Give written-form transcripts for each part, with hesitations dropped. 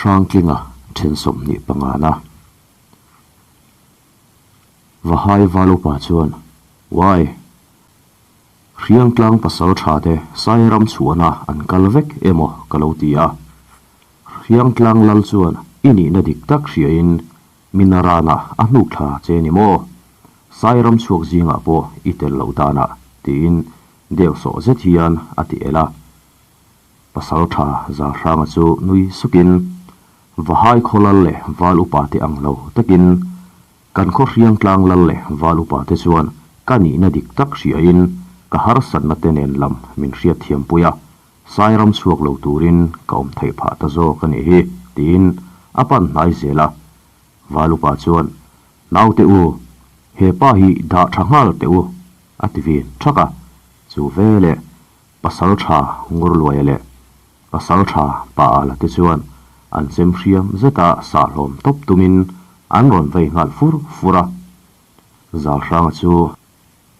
Hrangtlinga then 25 na. Vahai Valupa chuan, Uai! Hriangtlang pasal tha te Sairam chhuahna an kal vek emaw ka lo ti a. Hriangtlang lal chuan i nihna dik tak hriain Minarana a hnuk thla che ni maw? Sairam chhuak zingah pawh i tel loh danah tiin deuh sawh zet hian a ti el a. Pasaltha Zalhranga chu nui sukin Vahai khaw lal leh Val upa te ang lo takin kan khaw hriangtlang lal leh Val upa te chuan ka nihna dik tak hriain ka harsatna te nen lam min hriatthiampui a, Sairam chhuak lo turin ka awm theih phah ta zawk a nih hi, tiin a pan hnai zel a. Val upa chuan, Naute u, he pa hi dah tha nghal teh u, a ti vin thak a. Chu veleh Pasal tha Ngurluaia leh Pasal tha Pa Ala te chuan an chem hriam zeta sahhlawm tawp tumin an rawn vei nghal fur fur a. Zalhranga chu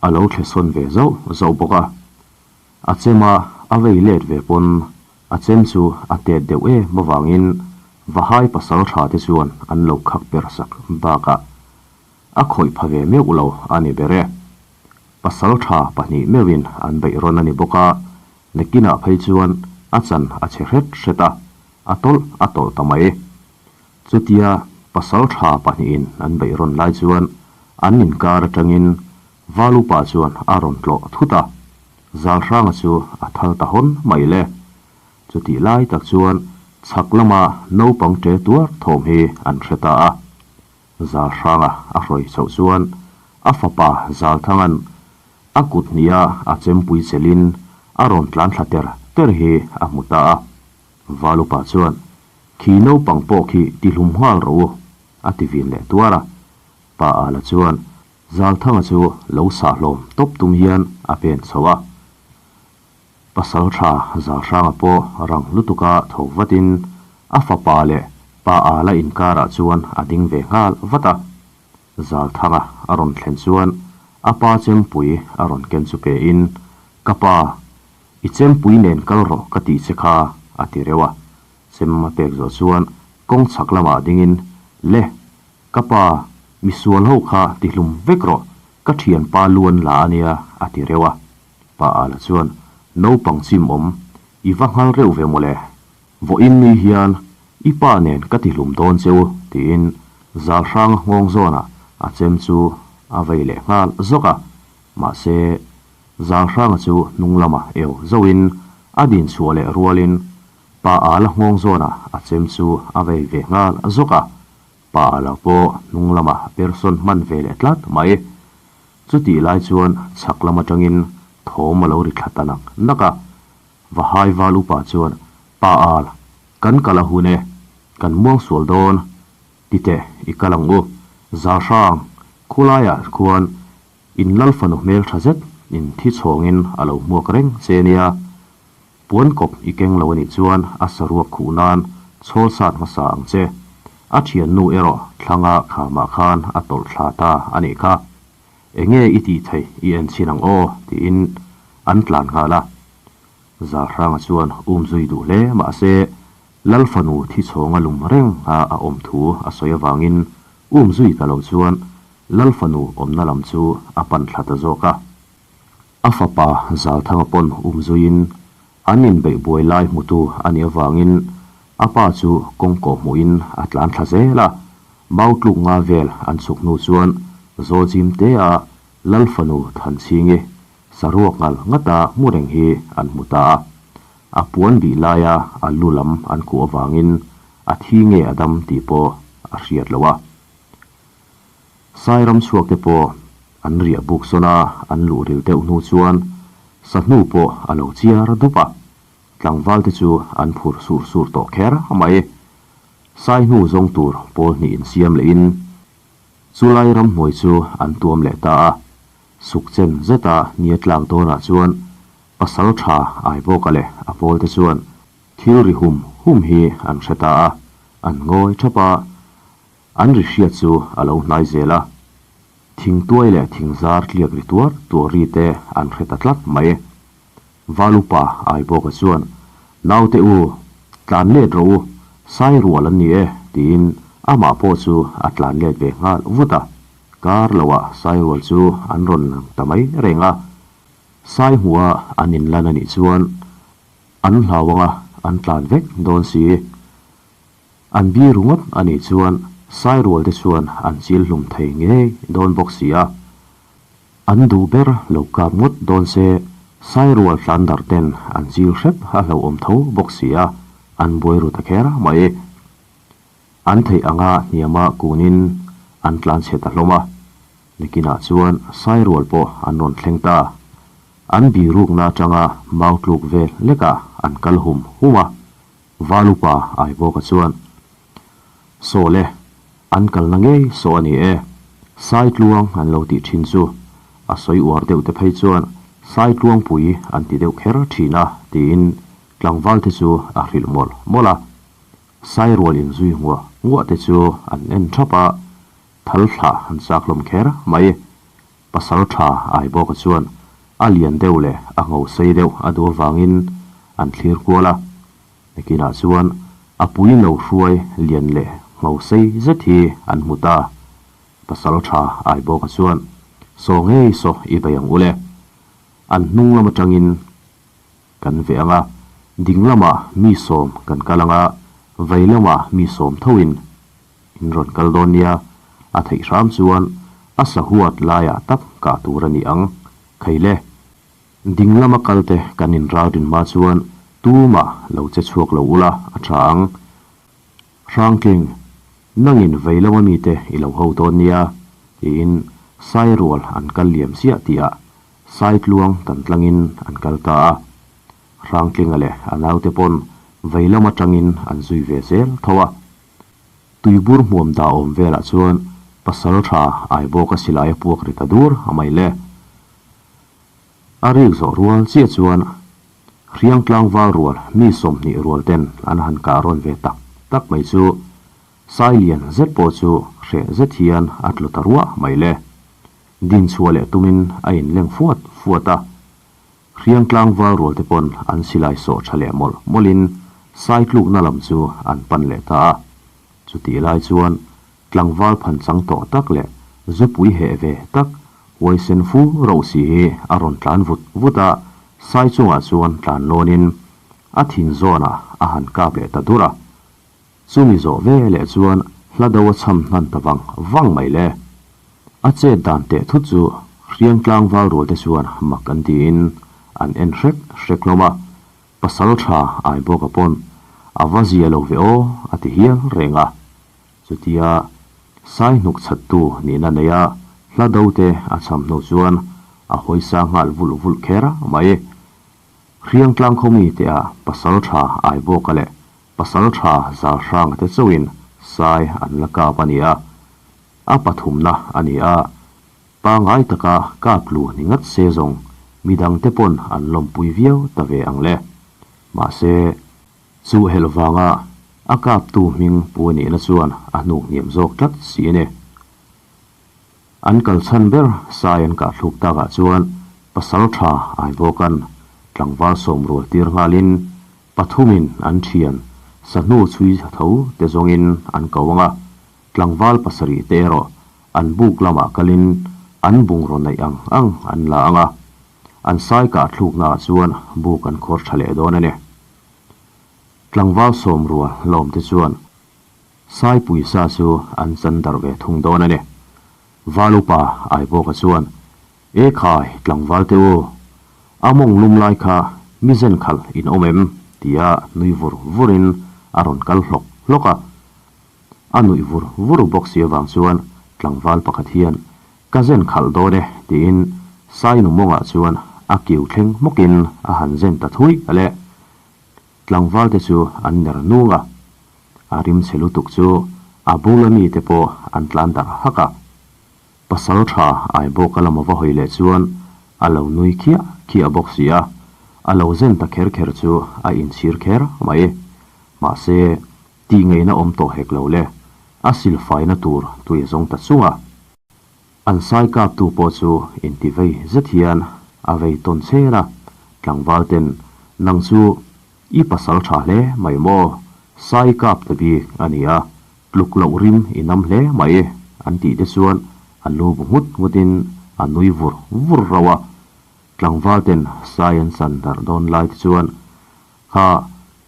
a lo thle sawn ve zauh zauh bawk a. A chema a vei let ve pawn a chem chu a tet deuh em avangin Vahai pasal tha te chuan an lo khak per sak bakah a khawih pha ve meuh lo a ni ber e. Pasal tha pahnih meuhin an beih rawn a ni bawk a, nakinah phei chuan a chan a chhe hret hret a, a tawlh a tawlh ta mai. Chutia pasal tha pahnihin an beih rawn lai chuan an inkar atangin Valupa chuan a rawn tlawh thut a, Zalhranga chu a thal ta hawn mai le. Chutih lai tak chuan chhak lama naupang ṭe tuar thawm hi an hre ta a. Zalhranga a hrawi chhoh chuan a fapa Zalthanga'n a kut hniha a chempui chelin a rawn tlan thla ter ter hi a hmu ta a. Valupa chuan, Khi naupang pawh khi tihlum nghal rawh u, a ti vin leh tuar a. Pa Ala chuan, Zalthanga chu lo sahhlawm tawp tum hian a pen chho a. Pasal tha Zalhranga pawh rang lutuka tho vatin a fapa leh pa Ala inkarah chuan a ding ve nghal vat a. Zalthanga a rawn thlen chuan a pa chempui a rawn ken chu pein, Ka pa, i chempui nen kal rawh ka tih che kha, a ti reuh a. Chem a pek zawh chuan kawng chhak lamah dingin, Le! Ka pa, misual ho kha ti hlum vek rawh, ka thianpa luan la a nia, a ti reuh a. Pa Ala chuan, Naupang chim awm, i va nghal reuh ve mawle. Vawiin ni hian i pa nen ka ti hlum dawn che u, tiin Zalhranga nghawng zawnah a chem chu a vei leh nghal zawk a. Mahse, Zalhranga chu hnung lamah eu zauhin a din chhuah leh rualin Pa Ala nghawng zawnah a chem chu a vei ve nghal zawk a. Pa lo pawh hnung lamah person hman ve leh tlat mai. Chutih lai chuan chhak lam atangin thawm a lo ri thla ta nak nak a. Vahai val upa chuan, Pa al, kan kal a hun e, kan muang sual dawn, ti teh i kal ang u. Zalhrang, khulaiah khuan in lal fanu hmel tha zet in thi chhawngin a lo hmuak reng che nia. Puan kawp i keng lo anih chuan a saruak khuh nan chhawl sat hmasa ang che. A thiannu erawh thlanga khamah khan a tawlh thla ta a nih kha. Enge i tih theih i en chhin ang aw tiin an tlan nghal a. Zalhranga chuan um zui duh hle mahse Lal fanu thi chhawnga lum reng a a awm thu a sawi avangin um zui ta lo chuan Lal fanu awmna lam chu a pan thla ta zawk a. A fapa Zalthanga pawn um zuiin an inbeih buai lai hmutu a nih avangin a pa chu kawngkawh hmuhin a tlan thla zel a, mau tluk nga vel an chhuk hnu chuan Zawlzim tea Lal fanu Thanchhingi saruak ngal ngata hmu reng hi an hmu ta a. A puan bih laia a lu lam an kuh avangin a thi nge a dam tih pawh a hriat loh a. Sairam chhuak te pawh an riah buk sawn a, an luh ril deuh hnu chuan sahnu pawh a lo chiar dup a, tlangval te chu an phur sur sur tawh kher mai. Sai hnu zawng tur pawl hnih insiam lehin chulai ramhnuai chu an tuam leh ta a, suk chen zeta nia tlak dawnah chuan pasal tha Aibawka leh a pawl te chuan thil ri hum hum hi an hre ta a, an ngawi thap a. An ri hriat chu a lo hnai zel a, thingtuai leh thingzar tliak ri tuar tuar ri te an hre ta tlat mai. Valupa Aibawka chuan, Naute u, tlan let rawh u, Sai rual an ni e, tiin amah pawh chu a tlan let ve nghal vut a. Kar loah sai rual chu an rawn lang ta mai reng a. Sai hmuha an inlan a nih chuan an hlau anga an tlan vek dawn si. An biru ngawt a nih chuan sai rual te chuan an chil hlum thei ngei dawn bawk si a. An duh ber lo kap ngawt dawn se sai rual tlan darh ten an chil hrep a hlauhawm tho bawk si a, an buai ru ta kher mai. An theih anga hniama kunin an tlan chhe ta hlawm a, nikinah chuan sai rual pawh an rawn thleng ta. An birukna atanga mau tluk vel lekah an kal hum hum a. Valupa Aibawka chuan, Saw le, an kalna ngei saw a ni e. Saitluang an lo tih thin chu a sawi uar deuh te phei chuan Saitluangpui an ti deuh kher thin a, tiin tlangval te chu a hrilh mawlh mawlh a. Sairual inzui nguah nguah te chu an en thap a, thal thlah an chak hlawm kher mai. Pasal tha Aibawka chuan a lian deuh leh a ngho sei deuh a duh avangin an thlir kual a. Nakinah chuan a pui lo hruai lian leh ngho sei zet hi an hmu ta. Pasal tha Aibawka chuan, Saw ngei saw i bei ang u le. An hnung lam atangin kan veh ang a, ding lamah mi sawm kan kal ang a, vei lamah mi sawm thoin In rawn kal dawn nia, a theih hram chuan a sahuat laiah tak kah tur a ni ang. Khei le, ding lama kal te kan inral rin hma chuan tumah lo che chhuak lo ula a tha ang. Hrangtling, nangin vei lama mite i lo ho dawn nia, tiin Sairual an kal liam chiah tihah Saitluang tan tlangin an kal ta a. Hrangtlinga leh a naute pawn vei lam atangin an zui ve zel tho a. Tuibur hmuam dah awm velah chuan pasal tha Aibawka silai a puak ri ta dur a mai le. A rik zawh rual chiah chuan Hriang tlangval rual mi 20 rual ten an han kah rawn ve tak tak mai chu Sailian zet pawh chu hreh zet hian a tlu ta ruah mai le. Dinchhuah leh tumin a inleng fuat fuat a. Hriang tlangval rual te pawn an silai sawh tha leh mawlh mawlhin Saitlukna lam chu an pan leh ta a. Chutih lai chuan tlangval phan chang tawh tak leh zupui heh ve tak huaisen fu roh si hi a rawn tlan vut vut a, Sai chungah chuan tlan lawnin a thin zawnah a han kap leh ta dur a. Chumi zawh ve leh chuan hla do a chham hnan ta vang vang mai le. A chet dan teh thut chu Hriang tlangval rual te chuan mak an tiin an en hrek hrek hlawm a, pasal tha Aibawka pawn a va zia lo ve aw a ti hial reng a. Chutia Sai hnuk chhattu nihna neia hla do te a chham hnu chuan a hawisa nghal vulh vulh kher mai. Hriang tlang khawmi te ah pasal tha Aibawka leh Pasal tha zal hrang te chauhin sai an la kap a ni a, a pathumna a ni a, pangai taka kap lu ni ngat se zawng midang te pawn an lawmpui viau ta ve ang le. Mahse, chu helh vanga a kaptu hming pu nihna chuan a hnuk hniam zawk tlat si a ni. An kal chhan ber sai an kah thluk takah chuan pasal tha Aibawka'n tlangval sawm rual tir nghalin pathumin an thian sahnu chhui tho te zawngin an ko ang a, tlangval pasarih te erawh an buk lamah kalin an bungraw neih ang ang an la ang a, an sai kah thluknaah chuan buk an khawr tha leh dawn a ni. Tlangval sawm rual lawm te chuan Saipui sa chu an chan darh ve thung dawn a ni. Val upa Aibawka chuan, E khai, tlangval te u, a mawng lum lai kha mi zen khalh in awm em? tia nui vur vurin a rawn kal hlawk hlawk a. A nuih vur vur bawk si avang chuan tlangval pakhat hian, Ka zen khalh dawn e, tiin Sainu mawngah chuan a kiu thleng hmawkin a han zen ta thui a le. Tlangval te chu an ner nung a. A rim chhe lutuk chu a bula mite pawh an tlan darh hak a. Pasal tha Aibawka lama va hawi leh chuan a lo nui khiah khiah bawk si a, a lo zen ta kher kher chu a inchhir kher mai. Mahse, tih ngeina awm tawh hek lo le, a silfaina tur tui a zawng ta chung a. An sai kaptu pawh chu inti vei zet hian a vei tawn chhen a, tlangval ten, Nang chu i pasal tha hle mai maw? Sai kap ta bik a ni a, tluk loh rim i nam hle mai an tih te chuan a lu bu nghut nghutin a nui vur vur rauh a. Tlangval ten sai an chan darh dawn lai te chuan Kha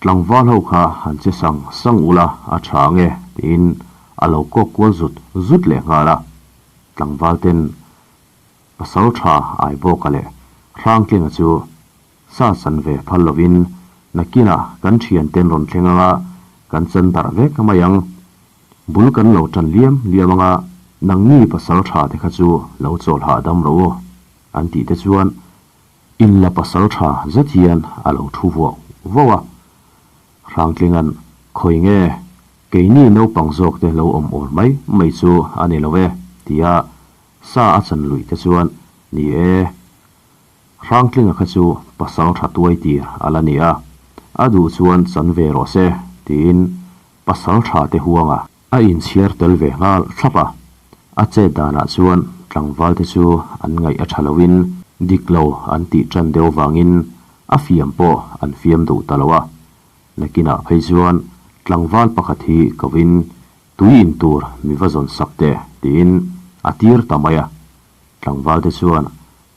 tlangval ho kha han che sang sang ula a tha ang e tiin a lo kawk kual zut zut leh nghal a. Tlangval ten pasal tha Aibawka leh Hrangtlinga chu sa chan ve phal lovin nakinah kan thian ten rawn thleng anga kan chan darh vek mai ang. Bul kan lo tan liam liam anga nangni pasal tha te kha chu lo chawl hahdam rawh u an tih te chuan Inla pasal tha zet hian a lo thu vuau vau a, Hrangtlinga'n khawi nge keini naupang zawk te lo awm awl mai mai chu a ni lo e tia sa a chan luih te chuan ni e, Hrangtlinga kha chu pasal tha tuai tir a la ni a, a duh chuan chan ve rawh se tiin pasal tha te huanga A inchhiar tel ve nghal thlap a, a chet danah chuan tlangvalte chu an ngaih a tha loin dik lo an tih tan deuh vangin a fiam pawh an fiam duh ta lo a. Nakinah phei chuan tlangval pakhat hi kovin tui in tur mi va zawn sak teh tiin a tir ta mai a. Tlangvalte chuan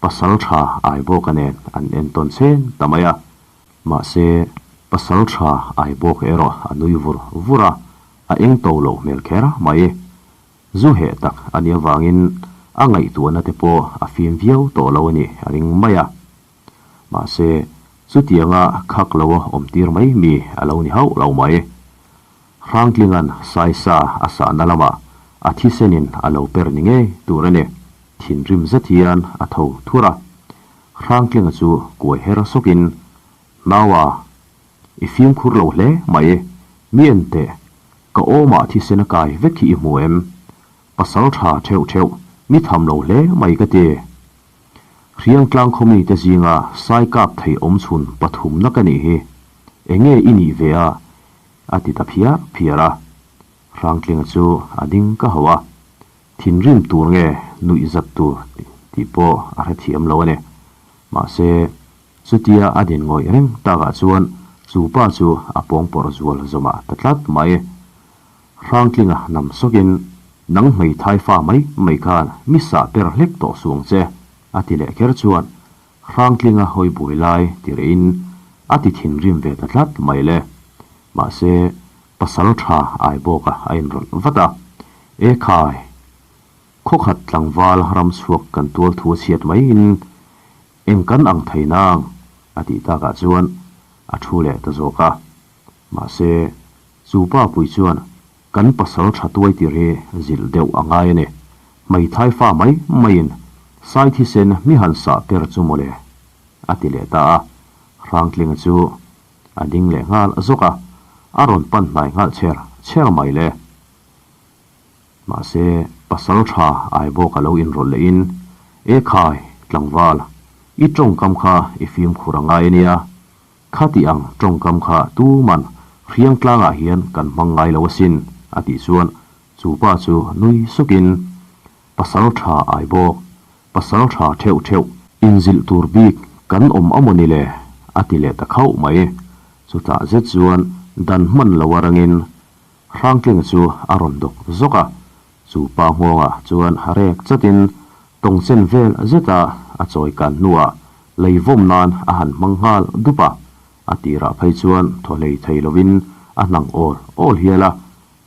pasal tha Aibawka nen an entawn cheng ta mai a. Mahse, pasal tha Aibawk erawh a nui vur vur a, a eng to loh hmel kher mai. Zu heh tak a nih avangin a ngaihtuahna te pawh a fim viau tawh lo a nih a ring mai a. Mahse, chutianga khak lo awm tir mai mi a lo ni hauh lo mai. Hrangtlinga'n Saisa a sahna lamah a thisenin a lo per ni ngei tur a ni. Thinrim zet hian a tho thur a. Hrangtlinga chu kuai her sawkin, Naua, i fimkhur lo hle mai, mi en teh, ka awmah thisen a kai vek hi i hmu em? Pasal tha theuh theuh, mi tham lo hle mai ka ti. Hriangtlang khawmite zinga sai kap thei awmchhun pathumna ka nih hi, enge i nih ve a? A ti ta phiar phiar a. Hrangtlinga chu a ding ka hauh a, thinrim tur nge nuih zat tur tih pawh a hrethiam lo a ni. Mahse, chutia a din ngawih reng takah chuan chu pa chu a pawngpawrh zual zawmah ta tlat mai. Hrangtlinga nam sawkin, Nang hmeithai fa mai mai khan mi sah per hlek tawh suh ang che, a ti leh kher chuan Hrangtlinga hawi buai lai ti rehin a ti thinrim ve ta tlat mai le. Mahse, pasal tha ai bawka a inrawlh vat a. E khai! Khawkhat tlangval ram chhuak kan tual thu a chhiat maiin eng kan ang thei nang? a tih takah chuan a thu leh ta zawk a. Mahse, chu pa pui chuan kan pasal tha tuai tir hi zilh deuh a ngai a ni. Hmeithai fa mai maiin sai thisen mi han sah per chu mawle, a ti leh ta a. Hrangtlinga chu a ding leh nghal zawk a, a rawn pan hnai nghal chher chher mai le. Mahse, pasal tha Aibawk a lo inrawlh lehin, E khai, tlangval, i tawngkam kha i fimkhur a ngai a nia. Khati ang tawngkam kha tuman hriang tlangah hian kan hmang ngai lo asin, a tih chuan chu pa chu nui sukin, Pasal tha Aibawk, pasal tha theuh theuh, inzilh tur bik kan awm a maw ni le? a ti leh ta khauh mai. Chutah zet chuan dan hman lo arangin Hrangtlinga chu a rawn dawk zawk a, chu pa nghawngah chuan rek chatin tawngchen vel zeta a chawi kan hnuah lei vawm nan a han hmang nghal dup a, a tirah phei chuan thaw hlei thei lovin a hnang awl awl hial a,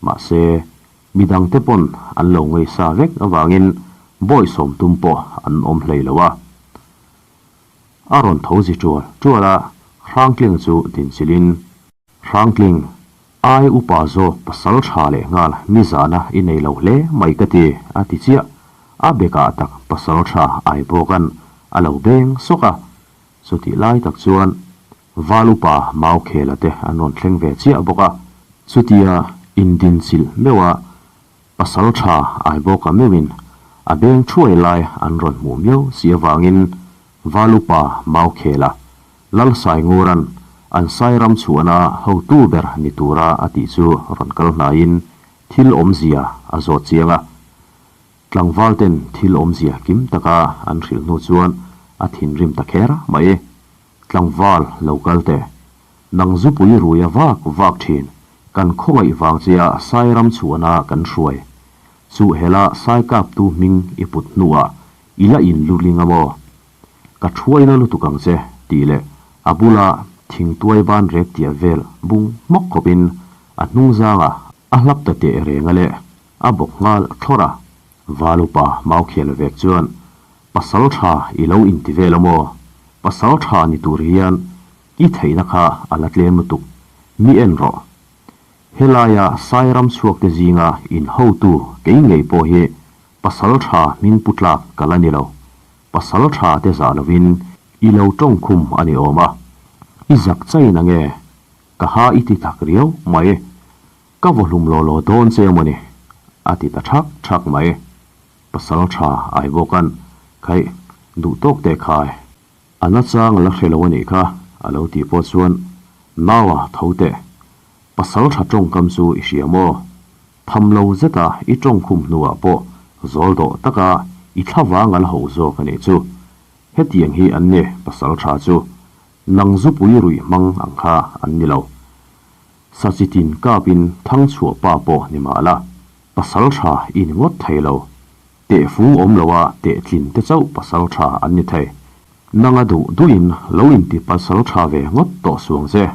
mahse midangte pawn an lo ngaihsa vek avangin bawisawm tum pawh an awm hlei lo a. A rawn tho zi tual tual a, Hrangtlinga chu dinchilhin. Hrangtling, ai upa zawk pasal tha leh nghal nizana i nei lo hle mai ka ti, a ti chiah. A bekah tak pasal tha ai bawka'n a lo beng sawk a. Chutih lai tak chuan Val upa Maukhela te an rawn thleng ve chiah bawk a. Chutia indinchilh meuh a pasal tha ai bawka meuhin a beng thuai lai an rawn hmuh miau si avangin Val upa Maukhela Lalsainguran an Sairam chhuahna hotu ber ni tura a tih chu rawn kal hnaiin thil awmzia a zawt chiang a. Tlangval ten thil awmzia kim taka an hrilh hnu chuan a thinrim ta kher mai. Tlangval lo kal teh, nang zupui ruia vak vak thin. Kan khawngaih vang che a Sairam chhuahna kan hruai. Chu hela Sai kaptu hming i put hnuah i la in luling a maw? Ka thuaina lutuk ang che tih leh a bula thingtuai ban rek tiah vel bung hmawk khawpin a hnungzanga a hlap ta teh reng a leh a bawk nghal thlawrh a. Val upa Maukhial vek chuan pasal tha i lo inti vel a maw? Pasal tha ni tur hian i theihna kha a la tlem lutuk, mi en rawh. Helaia Sairam chhuakte zinga in hotu kei ngei pawh hi pasal tha hming pu tlak ka la ni lo. Pasal tha te zah lovin i lo tawng khum a ni awm a. I zak chain ange, ka ha i ti tak riau mai. Ka vawhlum law law dawn che emaw ni? a ti ta thak thak mai. Pasal tha ai bawk an khaih duh tawk teh khai. A nachang a la hre lo a nih kha, a lo tih pawh chuan Naua tho teh. Pasal tha tawngkam chu i hria maw? Tham lo zeta i tawngkhum hnuah pawh zawl dawh taka i thlavang a la hauh zawk a nih chu. Hetiang hi an ni pasal tha chu. Nang zupui ruih hmang ang kha an ni lo. Sachitin kapin thangchhuah pa pawh ni mah la, pasal tha i ni ngawt thei lo. Tehfung awm loa tehtlin te chauh pasal tha an ni thei. Nanga duh duhin lo inti pasal tha ve ngawt tawh suang che,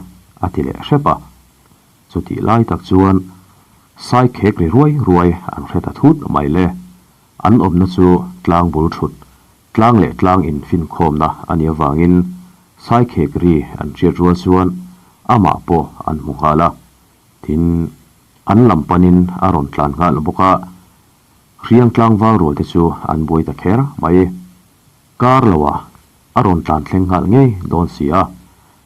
a ti leh hrep a. Chutih lai tak chuan sai khek ri ruai ruai an hre ta thut mai le. An awmna chu tlang bul thut, tlang leh tlang infinkhawmna a nih avangin sai khek ri an hriat rual chuan amah pawh an hmu nghal a. Tin, an lam panin a rawn tlan nghal bawk a. Hriang tlangval rual te chu an buai ta kher mai. Kar loah a rawn tlan thleng nghal ngei dawn si a,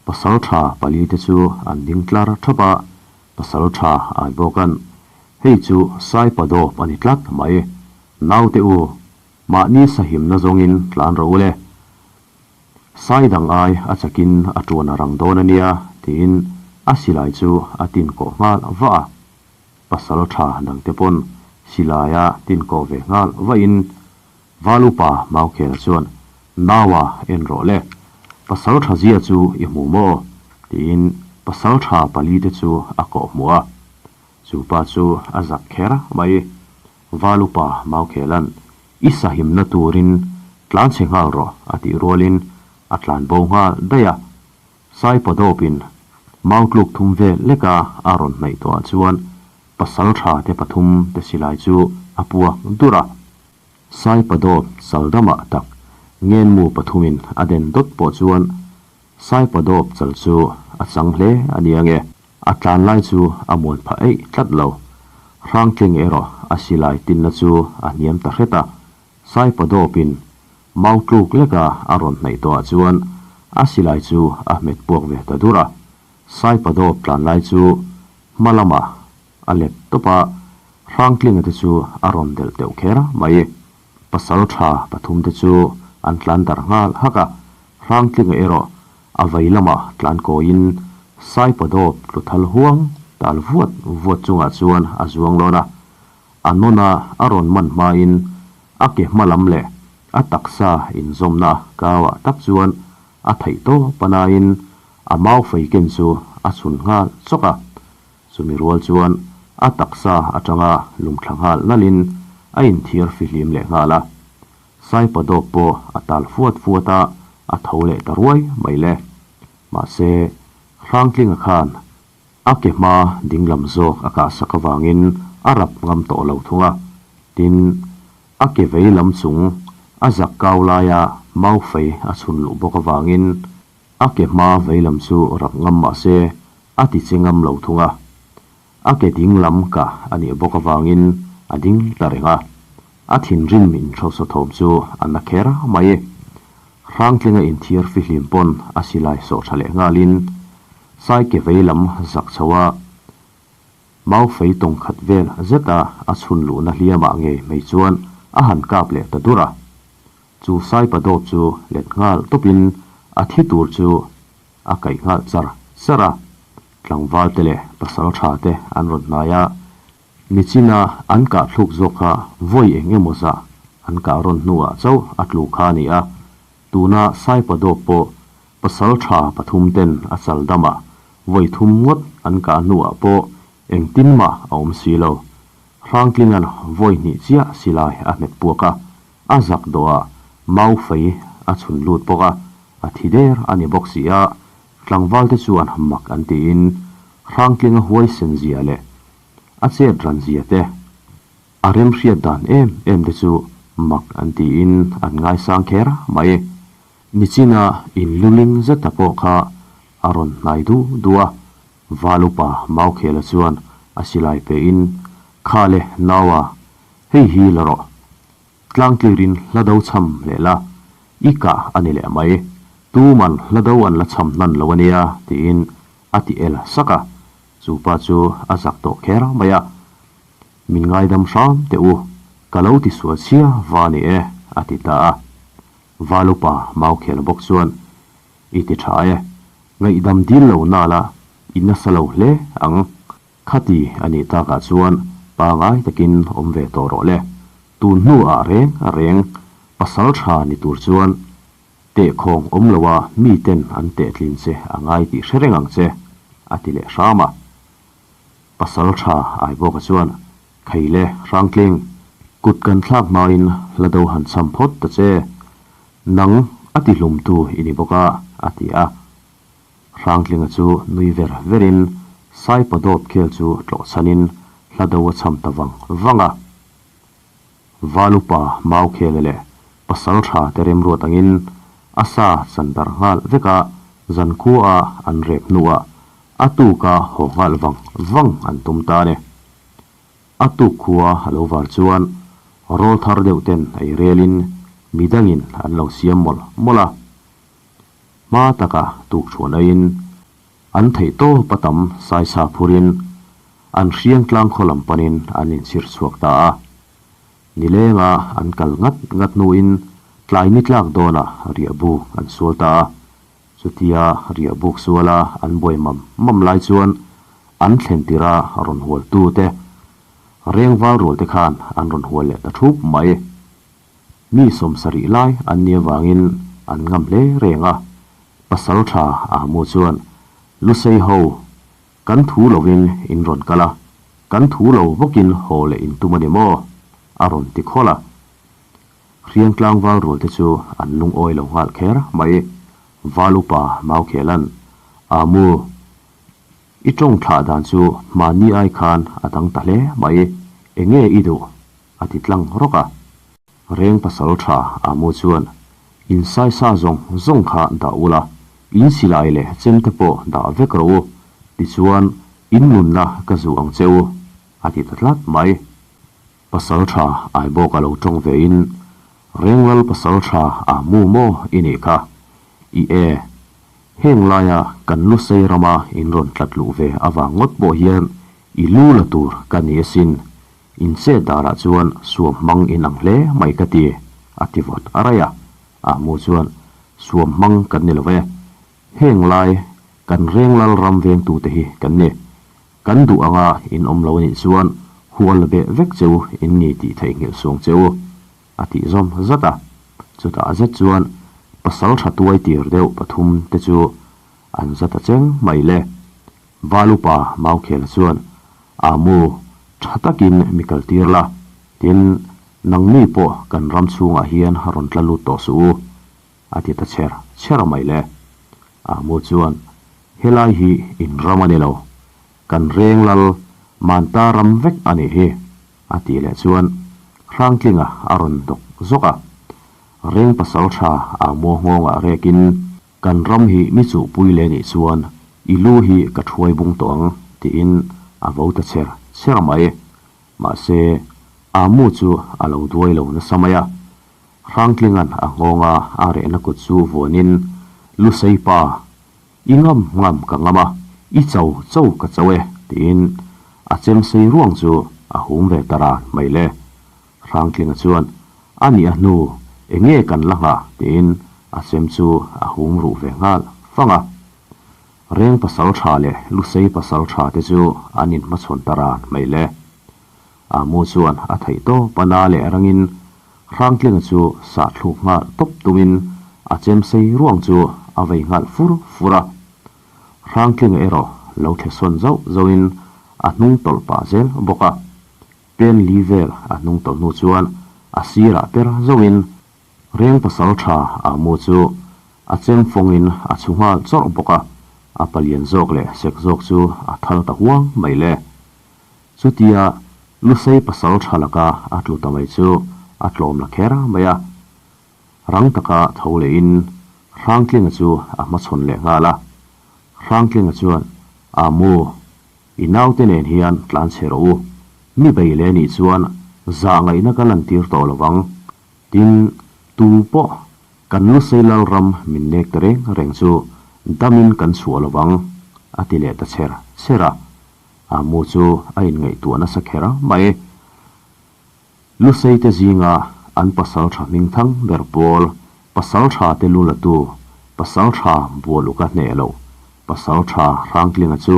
pasal tha pali te chu an ding tlar thap a, pasal tha ai bawk an. Hei chu Saipa dawp a ni tlat mai. Naute u, mahni sahimna zawngin tlan rawh u le. Sai dang ai a chakin a tuan a rang dawn a nia, tiin a silai chu a tin kawh nghal vah a. Pasal tha dangte pawn silaia tin kawh ve nghal vahin Val upa Maukhela chuan, Naua en rawh le, pasal tha zia chu i hmu maw? tiin pasal tha palite chu a kawh hmuh a. Chu pa chu a zak kher mai. Val upa Maukhela'n, I sahimna turin tlan chhe nghal rawh a tih rualin a tlan bo nghal daih a. Saipadawpin mau tluk thum vel leka a rawn hnaih tawhah chuan pasal tha te pathum te silai chu a puak dur a. Saipadawp chal damah tak ngenmu pathumin a den dawt pawh chuan Saipadawp chal chu a chang hle a ni ange. A tlan lai chu a muan phah eih tlat lo. Hrangtling erawh a silai tinna chu a hniam ta hret a. Saipadawpin Mau tluk leka a rawn hnaih tawhah chuan a silai chu a hmet puak ve ta dur a. Saipadawp tlan lai chu hma lamah a let tawp a, Hrangtlinga te chu a rawn delh teuh kher mai. Pasal tha pathum te chu an tlan darh nghal hak a, Hrangtlinga erawh a vei lamah tlan kawiin Saipadawp tlu thal huang tal vuat vuat chungah chuan a zuang lawn a. A nawna a rawn man hmain a ke hma lam leh a taksa inzawmna kauah tak chuan a theih tawp a nain a mau fei ken chu a chhun nghal chawk a. Chumi rual chuan a taksa atanga lumthla nghal nalhin a inthiar fihlim leh nghal a. Saipadawp pawh a tal fuat fuat a, a tho leh ta ruai mai le. Mahse, Hrangtlinga khan A ke hma dinglam zawk a kah sak avangin a rap ngam tawh lo thung a. Tin, a ke vei lam chung a zak kau laia mau fei a chhun luh bawk avangin a ke hma vei lam chu rap ngam mah se a ti che ngam lo thung a. A ke ding lam kah a nih bawk avangin a ding ta reng a. A thinrim inhrosa thawm chu a na kher mai. Hrangtlinga inthiar fihlim pawn a silai sawh tha leh nghalin Saike vei lam zak chho a, mau fei tawng khat vel zeta a chhun luhna hliamah ngei mai chuan a han kap leh ta dur a. Chu Saipa dawp chu let nghal tawpin a thi tur chu a kaih nghal char char a. Tlangval te leh pasal tha te an rawn hnai a, Nichina an kah thluk zawk kha vawi eng emaw zah an kah rawn hnuah chauh a tlu kha a ni a, tuna Saipa dawp pawh pasal tha pathum ten a chal damah vawi thum ngawt an kah hnuah pawh Engtin mah a awm si lo. Hrangtlinga'n vawi hnih chiah silai a hmet puak a, a zak dawhah mau fei a chhun lut bawk a, a thi der a ni bawk si a, tlangvalte chuan mak an tiin Hrangtlinga huaisen zia leh a chet ran zia te, a remhriat dan em em te chu mak an tiin an ngaisang kher mai. Nichina inluling zeta pawh kha a rawn hnai du du a, Valupa Maukhela chuan a silai pehin, Kha le naua, hei hi la rawh. Tlangtlirin hla do chham leh la, i kah a ni leh mai. Tuman hla do an la chham hnan lo a nia, tiin a ti el sak a. Chu pa chu a zak tawh kher mai a. Min ngaidam hram teh u, ka lo ti sual chhia va ni e, a ti ta a. Valupa Maukhela bawk chuan, I ti tha e, ngaihdam dil lo nala i nasa lo hle ang. Khati a nih takah chuan pangai takin awm ve tawh rawh le. Tun hnu ah reng a reng pasal tha ni tur chuan tehkhawng awm loa miten an tehtlin che a ngai tih hre reng ang che, a ti leh hram a. Pasal tha Aibawka chuan, Kheile, Hrangtling, kut kan thlak hmain hla do han cham phawt ta che. Nang a ti hlumtu i ni bawk a, a ti a. Hrangtlinga chu nui ver verin Saipa dawp khel chu tlawh chhanin hla do a cham ta vang vang a. Valupa Maukhela leh Pasaltha te remruat angin a sa chan darh nghal vek a, zankhua an rep hnuah a tuka haw nghal vang vang an tum ta a ni. A tuk khua a lo var chuan rawl thar deuh ten ei relin midangin an lo siam mawlh mawlh a. Hma taka tuk chhuan aiin an theih tawp a tam saisa phurin an hriang tlang khaw lam panin an inchhir chhuak ta a. Nilenga an kal ngat ngat hnuin tlai ni tlak dawnah riah buk an sual ta a. Chutia riah buk suala an buai mam mam lai chuan an thlen tirha rawn hual tute rengval rual te khan an rawn hual leh ta thup mai. Mi sawmsarih lai an nih avangin an ngam hle reng a, pasal tha Ahmu chuan Lusei ho kan thu lovin in rawn kal a, kan thu lo bawkin haw leh in tum a ni maw? a rawn ti khawlh a. Hriang tlangval rual te chu an lungawi lo nghal kher mai. Val upa Maukhelan, Ahmu, i tawng thlah dan chu hmanni ai khan a dang ta hle mai, enge i duh? a ti tlang rawk a. Reng pasal tha Amu chuan, In saisa zawng zawng kha dah ula, in silai leh chem te pawh dah vek rawh u, tichuan in nunna ka zu ang che u, a ti ta tlat mai. Pasal tha Aibawk a lo tawng ve in, Renglal pasal tha Amu maw i nih kha? I e, heng laia kan Lusei rama in rawn tlat luh ve avang ngawt pawh hian i lu la tur ka ni asin, In chet darah chuan suam hmang in ang hle mai ka ti, a ti vawt a raih a. Ahmu chuan, Suam hmang kan ni lo e. Heng lai kan Renglal ram vengtute hi kan ni. Kan duh anga in awm lo anih chuan hual beh vek che u in ni tih theihnghilh suang che u, a tih zawm zat a. Chutah zet chuan pasal tha tuai tir deuh pathum te chu an za ta cheng mai le. Valupa Maukhela chuan, Amu, tha takin mi kal tir la, tin, nangni pawh kan ram chhungah hian rawn tla lut tawh suh u, a ti ta chher chher mai le. Amu chuan, Helai hi in ram a ni lo, kan reng lal Manta ram vek a nih hi, a tih leh chuan Hrangtlinga a rawn dawk zawk a. Reng pasal tha Amu nghawngah rekin, Kan ram hi mi chuhpui leh nih chuan i lu hi ka thuai bung tawh ang tiin a vo ta chher chher mai. Mahse, Amu chu a lo duai lo nasa mai a. Hrangtlinga'n a nghawnga a rehna kut chu vuanin, Lusei pa, i ngam ngam ka ngam a, i cho cho ka cho e tiin a chemsei ruang chu a hum ve ta ran mai le. Hrangtlinga chuan, A nih a hnu, enge kan la nghah? tiin a chem chu a hum ruh ve nghal fang a. Reng pasal tha leh Lusei pasal tha te chu an inhmachhawn ta ran mai le. Amu chuan a theih tawp a na leh rangin Hrangtlinga chu sah thluk nghal tawp tumin a chem sei ruang chu a vei nghal fur fur a. Hrangtlinga erawh lo thle sawn zauh zauhin. a hnung tawlh pah zel bawk a. Pen li vel a hnung tawlh hnu chuan a sirah per zauhin Reng pasal tha a mu chu a chem fawngin a chhu nghal chawrh bawk a, a palian zawk leh sek zawk chu a thal ta huang mai le. Chutia Lusei pasal tha laka a tlu ta mai chu a tlawm la kher mai a. Rang taka tho lehin Hrangtlinga chu a hmachhawn leh nghal a. Hrangtlinga chuan, A mu, i naute nen hian tlan chhe rawh u. Mi bei leh nih chuan zah ngaihna ka lantir tawh lo vang. Tin, tu pawh kan Lusei Lalram min nek ta reng reng chu damin kan chhuah lo vang, a ti leh ta chher chher a. A mu chu a inngaihtuah nasa kher mai. Lusei te zinga an pasaltha hmingthang ber pawl, pasaltha te lu latu, pasaltha bualuka hneh loh, pasaltha Hrangtlinga chu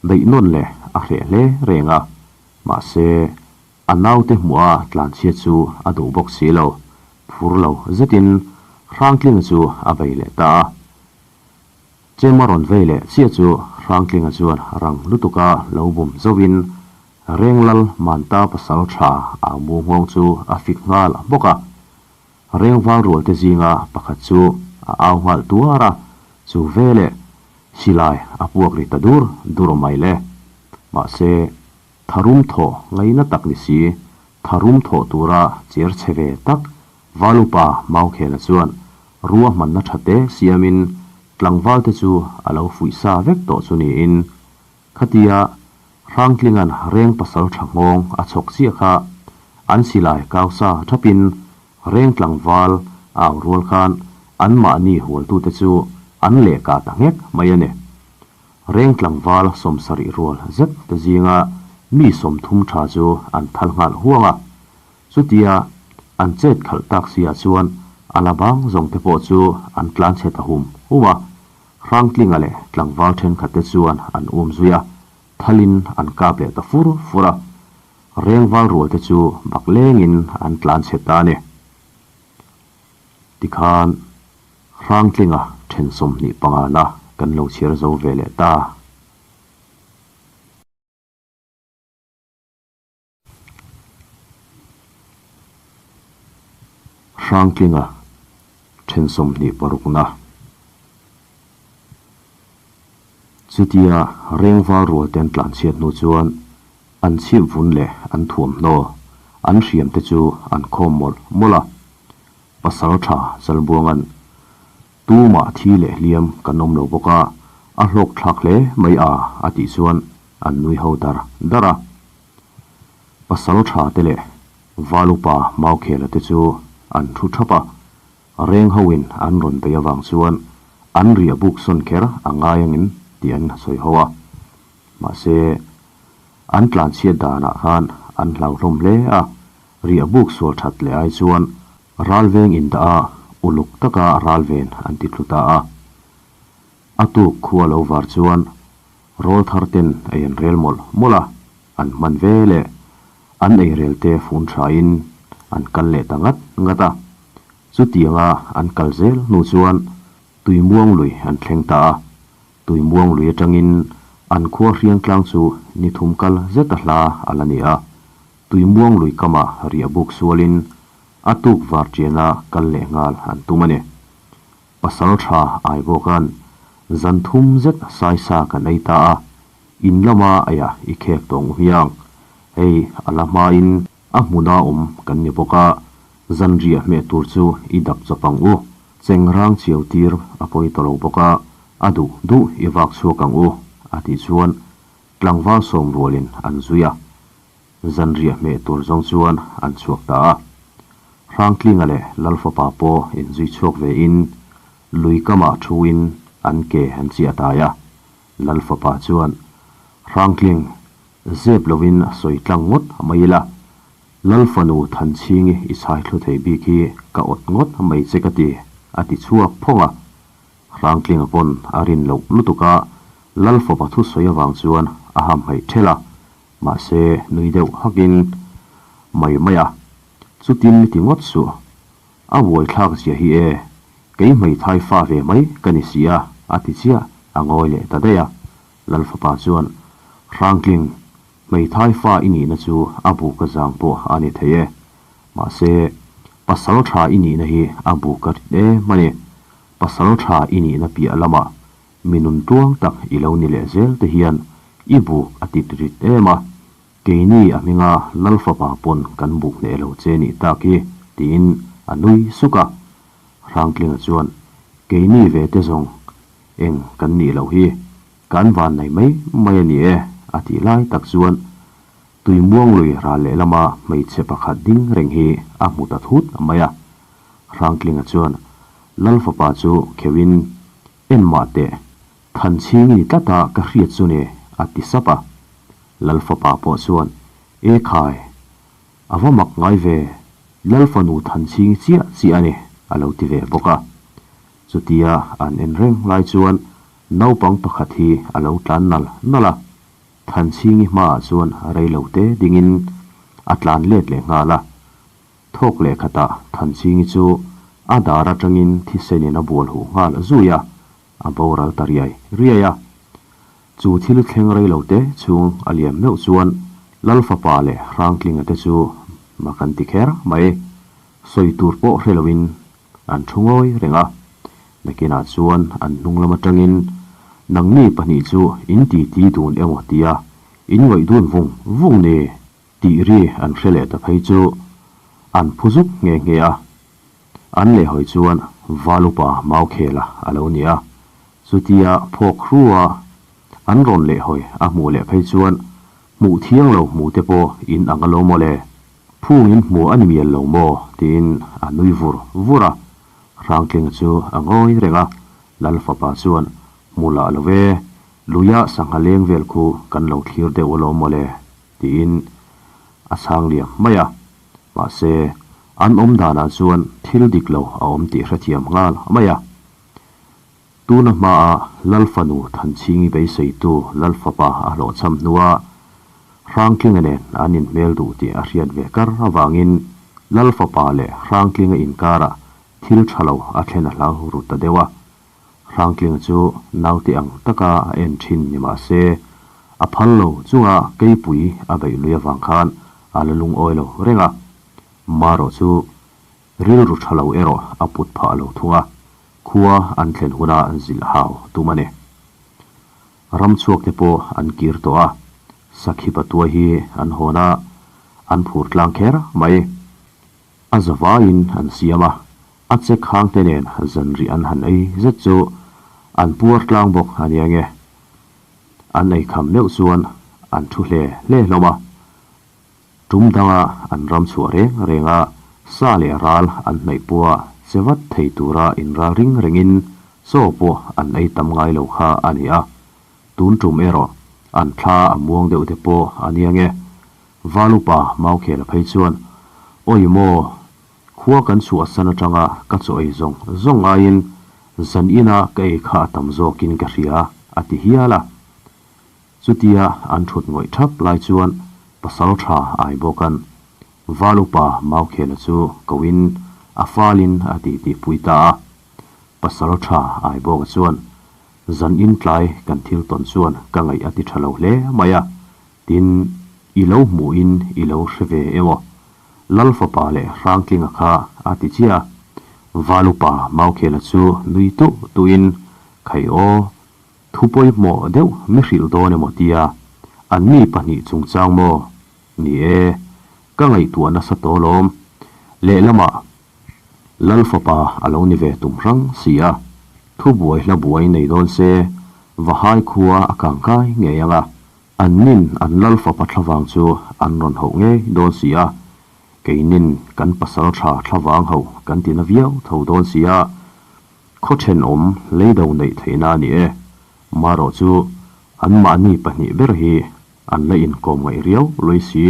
beih nawn leh a hreh hle reng a. Mahse, a naute hmuha tlanchhiat chu a duh bawk si lo, phur lo zetin Hrangtlinga chu a bei leh ta a. Chem a rawn vei leh chiah chu Hrangtlinga chuan rang lutuka lo bum zauhin Renglal Manta pasal tha au mu nghawng chu a fik nghal bawk a. Rengval rualte zinga pakhat chu a au nghal tuar a, chu veleh silai a puak ri ta dur dur mai le. Mahse, tharum thawh ngaina tak ni si, tharum thawh tura cher chhe ve tak Valupa Maukhela chuan ruahmanna tha te siamin tlangvalte chu a lo fuih sa vek tawh chu niin khatia Hrangtlinga'n reng pasal tha nghawng a chhawk chiah kha an silai kau sa thapin reng tlangval a au rual khan anmahni hualtute chu an lehkah ta nghek mai a ni. Reng tlangval 70 rual zet te zinga mi 30 tha chu an thal nghal huang a. Chutia an chet khalh tak siah chuan a la bang zawng te pawh chu an tlan chhe ta hum hum a. Hrangtlinga leh tlangval thenkhat te chuan an um zui a, thalin an kap leh ta fur fur a. Rengval rual te chu bak lengin an tlan chhe ta a ni. Tikhan Hrangtlinga then 25 na kan lo chhiar zo ve leh ta. Hrangtlinga then 26 na. Chutia Rengval rual te an tlanchhiat hnu chuan an chhip vun leh an thuamhnaw an hriam te chu an khawm mawlh mawlh a. Pasal tha Zalbuanga'n Tumah thi leh hliam kan awm lo bawk a, a hlawk thlak hle mai a a tih chuan an nui ho dar dar a. Pasal tha te leh Valupa Maukhela te chu an thu thap a, reng hoin an rawn bei avang chuan an riah buk sawn kher a ngai angin tih an sawi ho a. Mahse, an tlanchhiat danah khan an hlauhlawm hle a, riah buk sual that leh ai chuan Ralveng indah a, uluk taka ralven an ti tlu ta a. A tuk khua lo var chuan rawl thar ten ei an rel mawlh mawlh a, an hman ve leh an ei rel te fun thain an kal leh ta ngat ngat a. Chutianga an kal zel hnu chuan Tuimuang lui an thleng ta a. Tuimuang lui atangin an khua hriang tlang chu ni thum kal zet a hla a la ni a. Tuimuang lui kamah riah buk sualin A tuk var tiana kal leh nghal an tum a ni. Pasal tha Aibawka'n zan thum zet saisa kan ei ta a, in lama eiah i khek tawng u hiang. Hei a la hmain a hmuna awm kan ni bawk a, zan riah hmeh tur chu i dap chawp ang u. Chengrang chiau tir a pawi ta lo bawk a, a duh duh i vak chhuak ang u, a tih chuan tlangval sawm rualin an zui a. Zanriah hmeh tur zawng chuan an chhuak ta a. Hrangtlinga leh Lalfapa pawh inzui chhuak ve in lui kamah thu in an ke an chiah tai a. Lalfapa chuan, Hrangtling, zep lovin sawi tlang ngawt mai ila, Lalfanu Thanchhingi i chhai thlu thei bik hi ka awt ngawt mai che ka ti, a ti chhuak phawng a. Hrangtlinga pawn a rin loh lutuk a, Lalfapa thusawi avang chuan a hamhaih ṭhelh a. Mahse, nui deuh hakin, Mai mai a, chutin mi ti ngawt suh. A buaithlak zia hi e, kei hmeithai fa ve mai ka ni si a, a ti chiah, a ngawi leh ta daih a. Lalfapa chuan, Hrangtling! Hmeithai fa i nihna chu a buk a zang pawh a ni thei e. Mahse, pasal tha i nihna hi a buk a rit em a ni. Pasal tha i nihna piah lamah mi nun tuang tak i lo ni leh zel te hian i buk a tit rit em a. Keini a hminga Lal fapa pawn kan buk hneh lo che nih tak hi, tiin a nui suk a. Hrangtlinga chuan, Keini ve te zawng eng kan nih loh hi, kan van nei mai mai a ni e, a tih lai tak chuan Tuimuanglui ral lehlama hmeichhe pakhat ding reng hi a hmu ta thut mai a. Hrangtlinga chuan Lal fapa chu kheuhin, En mah teh, Thanchhing i ni tlat a ka hriat chu ni, a ti sap a. Lal fapa pawh chuan, E khai, a va mak ngai ve, Lal fanu Thanchhing chiah chiah a ni, a lo ti ve bawk a. Chutia an en reng lai chuan naupang pakhat hi a lo tlan nal nal a, Thanchhingi hmaah chuan rei lo te dingin a tlan let leh nghal a. Thawk leh khatah Thanchhingi chu a dar atangin thisenin a bual huh nghal zui a, a boral ta riai riai a. Chu thil thleng rei lo te chhung a liam meuh chuan Lal fapa leh Hrangtlinga te chu mak an ti kher mai. Sawi tur pawh hre loin An thu ngawi reng a, nakinah chuan an hnung lam atangin, Nangni pahnih chu in titi dun emaw tia in ngawih dun vung vung ni? tih ri an hre leh ta phei chu an phu zuk nghe nghe a. An lehhawi chuan Valupa Maukhela a lo ni a, chutia phawk hrua an rawn lehhawi a hmuh leh phei chuan hmuh thiang lo hmu te pawh in ang a lo maw le? Phung in hmu a ni mial lo maw? tiin a nui vur vur a. Hrangtlinga chu a ngawi reng a, Lal fapa chuan, Hmu lah lo e, luia sangha leng vel khu kan lo thlir deuh alawm maw le? tiin a chhang liam mai a. Mahse, an awm danah chuan thil dik lo a awm tih hrethiam nghal mai a. Tuna hmaa Lal fanu Thanchhingi beiseitu Lal fapa a hlawhchham hnua Hrangtlinga nen an inhmel duh tih a hriat ve kar avangin Lal fapa leh Hrangtlinga inkarah thil tha lo a thlen a hlau ru ta deuh a. Hrangtlinga chu naute ang taka a en thin ni mah se a phal lo chunga keipui a beih lui avang khan a la lungawi lo reng a. Marawh chu Rilru tha lo erawh a put phah lo thung a, khua an thlen huna zilh hau tum a ni. Ram chhuak te pawh an kir tawh a, sakhi patua hi an hawn a, an phur tlang kher mai. A zavaiin an siam a, a chek hang te nen zanrih an han ei zet chu an puar tlang bawk a nia nge. An ei kham meuh chuan an thu hle hle hlawm a. Tum danga an ram chhuah reng reng a, sa leh ral an hnaih pawha che vat thei tura inral ring rengin chaw pawh an ei tam ngai lo kha a ni a. Tun tum erawh an thla a muang deuh te pawh a nia nge. Valupa Maukhela phei chuan, Awi maw, khua kan chhuahsan atanga ka chaw ei zawng zawng aiin zan ina ka ei kha a tam zawkin ka hria, a ti hial a. Chutia an thut ngawih thap lai chuan pasal tha ai bawkan Val upa Maukhela chu koin a falin a ti tih pui ta a. Pasal tha ai bawka chuan zan in tlai kan thil tawn chuan ka ngaih a ti tha lo hle mai a, tin i lo hmuhin i lo hre ve emaw Lal fapa leh Hrangtlinga kha a ti chiah a. Val upa Maukhela chu nui tuh tuhin Khai aw, Thu pawimawh deuh mi hrilh dawn emaw tia an mi pahnih chungchang maw? Ni e, ka ngaihtuah nasa tawh lawm. Lehlamah Lal fapa a lo ni ve tum hrang si a, thu buai hla buai nei dawn se Vahai khua a kang kai ngei ang a, an nin an Lal fapa thlavang chu an rawn hauh ngei dawn si a, keinin kan pasal tha thlavang hauh kan ti na viau tho dawn si a, Khaw thenawm leido neih theihna a ni e. Marawh chu anmahni pahnih ber hi an la inkawm ngaih riau lui si.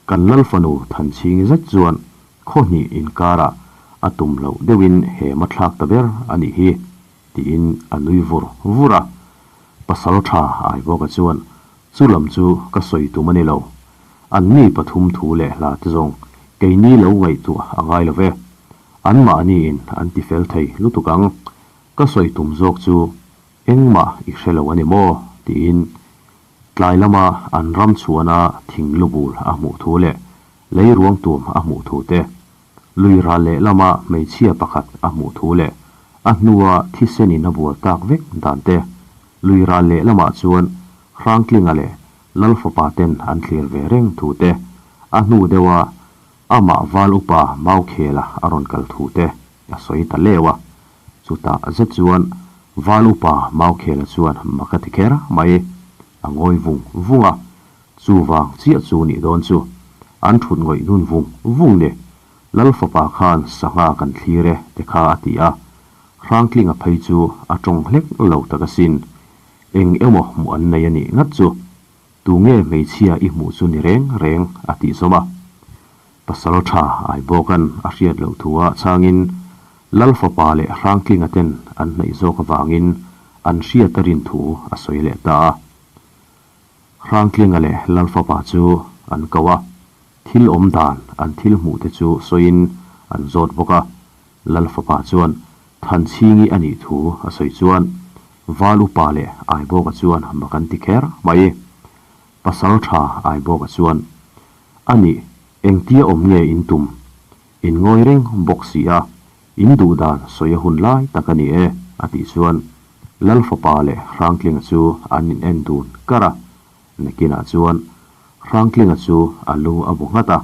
Kan Lal fanu Thanchhingi zet chuan khaw hnih inkarah a tum loh deuhin he mathlak ta ber a nih hi, tiin a nui vur vur a. Pasal tha Aibawka chuan chu lam chu ka sawi tum a ni lo. Anni pathum thu leh hla te zawng keini lo ngaihtuah a ngai lo ve. Anmahniin an ti fel thei lutuk ang. Ka sawi tum zawk chu engmah i hre lo a ni maw? tiin. Tlai lama an ram chhuana thing lu bul a hmuh thu leh lei ruang tum a hmuh thu te, lui ral leh lama hmeichhia pakhat a hmuh thu leh a hnua thisen in a bual tak vek dan te, lui ral leh lamah chuan Hrangtlinga leh Lalfapa ten an thlir ve reng thu te, a hnu deuha amah Val Upa Maukhela a rawn kal thu te a sawi ta leu a. Chutah zet chuan Val Upa Maukhela chuan mak a ti kher mai, a ngawi vung vung a, chuvang chiah chu nih dawn chu an thut ngawih dun vung vung ni. Lalfapa khan sangha kan thlir e te kha a ti a, Hrangtlinga phei chu a tawng hlek lo tak asin. Eng emaw hmuh an nei a nih ngat chu. Tu nge hmeichhia i hmuh chu ni reng reng a tih zawm a. Pasal tha Aibawka'n a hriat loh thu ah changin Lal fapa leh Hrangtlinga ten an hnaih zawk avangin an hriat a rin thu a sawi leh ta a. Hrangtlinga leh Lal fapa chu an ko a, thil awm dan an thil hmuh te chu sawiin an zawt bawk a. Lal fapa chuan Thanchhingi a nih thu a sawi chuan Val upa leh Aibawka chuan mak an ti kher mai. Pasal tha Aibawka chuan, A nih, engtia awm nge in tum? In ngawi reng bawk si a, in duh dan sawi a hun lai tak a ni e, a tih chuan Lal fapa leh Hrangtlinga chu an in en dun kar a. Nakinah chuan Hrangtlinga chu a lu a bu nghat a,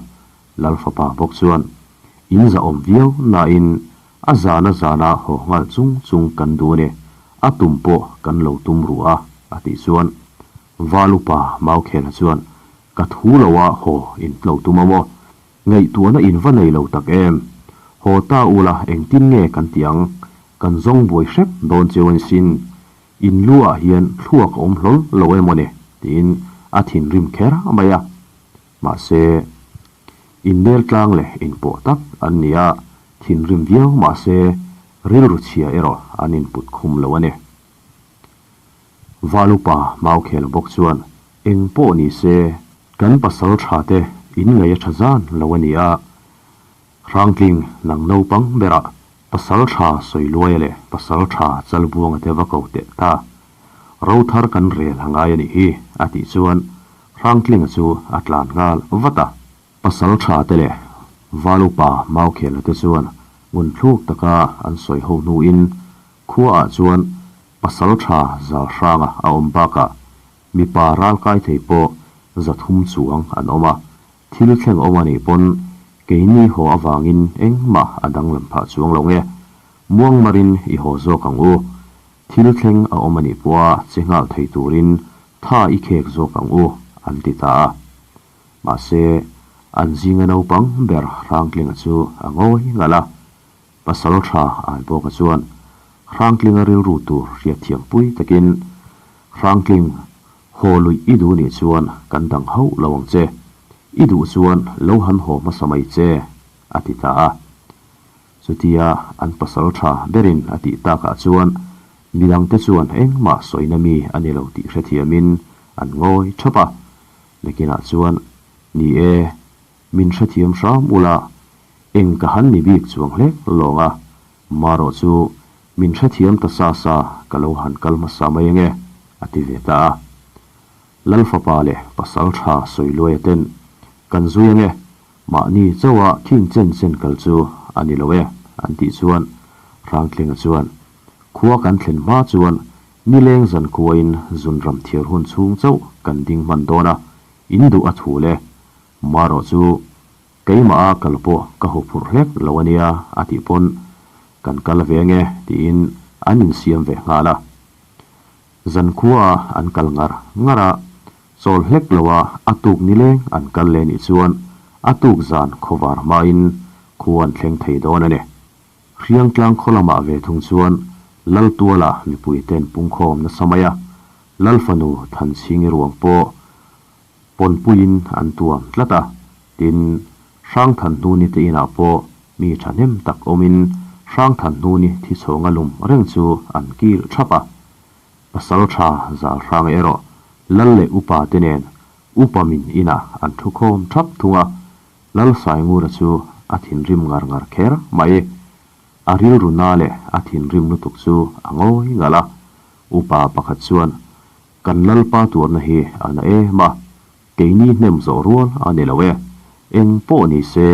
Lal fapa bawk chuan, In zahawm viau nain a zana zana haw nghal chung chung kan duh a ni, a tum pawh kan lo tum ruh a, a tih chuan Val upa Maukhela chuan, Ka thu lo a haw in lo tum a maw? Ngaihtuahna in va nei lo tak em? Haw ta ula engtin nge kan ti ang? Kan zawng buai hrep dawn cheu a ni sin. In lu ah hian thluak a awm hlawl lo em aw ni? tiin a thinrim kher mai a. Mahse, innel tlang leh inpawh tak an ni a, thinrim viau mahse rilru chhia erawh an input khum lo a ni. Valupa Maukhel bawk chuan eng pawh ni se kan pasal tha te inngaih a tha zan lo a ni a, Hrangtling nang naupang berah pasal tha Sawiluaia leh pasal tha Chalbuanga te va ko teh ta. Rothar kan rel a ngai a nih hi, a tih chuan Hrangtlinga chu a tlan nghal vat a. Pasal tha te leh Valupa Maukhela te chuan ngun thluk taka an sawi ho hnuin khuaah chuan pasal tha Zalhranga a awm bakah mipa ralkai thei pawh 300 chuang an awm a, thil thleng awm a nih pawn keini haw avangin engmah a danglam phah chuang lo nge, muangmarin i haw zawk ang u. Thil thleng a awm a nih pawha che nghal thei turin tha i khek zawk ang u, an ti ta a. Mahse, an zinga naupang ber Hrangtlinga chu a ngawi ngalh a. Pasal tha Aibawka chuan Hrangtlinga rilru tur hriatthiam pui takin, Hrangtling, haw luih i duh nih chuan kan dang hauh lo ang che. I duh chuan lo han haw hmasa mai che, a ti ta a. Chutia an pasal tha berin a tih takah chuan midangte chuan engmah sawina mi a ni lo tih hrethiamin an ngawi thap a. Nakinah chuan, Ni e, min hrethiam hram ula, eng ka han ni bik chuang hlek lawng a, marawh chu min hrethiam ta sa sa ka lo han kal hmasa mai ange, a ti ve ta a. Lal fapa leh pasal tha Sawiluaia ten, Kan zui ange, Mahni chauha khing chen chen kal chu a ni lo e, an tih chuan Hrangtlinga chuan, Khua kan thlen hma chuan nileng zan khuain zunram thiar hun chhung chauh kan ding hman dawn a, in duh a thul e. Marawh chu keimah a kal pawh ka huphurh hlek lo a nia a tih pawn kan kal ve nge tiin an insiam ve nghal a. Zan khua an kal ngar ngar a, Chawl hlek lo a, a tuk nileng an kal leh nih chuan a tuk zan khawvar hmain khu an thleng thei dawn a ni. Hriangtlang khaw lamah ve thung chuan Laltuala mipuite'n pungkhawm nasa mai a, Lalfanu Thanchhingi ruang pawh pawnpuiin an tuam tlat a, tin, Hrangthanhnuni te inah pawh mi thahnem tak awmin Hrangthanhnuni thichhawnga lum reng chu an kil thap a. Pasal tha zal hrang erawh Lal leh upa te nen upa min inah an thu khawm thap thung a, Lal Saingura chu a thinrim ngar ngar kher mai. A rilru na leh a thinrim lutuk chu a ngawi ngalh a, upa pakhat chuan. Kan Lalpa tuarna hi a na em a, keini hnem zawh rual a ni lo e. Eng pawh ni se,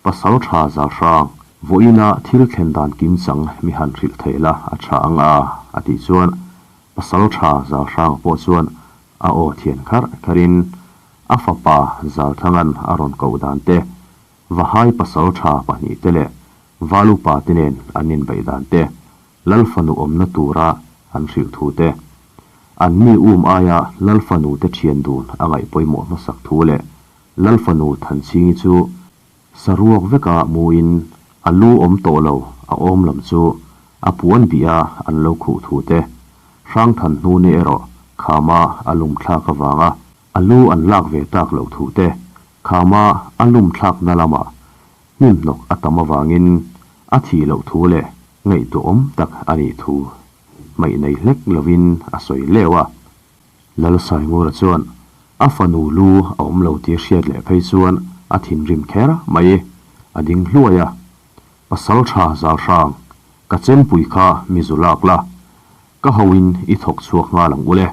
pasal tha zal hrang, vawiina thil thlen dan kimchang mi han hrilh theih la a tha ang a, a tih chuan pasal tha zal hrang pawh chuan a aw thian kharh kharhin a fapa Zalthangan a rawn koh dan te, Vahai pasal tha pahnihte leh Valupa te nen an inbeih dan te, Lal fanu awmna tura an hrilh thu te, an mi um aia Lal fanu te thian dun a ngaih pawimawh hmasak thu leh Lal fanu Thanchhingi chu saruak veka muin a lu awm tawh lo a awm lam chu a puan bih a an lo khuh thu te, Hrangthan hnuni erawh khama a lum thlak avanga a lu an lak ve tak loh thu te, khama a lum thlakna lamah Hnim hnawk a tam avangin a thih loh thu leh ngaihtuahawm tak a nih thu hmaih nei hlek lovin a sawi leu a. Lalsaingura chuan a fanu lu a awm lo tih hriat leh phei chuan a thinrim kher mai. A ding hluai a, Pasal tha zal hrang, ka chempui kha mi zu lak la, ka hoin i thawk chhuak nghal ang ule.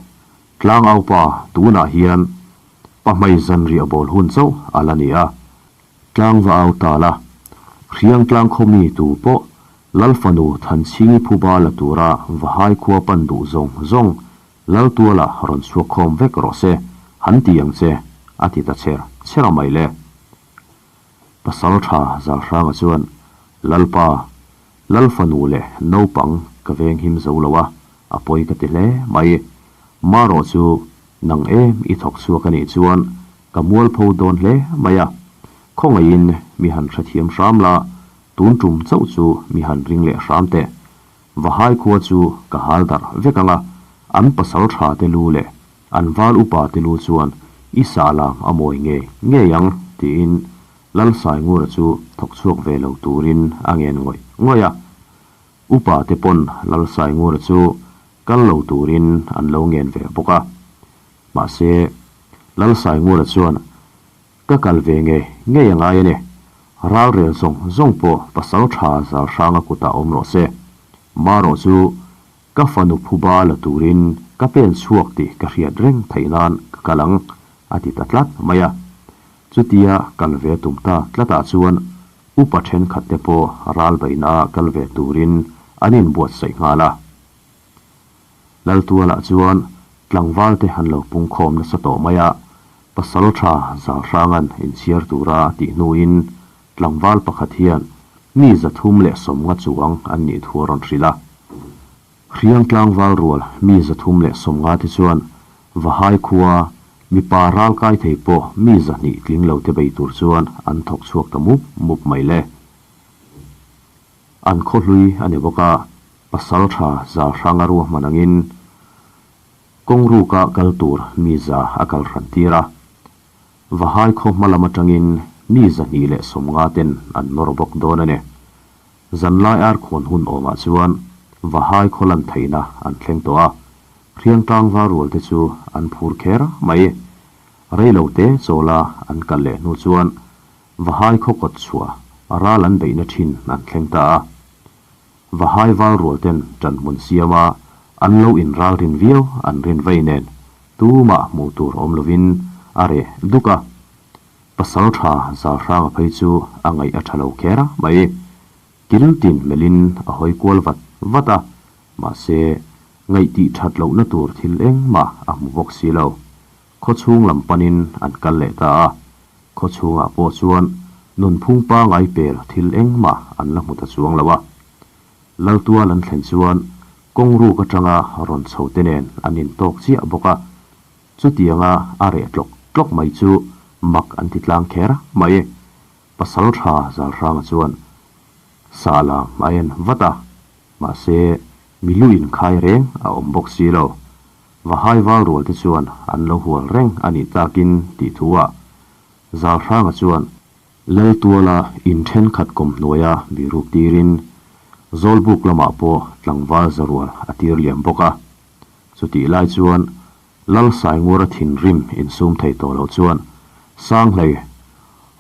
Tlangaupa tunah hian pahmei zanriah bawl hun chauh a la ni a. Tlang va au ta la, Hriangtlang khaw mi tu pawh Lal fanu Thanchhingi phuba la tura Vahai khua pan duh zawng zawng Laltuala rawn chhuak khawm vek rawh se, han ti ang che, a ti ta cher cher a mai le. Pasal tha Zalhranga chuan, Lalpa, Lal fanu leh naupang ka venghim zo lo a, a pawi ka ti hle mai. Marawh chu nang em i thawk chhuak a nih chuan Ka mualpho dawn hle mai a, khawngaihin mi han hrethiam hram la, tun tum chauh chu mi han ring leh hram teh. Vahai khua chu ka hal darh vek ang a, an pasal tha te lu leh an val upa te lu chuan i sah lam a mawi ngei ngei ang, tiin Lalsaingura chu thawk chhuak ve lo turin a ngen ngawih ngawih a. Upa te pawn Lalsaingura chu kal lo turin an lo ngen ve bawk a. Mahse, Lalsaingura chuan, Ka kal ve ngei ngei a ngai a ni. Ralrel zawng zawng pawh pasal tha zal hranga kutah awm rawh se. Marawh chu ka fanu phuba la turin ka pen chhuak tih ka hriat reng theih nan ka kal ang, a ti ta tlat mai a. Chutia kal ve tum ta tlatah chuan upa thenkhat te pawh ral beihna ah kal ve turin an inbuatsaih nghal a. Laltualah chuan tlangvalte an lo pungkhawm nasa tawh mai a, pasal tha Zalhranga'n inchhiar tura a tih hnuin tlangval pakhat hian mi 350 chuang an nih thu a rawn hrilh a. Hriang tlangval rual mi 350 te chuan Vahai khua mipa ral kai thei pawh mi 200 tling lo te bei tur chuan an thawk chhuak ta mup mup mai le. An khaw hlui a ni bawk a, pasal tha zal hrang a ruahman angin kawng ruka kal tur mi za a kal hran tir a. Vahai khaw hma lam atangin mi 250 ten an nawr bawk dawn a ni. Zanlai arkhawn hun awmah chuan Vahai khaw lan theihna an thleng tawh a, Hriangtlang var rual te chu an phur kher mai. Reilo te chawla an kal leh hnu chuan Vahai khaw kawt chhuah ral an beihna thin an thleng ta a. Vahai val rual ten ṭan hmun siam a, an lo in ral rin viau an rin vei nen tumah hmuh tur awm lovin a reh duk a. Pasal tha Zalhranga phei chu a ngaih a tha lo kher mai. Kil tin melhin a hawi kual vat vat a, mahse ngaih tih that lohna tur thil engmah a hmu bawk si lo. Khaw chhung lam panin an kal leh ta a, khaw chhungah pawh chuan nunphung pangai pel thil engmah an la hmu ta chuang lo a. Laltual an thlen chuan kawng ruk atanga rawn chho te nen an intawk chiah bawk a, chutianga a reh tlawk tlawk mai chu mak an ti tlang kher mai. Pasal tha Zalhranga chuan sah lam a en vat a, mahse mi lu inkhai reng a awm bawk si lo. Vahai val rual te chuan an lo hual reng a nih takin tih thu ah Zalhranga chuan Laltuala in thenkhat kawm hnuaia biruk tirin Zawlbuk lamah pawh tlangval zarual a tir liam bawk a. Chutih lai chuan Lal Saingura thinrim insum thei tawh loh chuan Sanghlei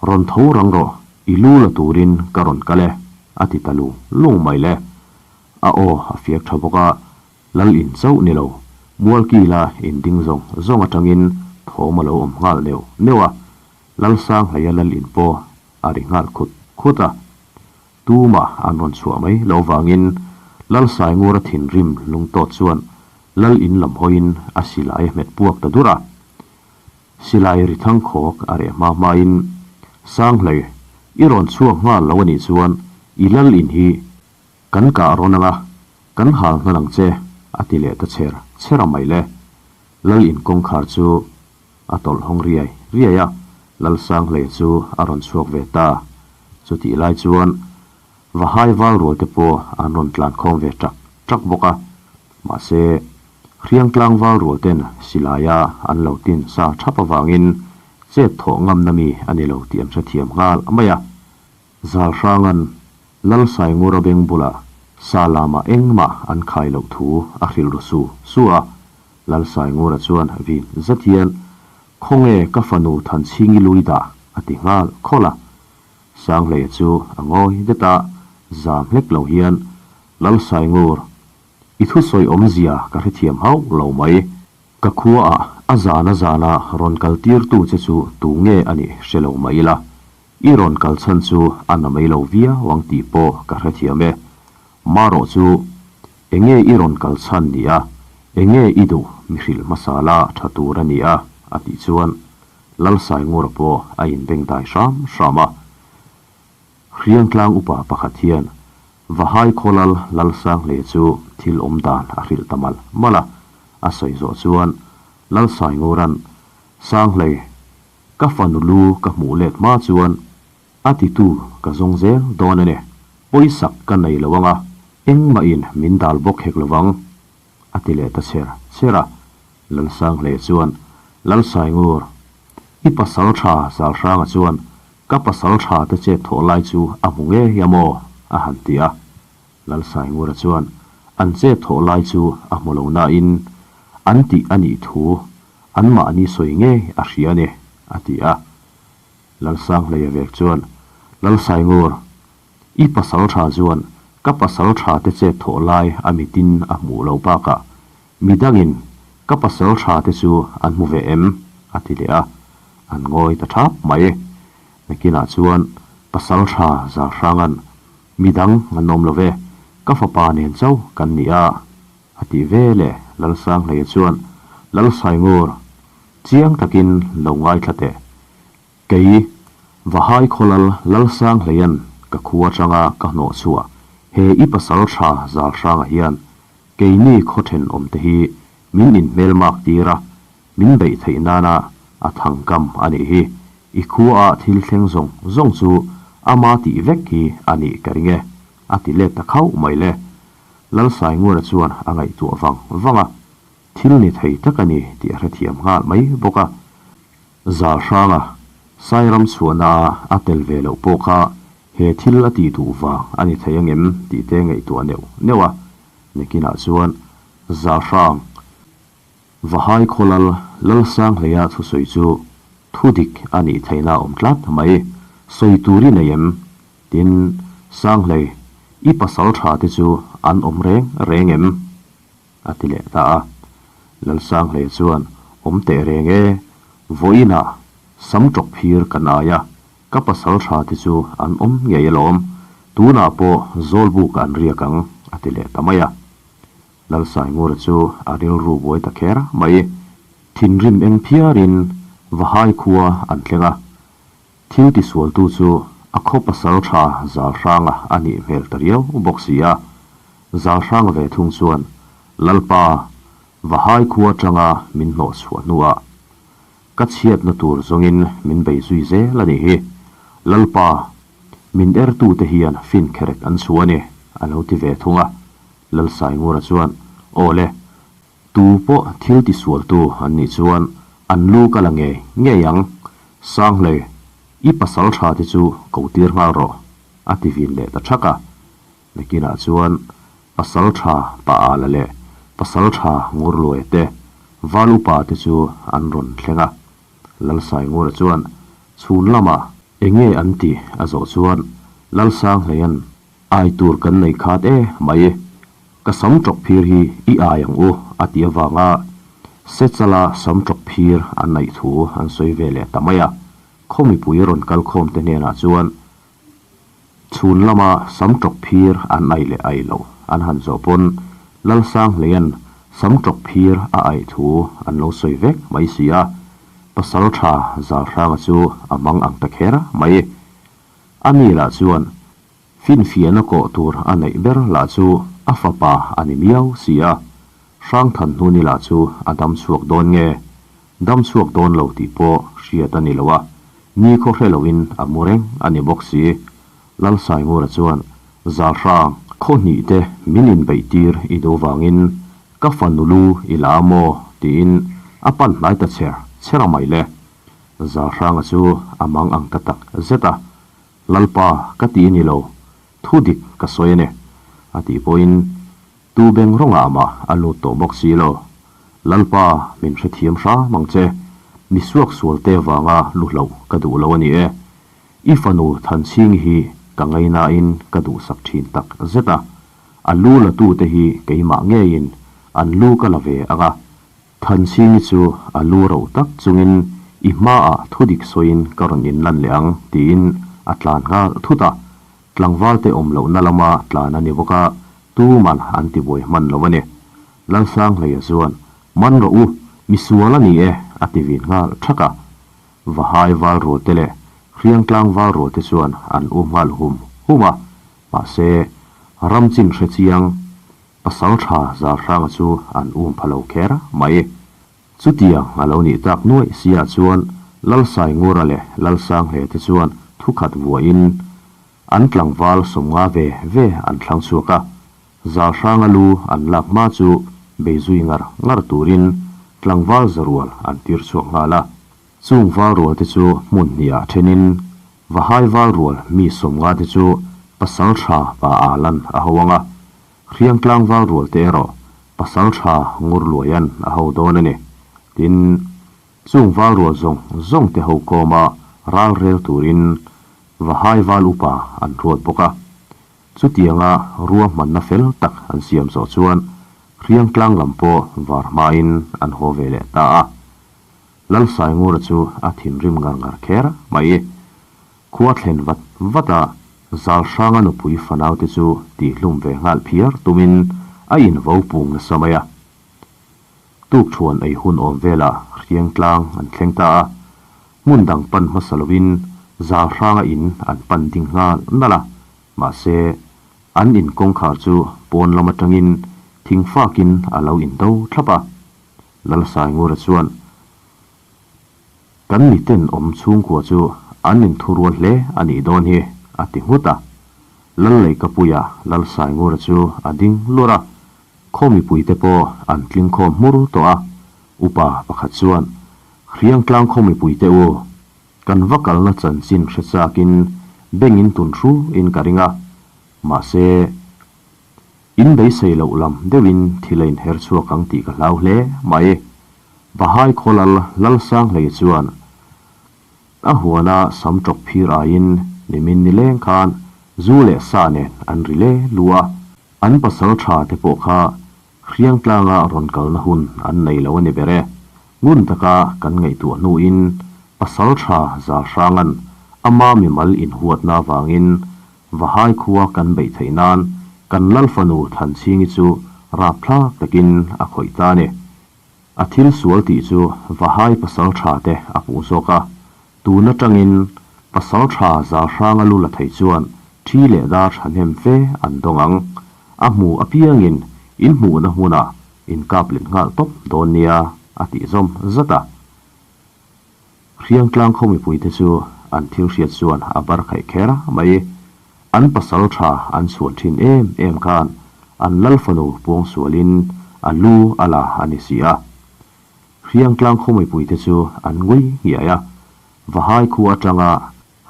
rawn tho rang rawh i lu la turin ka rawn kal e a ti ta lung lung mai le. A aw a fiak tha bawk a, Lal in chauh ni lo. Mualkila inding zawng zawng atangin thawm a lo awm nghal neuh neuh a, Lalsanghleia lal in pawh a ri nghal khut khut a. Tumah an rawn chhuah mai lo vangin Lalsaingura thinrim lungtawt chuan lal in lam hawiin a silai a hmet puak ta dur a. Silai ri thang khawk a reh hma hmain, Sanghlei, i rawn chhuak nghal lo a nih chuan i lal in hi kan kah rawn ang a, kan hal nghal ang che, a ti leh ta chher chher a mai le. Lal in kawngkhar chu a tawlh hawng riai riai a, Lalsanghlei chu a rawn chhuak ve ta. Chutih lai chuan Vahai val rual te pawh an rawn tlan khawm ve ṭak ṭak bawk a, mahse, Hriangtlang val rual ten silaia an lo tin sa ṭhap avangin chet thawh ngamna mi a ni lo tih an hrethiam nghal mai a. Zalhranga'n Lalsaingura beng bulah sa lamah engmah an khai loh thu a hrilh ru su su a, Lalsaingura chuan vin zet hian, Khawnge ka fanu Thanchhingi lui dah? a ti nghal khawlh a. Sanghleia chu a ngawi det a, zam hlek lo hian, Lalsaingur, i thusawi awmzia ka hrethiam hauh lo mai. Ka khuaah a zan a zana rawn kal tirtu che chu tu nge a nih hre lo mah ila, i rawn kal chhan chu a na mai lo viau ang tih pawh ka hrethiam e. Marawh chu, enge i rawn kal chhan ni a, enge i duh mi hrilh hmasa la tha tur a ni a, a tih chuan Lalsaingura pawh a inbeng dai hram hram a. Hriangtlang upa pakhat hian Vahai khawlal Lalsanghle chu thil awm dan a hrilh ta malh malh a. A sawi zawh chuan Lalsaingura'n, Sanghlei, ka fanu lu ka hmuh let hma chuan a titu ka zawng zel dawn a ni. Pawisak ka nei lo ang a, engmahin min dal bawk hek lo vang. A ti leh ta cher cher a. Lalsanghle chuan, Lalsaingur, i pasal tha Zalhranga chuan ka pasal tha te chet thawh lai chu a hmu ngei a maw? a han ti a. Lalsaingura chuan, An chet thawh lai chu a hmu lo nain an tih a nih thu anmahni sawi ngei a hria a ni, a ti a. Lalsanghleia vek chuan, Lalsaingur, I pasal tha chuan ka pasal tha te chet thawh lai a mitin a hmuh loh bakah midangin ka pasal tha te chu an hmu ve em? a ti leh a, an ngawi ta thap mai. Nakinah chuan pasal tha Zalhranga'n midang an awm lo ve, ka fapa nen chauh kan ni a, a ti ve leh Lalsanghleia chuan Lalsaingur, chiang takin lo ngaithla teh. Kei, Vahai khawlal Lalsanghleia'n ka khu atanga ka hnawh chhuah he i pasal tha Zalhranga hian keini khaw thenawm te hi min inhmelmak tir a, min beih theih nana a thangkam a nih hi. I khua a thil thleng zawng zawng chu ama tih vek hi a nih ka ring e, a ti let ta khauh mai le. Lalsaingura chuan a ngaihtuah vang vang a, thil ni thei tak a ni tih a hrethiam nghal mai bawk a. Zalhranga Sairam chhuahna a a tel ve loh pawh kha he thil a tih duh vang a ni thei angem tih te ngaihtuah neuh neuh a. Nakinah chuan Zalhrang Vahai Khawlal Lalsanghleia thusawi chu thu dik a nih theihna a awm tlat mai. Sawi tur i nei em? Tin, Sanghlei, i pasal tha te chu an awm reng reng em? A ti leh ta a. Lalsanghleia chuan, Awm teh reng e, vawiinah sam ṭawk phir kan ai a, ka pasal ṭha te chu an awm ngei alawm, tunah pawh Zawlbuk an riak ang, a ti leh ta mai a. Lalsaingura chu a rilru buai ta kher mai. Thinrim eng phiarin Vahai khua an thleng a, thil tisualtu chu a khaw pasal ṭha Zalhranga a nih hmel ta riau bawk si a. Zalhranga ve thung chuan, Lalpa, Vahai khua atanga min hnawh chhuah hnuah ka chhiatna tur zawngin min bei zui zel a nih hi. Lalpa, min ertute hian fin kherek an chhuah a ni, a lo ti ve thung a. Lalsaingura chuan, Aw le, tu pawh thil tisualtu an nih chuan an lu ka la ngei ngei ang. Sanghlei, i pasal tha te chu ko tir nghal rawh, a ti vin leh ta thak a. Nakinah chuan pasal tha Paala leh pasal tha Ngurluaia te, Val upa te chu an rawn thleng a. Lalsaingura chuan chhun lamah enge an tih a zawh chuan Lalsanghleia'n ai tur kan nei khat e mai. Ka sam ṭawk phir hi i ai ang u a ti avanga Sechala sam ṭawk phir an naih thu an sawi ve leh ta mai a. Khaw mipui rawn kal khawm te hnenah chuan chhun lama sam ṭawk phir an ai leh ai loh an han zawh pawn Lalsanghleia'n sam ṭawk phir a aih thu an lo sawi vek mai si a, Pasalṭha Zalhranga chu a mang ang ta kher mai. A ni lah chuan Finfiahna kawh tur a neih ber lah chu a fapa a ni miau si a, Hrangthanhnuni lah chu a dam chhuak dawn nge? Dam chhuak dawn lo tih pawh hriat a ni lo a, ni khaw hre loin a mu reng a ni bawk si. Lalsaingura chuan, Zalhrang, khaw hnih te min inbeih tir i duh vangin ka fanu lu i la a maw? tiin a pan hnai ta chher chher a mai le. Zalhranga chu a mang ang ta tak zet a, Lalpa ka ti a ni lo, thu dik ka sawi a ni, a tih pawhin tu beng rawngah mah a lut tawh bawk si lo. Lalpa min hrethiam hram ang che, mi suaksual te vanga lu hloh ka duh lo a ni e. I fanu Thanchhingi hi ka ngainain ka duhsak thin tak zet a, a lu la tute hi keimah ngeiin an lu ka la ve ang a, Thanchhingi chu a lu ro tak chungin i hmaah thudik sawiin ka rawn inlan leh ang tiin a tlan nghal thut a, tlangval te awm lohna lama tlan a ni bawk a, tuman an ti buai hman lo a ni. Lalsanghleia chuan, Man rawh u, misual a ni e a ti vin nghal thak a. Vahai val rual te leh Hriangtlang val rual te chuan an um nghal hum hum a, mahse ramchin hre chiang Pasal tha Zalhranga chu an um pha lo kher mai. Chutiang a lo nih tak nuaih sia chuan Lalsaingura leh Lalsanghle te chuan thukhat vuahin an tlangval 50 ve ve an thlang chhuak a. Zalhranga lu an lak hma chu bei zui ngar ngar turin tlangval zarual an tir chhuak nghal a. Chung valrual te chu hmun hniah thenin Vahai valrual mi 50 te chu pasal tha pa a lan a ho ang a, Hriangtlang valrual te erawh pasal tha ngur luaian a ho dawn a ni. Tin, chung valrual zawng zawng te ho kawma ral rel turin Vahai val upa an ruat bawk a. Chutianga ruahmanna fel tak an siam zawh chuan Hriangtlang lam pawh var hmain an haw ve leh ta a. Lalsaingura chu a thinrim ngar ngar kher mai. Khua thlen vat vat a, Zalhranga nupui fanaute chu tihhlum ve nghal phiar tumin a invo pung nasa mai a. Tukṭhuan ei hun awm velah Hriangtlang an thleng ta a, hmun dang pan hmasa lovin Zalhranga in an pan ding nghal nalh a, mahse an in kawngkhar chu pawn lam aṭangin thingfakin a lo indo thlap a. Lalsaingura chuan, Kan miten awm chhungkua chu an inthurual hle a nih dawn hi, a ti nghut a. Lalleikapuia Lalsaingura chu a ding lur a, khaw mipuite pawh an tling khawm hmur tawh a. Upa pakhat chuan, Hriangtlang khaw mipuite u, kan va kalna chanchin hre chakin bengin tun hru in ka ring a, mahse, In beisei loh lam deuhin thil a inher chhuak ang tih ka hlau hle mai. Bahai Khawlal Lalsanghlei chuan a huana sam ṭawk phir aiin nimin nileng khan zu leh sa nen an ri le lu a, an pasal ṭha te pawh kha Hriangtlanga rawn kalna hun an nei lo a ni ber e. Ngun taka kan ngaihtuah hnuin pasal ṭha Zalhranga'n ama mimal inhuatna avangin Vahai khua kan beih theih nan kan Lal fanu Thanchhingi chu rapthlak takin a khawih ta a ni. A thil sual tih chu Vahai pasal tha te a hmuh zawk a, tun atangin pasal tha Zalhranga lu la thei chuan thi leh dar thahnem fe an dawng ang. A hmu apiangin in hmuhna hmunah in kap let nghal tawp dawn nia a tih zawm zat a. Hriangtlang khaw mipuite chu an thil hriat chuan a bar khaih kher mai. An pasal tha an chhuan thin em em khan an lal fanu puangsualin a lu a la a ni si a. Hriangtlang khaw mipuite chu an ngui nghiai a, Vahai khua atanga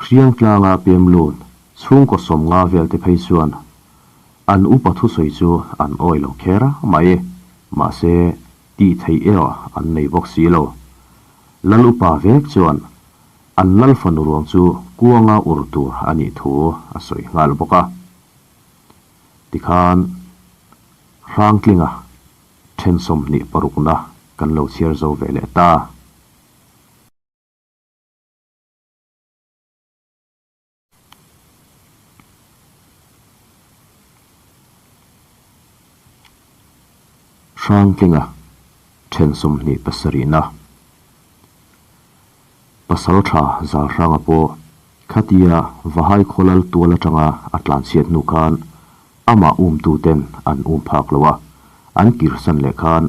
Hriangtlanga pem lut chhungkaw 50 velte phei chuan an upa thusawi chu an awi lo kher mai. Mahse, Tih theih erawh an nei bawk si lo. Lal upa vek chuan an lal fanu ruang chu kuanga ur tur a nih thu a sawi nghal bawk a. Tikhan. Hrangtlinga then 26na kan lo chhiar zo ve leh ta. Hrangtlinga then 27na Pasaltha Zalhranga pawh khatia Vahai khawlal tual atanga a tlanchhiat hnu khan amah umtuten an um phak lo a, an kirsan leh khan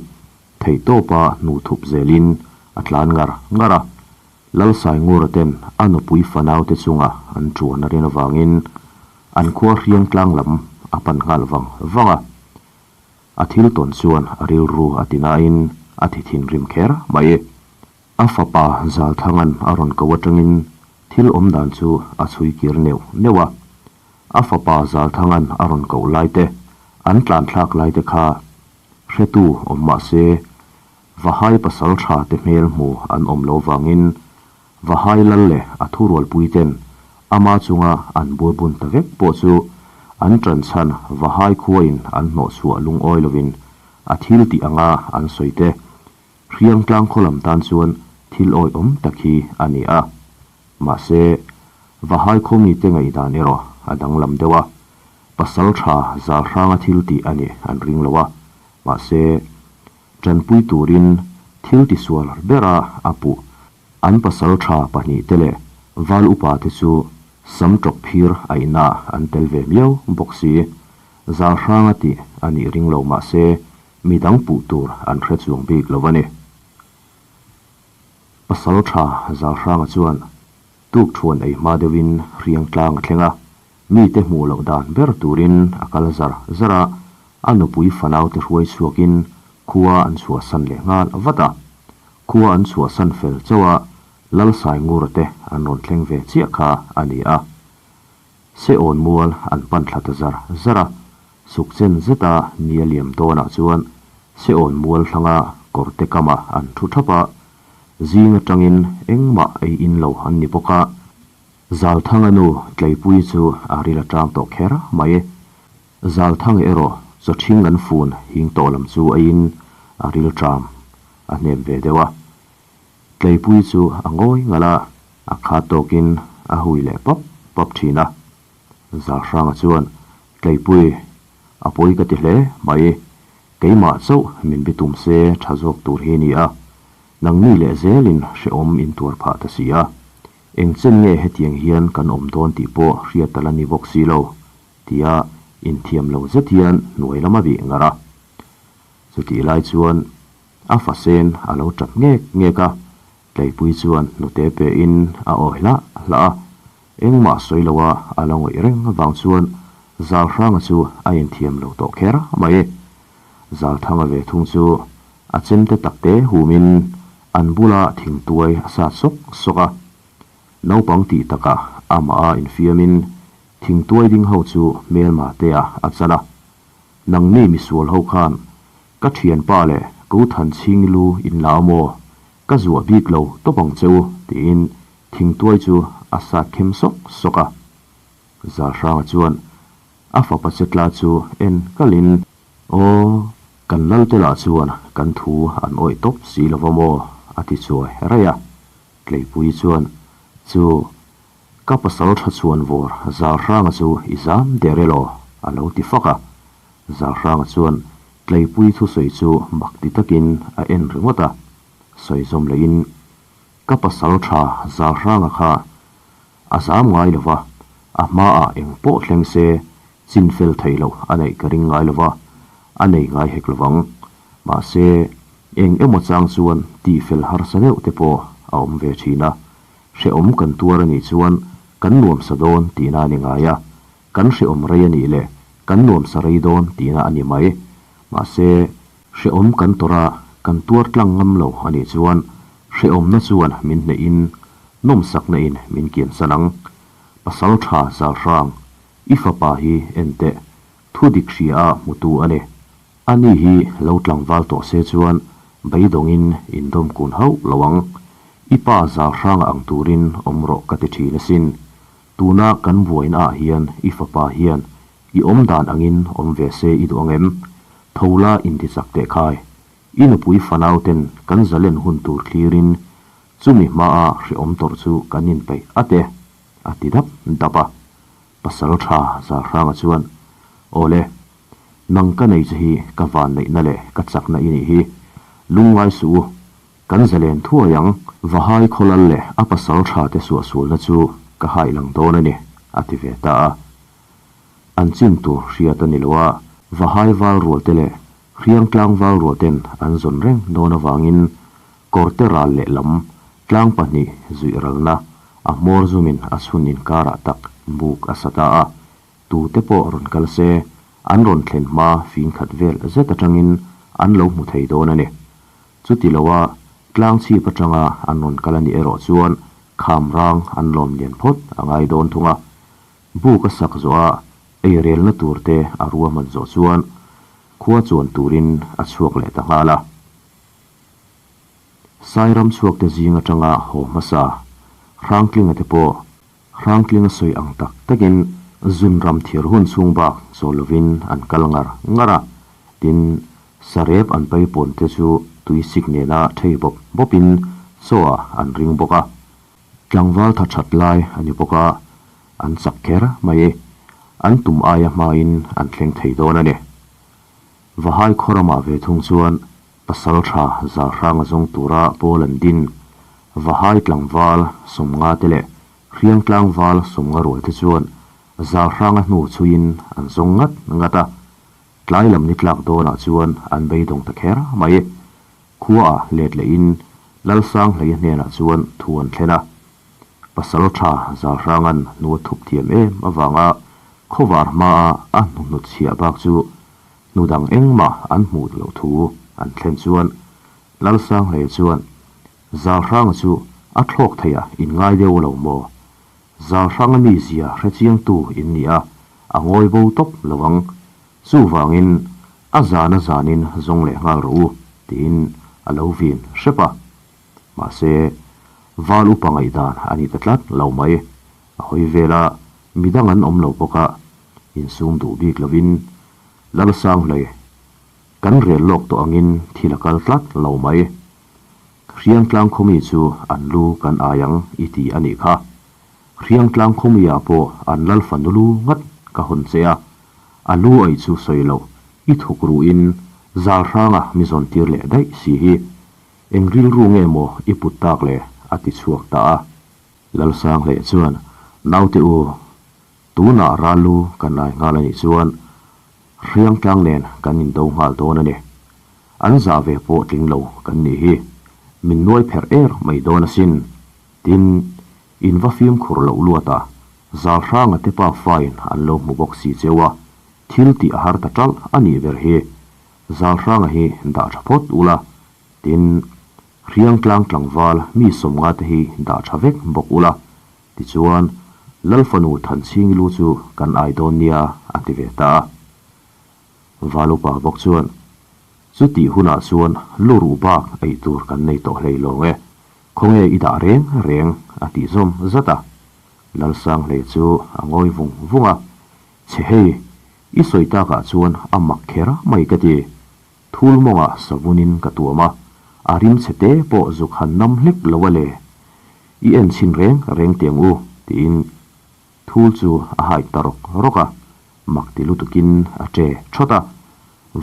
theihtawpa hnu thup zelin a tlan ngar ngar a. Lalsaingura ten a nupui fanaute chunga an ṭuan a rin avangin an khua hriang tlang lam a pan nghal vang vang a. A thil tawn chuan a rilru a ti nain a thi thinrim kher mai. A fapa Zalthanga'n a rawn ko aṭangin thil awm dan chu a chhui kir neuh neuh a. A fapa Zalthanga'n a rawn koh laite, an tlanthlak laite kha hretu awm mah se Vahai pasal tha te hmel hmu an awm lo vangin Vahai lal leh a thurualpui ten ama chunga an burbun ta vek pawh chu an ṭan chhan Vahai khuain an hnawhchhuah lungawi lovin a thil tih anga an sawi te Hriangtlang khaw lam tan chuan thil awihawm tak hi a ni a. Mahse, Vahai khaw mite ngaihdan erawh a danglam deuh a, pasal tha Zalhranga thil tih a nih an ring lo a, mahse, Tanpui turin thil tisual bera a puh. An pasal tha pahnihte leh val upa te chu sam tawk phir a inah an tel ve miau bawk si. Zal hranga tih a nih ring lo mah se midang puh tur an hre chuang bik lo a ni. Pasal tha Zal hranga chuan tuk thuan ei hma deuhin hriang tlang a thleng a, Mite hmuh loh dan ber turin a kal zar zar a, a nupui fanaute hruai chhuakin khua an chhuahsan leh nghal vat a. Khua an chhuahsan fel chauh a, Lalsaingura te an rawn thleng ve chiah kha a ni a. Seawn mual an pan thla ta zar zar a, sukchen zeta ni a liam dawnah chuan Seawn mual thlanga kawrte kamah an thu thap a, zing atangin engmah ei in lo an ni bawk a, Zalthanga nu Tleipuii chu a ril a tang tawh kher mai. Zalthanga erawh chawthing an fun hing tawh lam chu aiin a ril tram a hnem ve deuh a. Tleipuii chu a ngawi ngalh a, a khat tawkin a hui leh pap pap thin a. Zalhranga chuan, Tleipui, a pawi ka ti hle mai. Keimah chauh min bi tum se tha zawk tur hi ni a. Nangni leh zelin hrehawm in tuar phah ta si a. Eng chen nge hetiang hian kan awm dawn tih pawh hriat a la ni bawk si lo, tia inthiam lo zet hian hnuai lam a bih ngar a. Chutih lai chuan a fa sen a lo tap ngek ngek a, Tleipui chuan hnute pehin a awi hlah hlah a. Engmah sawi loa a la ngawih reng avang chuan Zalhranga chu a inthiam lo tawh kher mai. Zalthanga ve thung chu a chemte takte humin an bula thingtuai a sat sawk sawk a. Naupang tih takah amah a infiamin thingtuai ding ho chu hmelma tea a chan a. Nangni misual ho khan ka thianpa leh ko than chhing lu in la maw? Ka zuah bik lo tawp ang che u tiin thingtuai chu a sat khem sawk sawk a. Zalhranga chuan A fapa chetla chu en kalin, Aw, kan lalte lah chuan kan thu an awih tawp si lo va maw? a ti chuai raih a. Tleipui chuan, Chu, ka pasal tha chhuan vawr Zalhranga chu i zam der elaw? a lo ti fak a. Zalhranga chuan Tleipui thusawi chu mak ti takin a en ringawt a, sawi zawm lehin, Ka pasal tha Zalhranga kha A zam ngai lo va, a hmaah eng pawh thleng se chin fel theih loh a neih ka ring ngai lo va, a nei ngai hek lo vang. Mahse, eng emaw chang chuan tih fel harsa deuh te pawh a awm ve thin a. Hrehawm kan tuar a nih chuan kan nuamsa dawn tihna a ni ngai a, kan hrehawm rei a nih leh kan nuamsa rei dawn tihna a ni mai. Mahse, hrehawm kan tawrh a, kan tuar tlang ngam lo a nih chuan hrehawmna chuan min hnehin Nawmsakna in min kiansan ang. Pasal tha Zalhrang, i fapa hi en teh, thu dik hria a hmutu a ni. Ani hi lo tlangval tawh se chuan beidawngin in dawm kun hauh lo ang. I pa Zalhranga ang turin awm rawh ka ti thin asin. Tuna kan buaina ah hian i fapa hian i awm dan angin awm ve se i duh ang em? Tho la intichak teh khai, i nupui fanau ten kan zalen hun tur thlirin chumi hmaa hrehawm tawrh chu kan inpeih at e, a ti dap dap a. Pasal tha Zalhranga chuan, Awle, nang ka nei che hi ka vanneihna leh ka chakna i nih hi, lungngai suh u, kan zalen thuai ang, Vahai khawlal leh a pasal tha te suahsualna chu ka haih lang dawn a ni, a ti ve ta a. An chin tur hriat a ni lo a, Vahai val rual te leh Hriangtlang val rual ten an zawn reng dawn avangin kawrte ral leh lam tlang pahnih zuih ralna a hmawr zumin a chhun inkarah tak buk a sa ta a, tute pawh rawn kal se an rawn thlen hma fing khat vel zet atangin an lo hmu thei dawn a ni. Chuti loa tlang chhip atanga an rawn kal a nih erawh chuan kham rang an lawm lian phawt a ngai dawn thung a. Buk a sak zawh a, ei relna tur te a ruahman zawh chuan khua chuan turin a chhuak leh ta nghal a. Sairam chhuak te zing atanga haw hmasa Hrangtlinga te pawh Hrangtlinga sawi ang tak takin zun ram thir hun chhung bak chawl lovin an kal ngar ngar a, tin sarep an paipawn te chu tuisik nena thei bawp bawpin chaw ah an ring bawk a. Tlangval tha that lai a ni bawk a, an chak kher mai e. An tum aia hmain an thleng thei dawn a ni. Vahai khaw ramah ve thung chuan pasal tha Zalhranga zawng tura pawl an din Vahai tlangval sawmnga te leh Hriang tlangval sawmnga rual te chuan Zalhranga hnu chhuiin an zawng ngat ngat a. Tlai lam ni tlak dawnah chuan an beidawng ta kher mai. Khuaah let lehin Lalsanghleia hnenah chuan thu an thlen a. Pasal tha Zalhranga'n hnu a thup thiam em avanga khawvar hmaa a hnuhnut chhiah bak chu hnu dang engmah an hmuh loh thu an thlen chuan Lalsanghleia chuan Zalhranga chu a thlawk theiah inngai deuh lo maw? Zalhranga mizia hrechiangtu in ni a, a ngawi bo tawp lo ang. Chuvangin A zan a zanin zawng leh nghal rawh u, tiin a lo vin hrep a. Mahse, val upa ngaihdan a ni ta tlat lo mai. A hawi vel a, midang an awm lo bawk a, insum duh bik lovin Lalsanghlei, kan rel lawk tawh angin thil a kal tlat lo mai. Hriangtlang khawmi chu an lu kan ai ang i ti a nih kha. Hriangtlang khawmi-ah pawh an lal fanu lu ngat ka hawn che a, A lu aih chu sawi loh, i thuk ruhin zal hranga mi zawn tir leh daih si hi. Eng rilru nge maw i put tak le? a ti chhuak ta a. Lalsanghleh chuan, Naute u, tunah ral lu kan ai nghal a nih chuan Hriangtlang nen kan indo nghal dawn a ni. An zah ve pawh tling lo kan nih hi. Min nuai pherh er mai dawn asin. Tin, In va fimkhur loh luat a, Zalhranga te pa fain an lo hmu bawk si cheu a, thil tih a har ta ṭalh a nih ber hi. Zalhranga hi dah ṭha phawt ula, tin, Hriangtlang tlangval mi sawmnga te hi dah ṭha vek bawk ula, tichuan, Lalfanu Thanchhingi lu chu kan ai dawn nia, a ti ve ta a. Valupa bawk chuan, Chutih hunah chuan lu ruh bak ei tur kan nei tawh hlei lawng e, Khawnge i dah reng reng? a tih zawm zat a. Lalsanghlei chu a ngawi vung vung a, Chhe hei, i sawi takah chuan a mak kher mai ka ti. Thul mawngah savunin ka tuam a, a rim chhe te pawh zuk han nam hlek lo a le. I en chhin reng reng tiang u, tiin Thul chu a haih ta rawk rawk a, mak ti lutukin a che thawt a.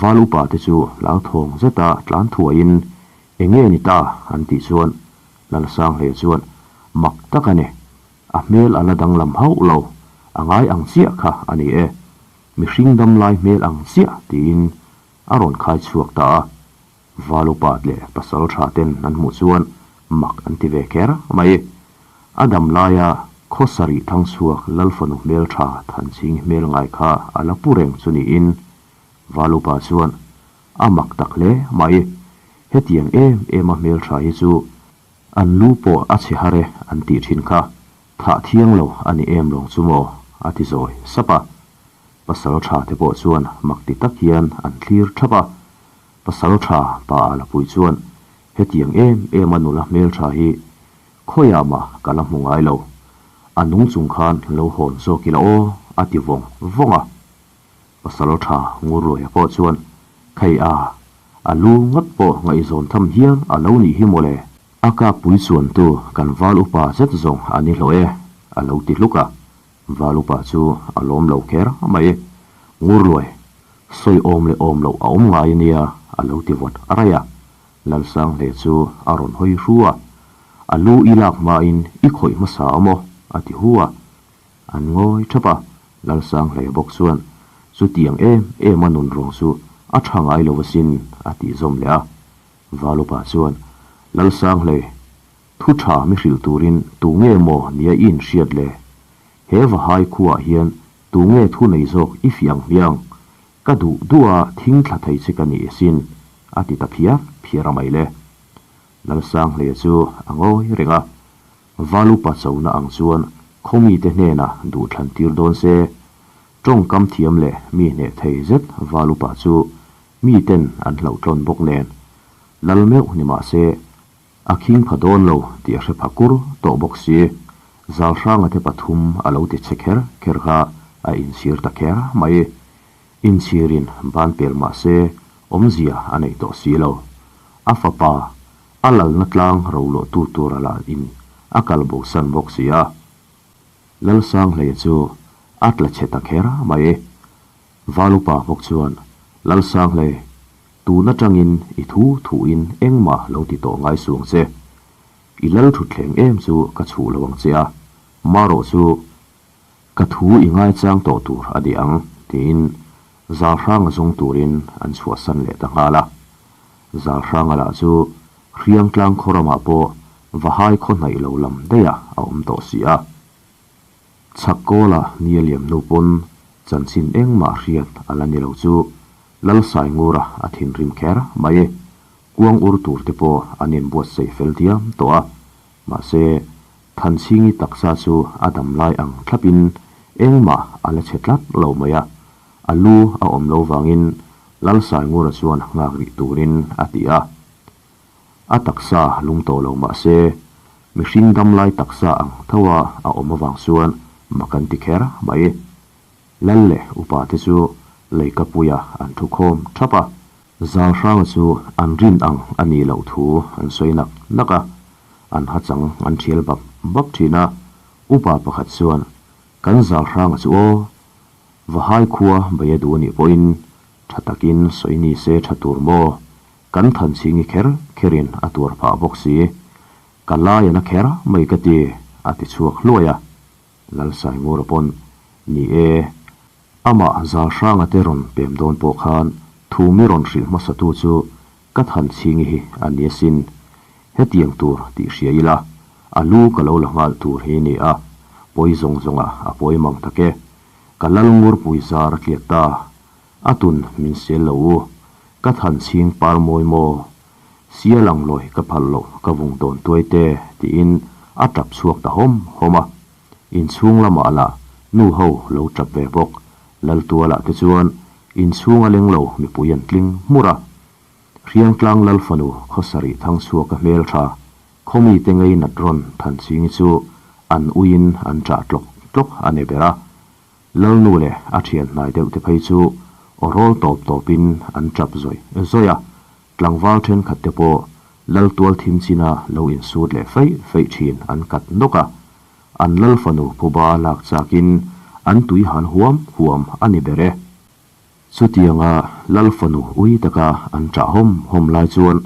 Val upa te chu hlauthawng zeta tlan thuaiin, Eng nge ni ta? an tih chuan Lalsanghle chuan, Mak tak a ni. A hmel a la danglam hauh lo, a ngai ang chiah kha a ni e. Mihring dam lai hmel ang chiah tiin a rawn khai chhuak ta a. Val upa leh pasal tha ten an hmuh chuan mak an ti ve kher mai. A dam laia khaw sarih thang chhuak Lalfanu hmel tha Thanchhingi hmel ngai kha a la pu reng chu niin Val upa chuan a mak tak hle mai. Hetiang em em a hmel tha hi chu an lu pawh a chhe har e an tih thin kha thah thiang lo a ni em lawng chu maw a ti zawi sap a. Pasal tha te pawh chuan mak ti tak hian an thlir thap a. Pasal tha pa a la pui chuan hetiang em em a nula hmel tha hi khawiah mah ka la hmu ngai lo. A nung chung khan lo hawn zawk ila aw a ti vawng vawng a. Pasal tha Ngurluaia pawh chuan. Khai a, a lu ngawt pawh ngaihzawn tham hial a lo nih hi mawle. A kakpui chuantu kan val upa zet zawng a ni hlawh e, a lo ti hluk a. Val upa chu a lawm lo kher mai. Ngurluai, sawi awm leh awm loh a awm ngai a nia, a lo ti vawt raih a. Lalsanghle chu a rawn hawi hru a, A lu i lak hmain i khawih hmasa a maw? a ti hu a. An ngawi thap a, Lalsanghle bawk chuan, Chutiang em em a nun rawng chu a tha ngai lo asin, a tih zawm leh a. Valupa chuan, Lalsanghle, thu tha mi hrilh turin tu nge maw nia i inhriat le? He Vahai khuaah hian tu nge thu nei zawk i fiah ang hmiang? Ka duh duh a thing thla thei che ka ni asin, a ti ta phiar phiar a mai le. Lalsanghlea chu a ngawi reng a, Valupa chona ang chuan khawmite hnenah duh thlan tir dawn se, tawngkam thiam leh mi hneh thei zet Valupa chu miten an hlauhtlawn bawk nen, lal meuh ni mah se, A khing pha dawn lo tih a hre pha kur tawh bawk si. Zalhranga te pathum a lo ti che kher kher kha a inchhir ta kher mai. Inchhirin ban pel mah se awmzia a nei tawh si lo. A fapa a lalna tlang roluahtu tura lah in a kal bosan bawk si a. Lalsanghleia chu a tla chhe ta kher mai. Valupa bawk chuan Lalsanghlei Tun atangin i thu thuin engmah lo ti tawh ngai suang che. I lal thutthleng em chu ka chhuh lo ang che a, marawh chu ka thu i ngaichang tawh tur a ni ang, tiin Zalhranga zawng turin an chhuahsan leh ta nghal a. Zalhranga lah chu Hriangtlang khaw ramah pawh Vahai khaw hnaih lo lam daihah a awm tawh si a. Chhak kawla ni a liam hnu pawn chanchin engmah hriat a la ni lo chu Lalsaingura a thinrim kher mai. Kuang ur tur te pawh an inbuatsaih fel diam tawh a, mahse Thanchhingi taksa chu a dam lai ang thlapin engmah a la chhe tlat lo mai a, a lu a awm lo vangin Lalsaingura chuan nghak rih turin a ti a. A taksa lung tawh lo mah se, mihring damlai taksa ang tho a a awm avang chuan mak an ti kher mai. Lal leh upa te chu leikapuia an thu khawm thap a, Zalhranga chu an rin ang a nih loh thu an sawi nak nak a, an hachang an thial bap bap thin a, upa pakhat chuan, Kan Zalhranga chu aw, Vahai khua bei a duh a nih pawhin tha takin sawi ni se tha tur maw? Kan Thanchhingi kher kherin a tuar phah bawk si. Ka lai a na kher mai ka ti, a ti chhuak hluai a. Lalsaingura pawn, Ni e, amah Zalhranga te rawn pem dawn pawh khan thu mi rawn hrilh hmasatu chu ka Thanchhingi hi a ni asin. Hetiang tur tih hria ila, a lu ka lo la nghal tur hi ni a, pawi zawng zawngah a pawi mang tak e. Ka Lalngurpui zar a tliak ta, a tun min sel lo u. Ka than chhing par mawi maw? Sial ang lawi ka phal loh ka vung dawn tuai te tiin a tap chhuak ta hawm hawm a. Inchhung lamah lah nu ho lo tap ve bawk. Laltualah te chuan inchhung a leng lo mipui an tling hmur a. Hriangtlang Lalfanu khawsarih thangchhuaka hmeltha khawmite ngei nat rawn than chhingi chu an uiin an ṭah tlawk tlawk a ni ber a. Lalnu leh a thian hnai deuh te phei chu aw rawl tawp tawpin an tap zawih zawih a, tlangval thenkhat te pawh Laltual thim china lo insut leh feih feih thin an kat nawk a, an Lal fanu phuba lak chakin an tui hal huam huam a ni ber e. Chutianga Lal fanu ui taka an ṭah hawm hawm lai chuan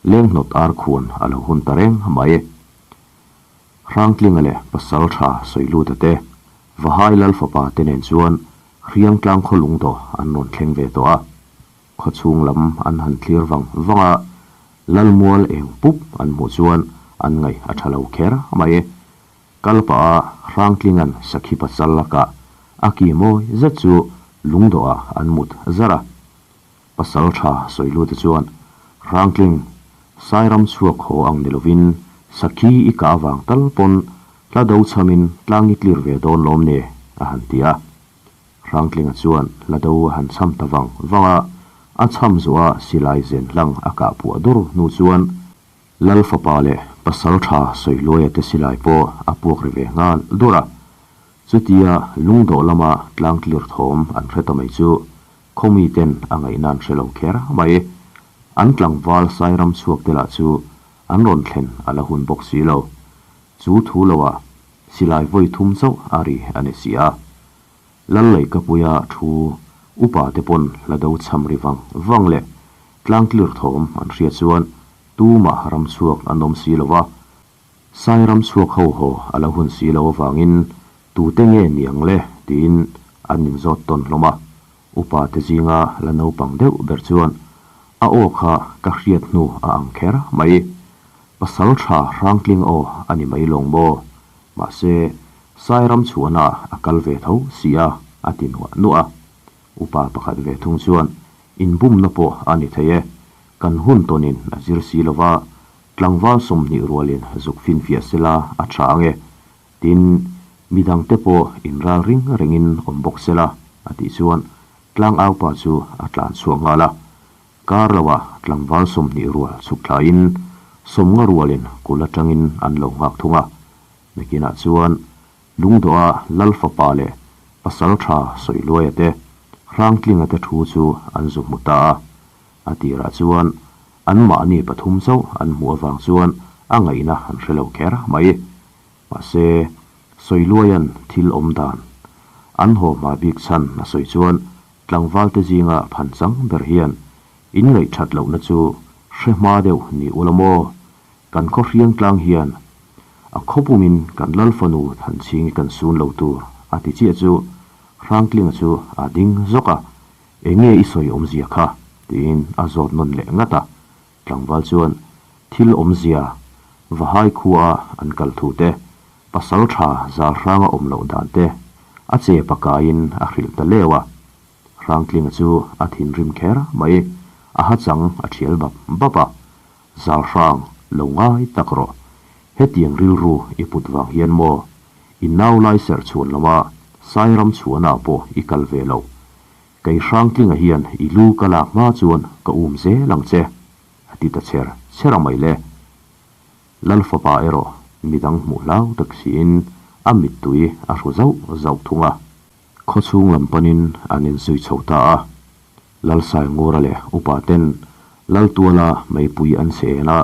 lenghnawt ar khuan a lo hun ta reng mai. Hrangtlinga leh Pasalṭha Sawiluta te, Vahai Lalfapa te nen chuan Hriangtlang khaw lungdawh an rawn thleng ve tawh a. Khawchhung lam an han thlir vang vang a, Lalmual eng pup an hmuh chuan an ngaih a ṭha lo kher mai. Kal pah a Hrangtlinga'n Sakhi Pasal lakah a ki mawi zet chu lungdawhah an mut zar a. Pasal tha Sawiluta chuan, Hrangtling, Sairam chhuak haw ang ni lovin Sakhi i kah avang tal pawn hla do chhamin tlang i tlir ve dawn lawm ni? a han ti a. Hrangtlinga chuan hla do a han chham ta vang vang a, a chham zawh a silai zen hlang a kah puah dur hnu chuan Lal fapa leh Pasal tha Sawiluaia te silai pawh a puak ri ve nghal dur a. Chutia lungdawh lama tlang tlir thawm an hre ta mai chu. Khaw miten a ngaihna an hre lo kher mai. An tlangval Sairam chhuak te lah chu an rawn thlen a la hun bawk si lo. Chu thu loah silai vawi thum chauh a ri a ni si a. Lalleikapuia thu upa te pawn hla do cham ri vang vang leh tlangtlir thawm an hria chuan tumah ram chhuak an awm si lo va, Sai ram chhuak ho haw a la hun si lo avangin tute nge niang le tiin an inzawt tawn hlawm a. Upa te zinga la naupang deuh ber chuan a aw kha ka hriat hnu a ang kher mai. Pasal tha hrangtling aw a ni mai lawng maw? Mahse, Sai ram chhuahna a kal ve tho si a, a ti nuah nuah a. Upa pakhat ve thung chuan inbumna pawh a ni thei e, kan hun tawnin a zir si lo va, Tlangval 20 rualin zuk finfiah sela a tha ang e, tin, midangte pawh inral ring rengin awm bawk sela, a tih chuan tlangaupa chu a tlan chhuak nghal a. Kar loah tlangval 20 rual chhuk thlain 50 rualin kul atangin an lo nghak thung a. Nakinah chuan Lungdawha Lal fapa leh pasal tha Sawiluaia te, Hrangtlinga te thu chu an zu hmu ta a. A tirah chuan anmahni pathum chauh an hmuh avang chuan a ngaihna an hre lo kher mai. Mahse, Sawiluaia'n thil awm dan an haw hma bik chhan a sawi chuan tlangvalte zinga phan chang ber hian in ngaihthat lohna chu hre hma deuh ni ula maw? Kan khaw hriang tlang hian a khaw pumin kan lal fanu Thanchhingi kan sun lo tur a ti chiah chu Hrangtlinga chu a ding zawk a. Enge i sawi awmzia kha? tiin a zawt nawn leh ngat a. Tlangval chuan thil awmzia Vahai khua an kal thu te, pasal tha zal hranga awm loh dan te a che pakaiin a hrilh ta leu a. Hrangtlinga chu a thinrim kher mai, a hachang a thial bap bap a. Zal hrang lo ngai tak rawh, hetiang rilru i put vang hian maw i nau lai serh chhuan lama Sairam chhuanah pawh i kal ve loh. Kei Hrangtlinga hian i lu ka lak hma chuan ka um zel ang che, a ti ta cher cher a mai le. Lal fapa erawh midang hmuh hlau tak siin a mittui a hru zauh zauh thung a. Khawchhung lam panin an inzui chho ta a. Lalsaingura leh upa ten Laltuala meipui an che en a,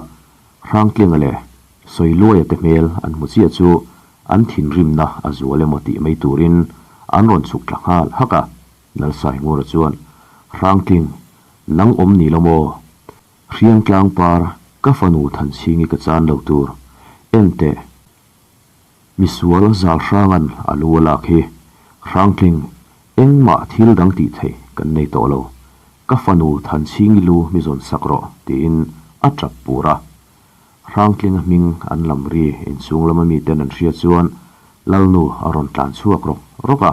Hrangtlinga leh Sawiluaia te hmel an hmu chiah chu an thinrimna a zual emaw tih mai turin an rawn chhuk tla nghal hak a. Lalsaingura chuan, Hrangtling, nang awm ni lo maw? Hriangtlang par ka fanu Thanchhingi ka chan lo tur. Enteh. Misual zal hranga'n a lu a lak hi Hrangtling engmah thil dang tih theih kan nei tawh lo, ka fanu Thanchhingi lu mi zawn sak rawh tiin a tap pur a. Hrangtlinga hming an lam ri inchhung lama miten an hria chuan Lalnu a rawn tlan chhuak rawk rawk a,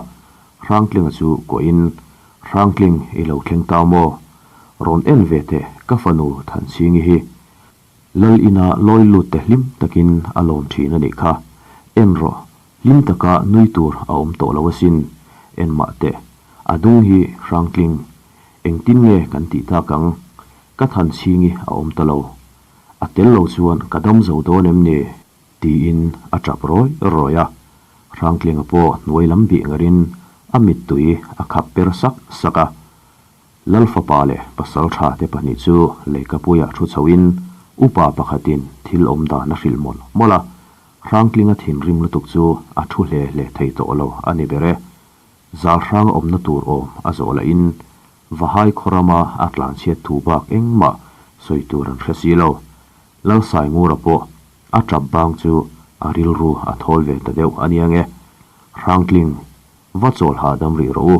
Hrangtlinga chu kuahin Hrangtling i lo thleng tau maw? Rawn en ve teh ka fanu Thanchhingi hi Lal ina lawi lut te hlim takin a lawm thin a nih kha. En rawh, hlim taka nui tur a awm tawh lo asin. En mah teh, a dung hi hrangtling. Engtin nge kan tih tak ang? Ka than chhingi a awm ta lo. A tel lo chuan ka dam zo dawn em ni? Tiin a tap rawi rawi a. Hrangtlinga pawh hnuai lam bih ngarin a mittui a khap per sak sak a. Lal fapa leh pasal tha te pahnih chu leikapuiah thu chhoin upa pakhatin thil awm dan a hrilh mawlh mawlh a, Hrangtlinga thinrim lutuk chu a thu hle hle thei tawh lo a ni ber e. Zal hrang awmna tur awm a zawh lahin Vahai khaw rama a tlanchhiat thu bak engmah sawi tur an hre si lo. Lalsaingura pawh a tap bang chu a rilru a thawl ve ta deuh a nia nge. Hrangtling Va chawl hahdam rih rawh u,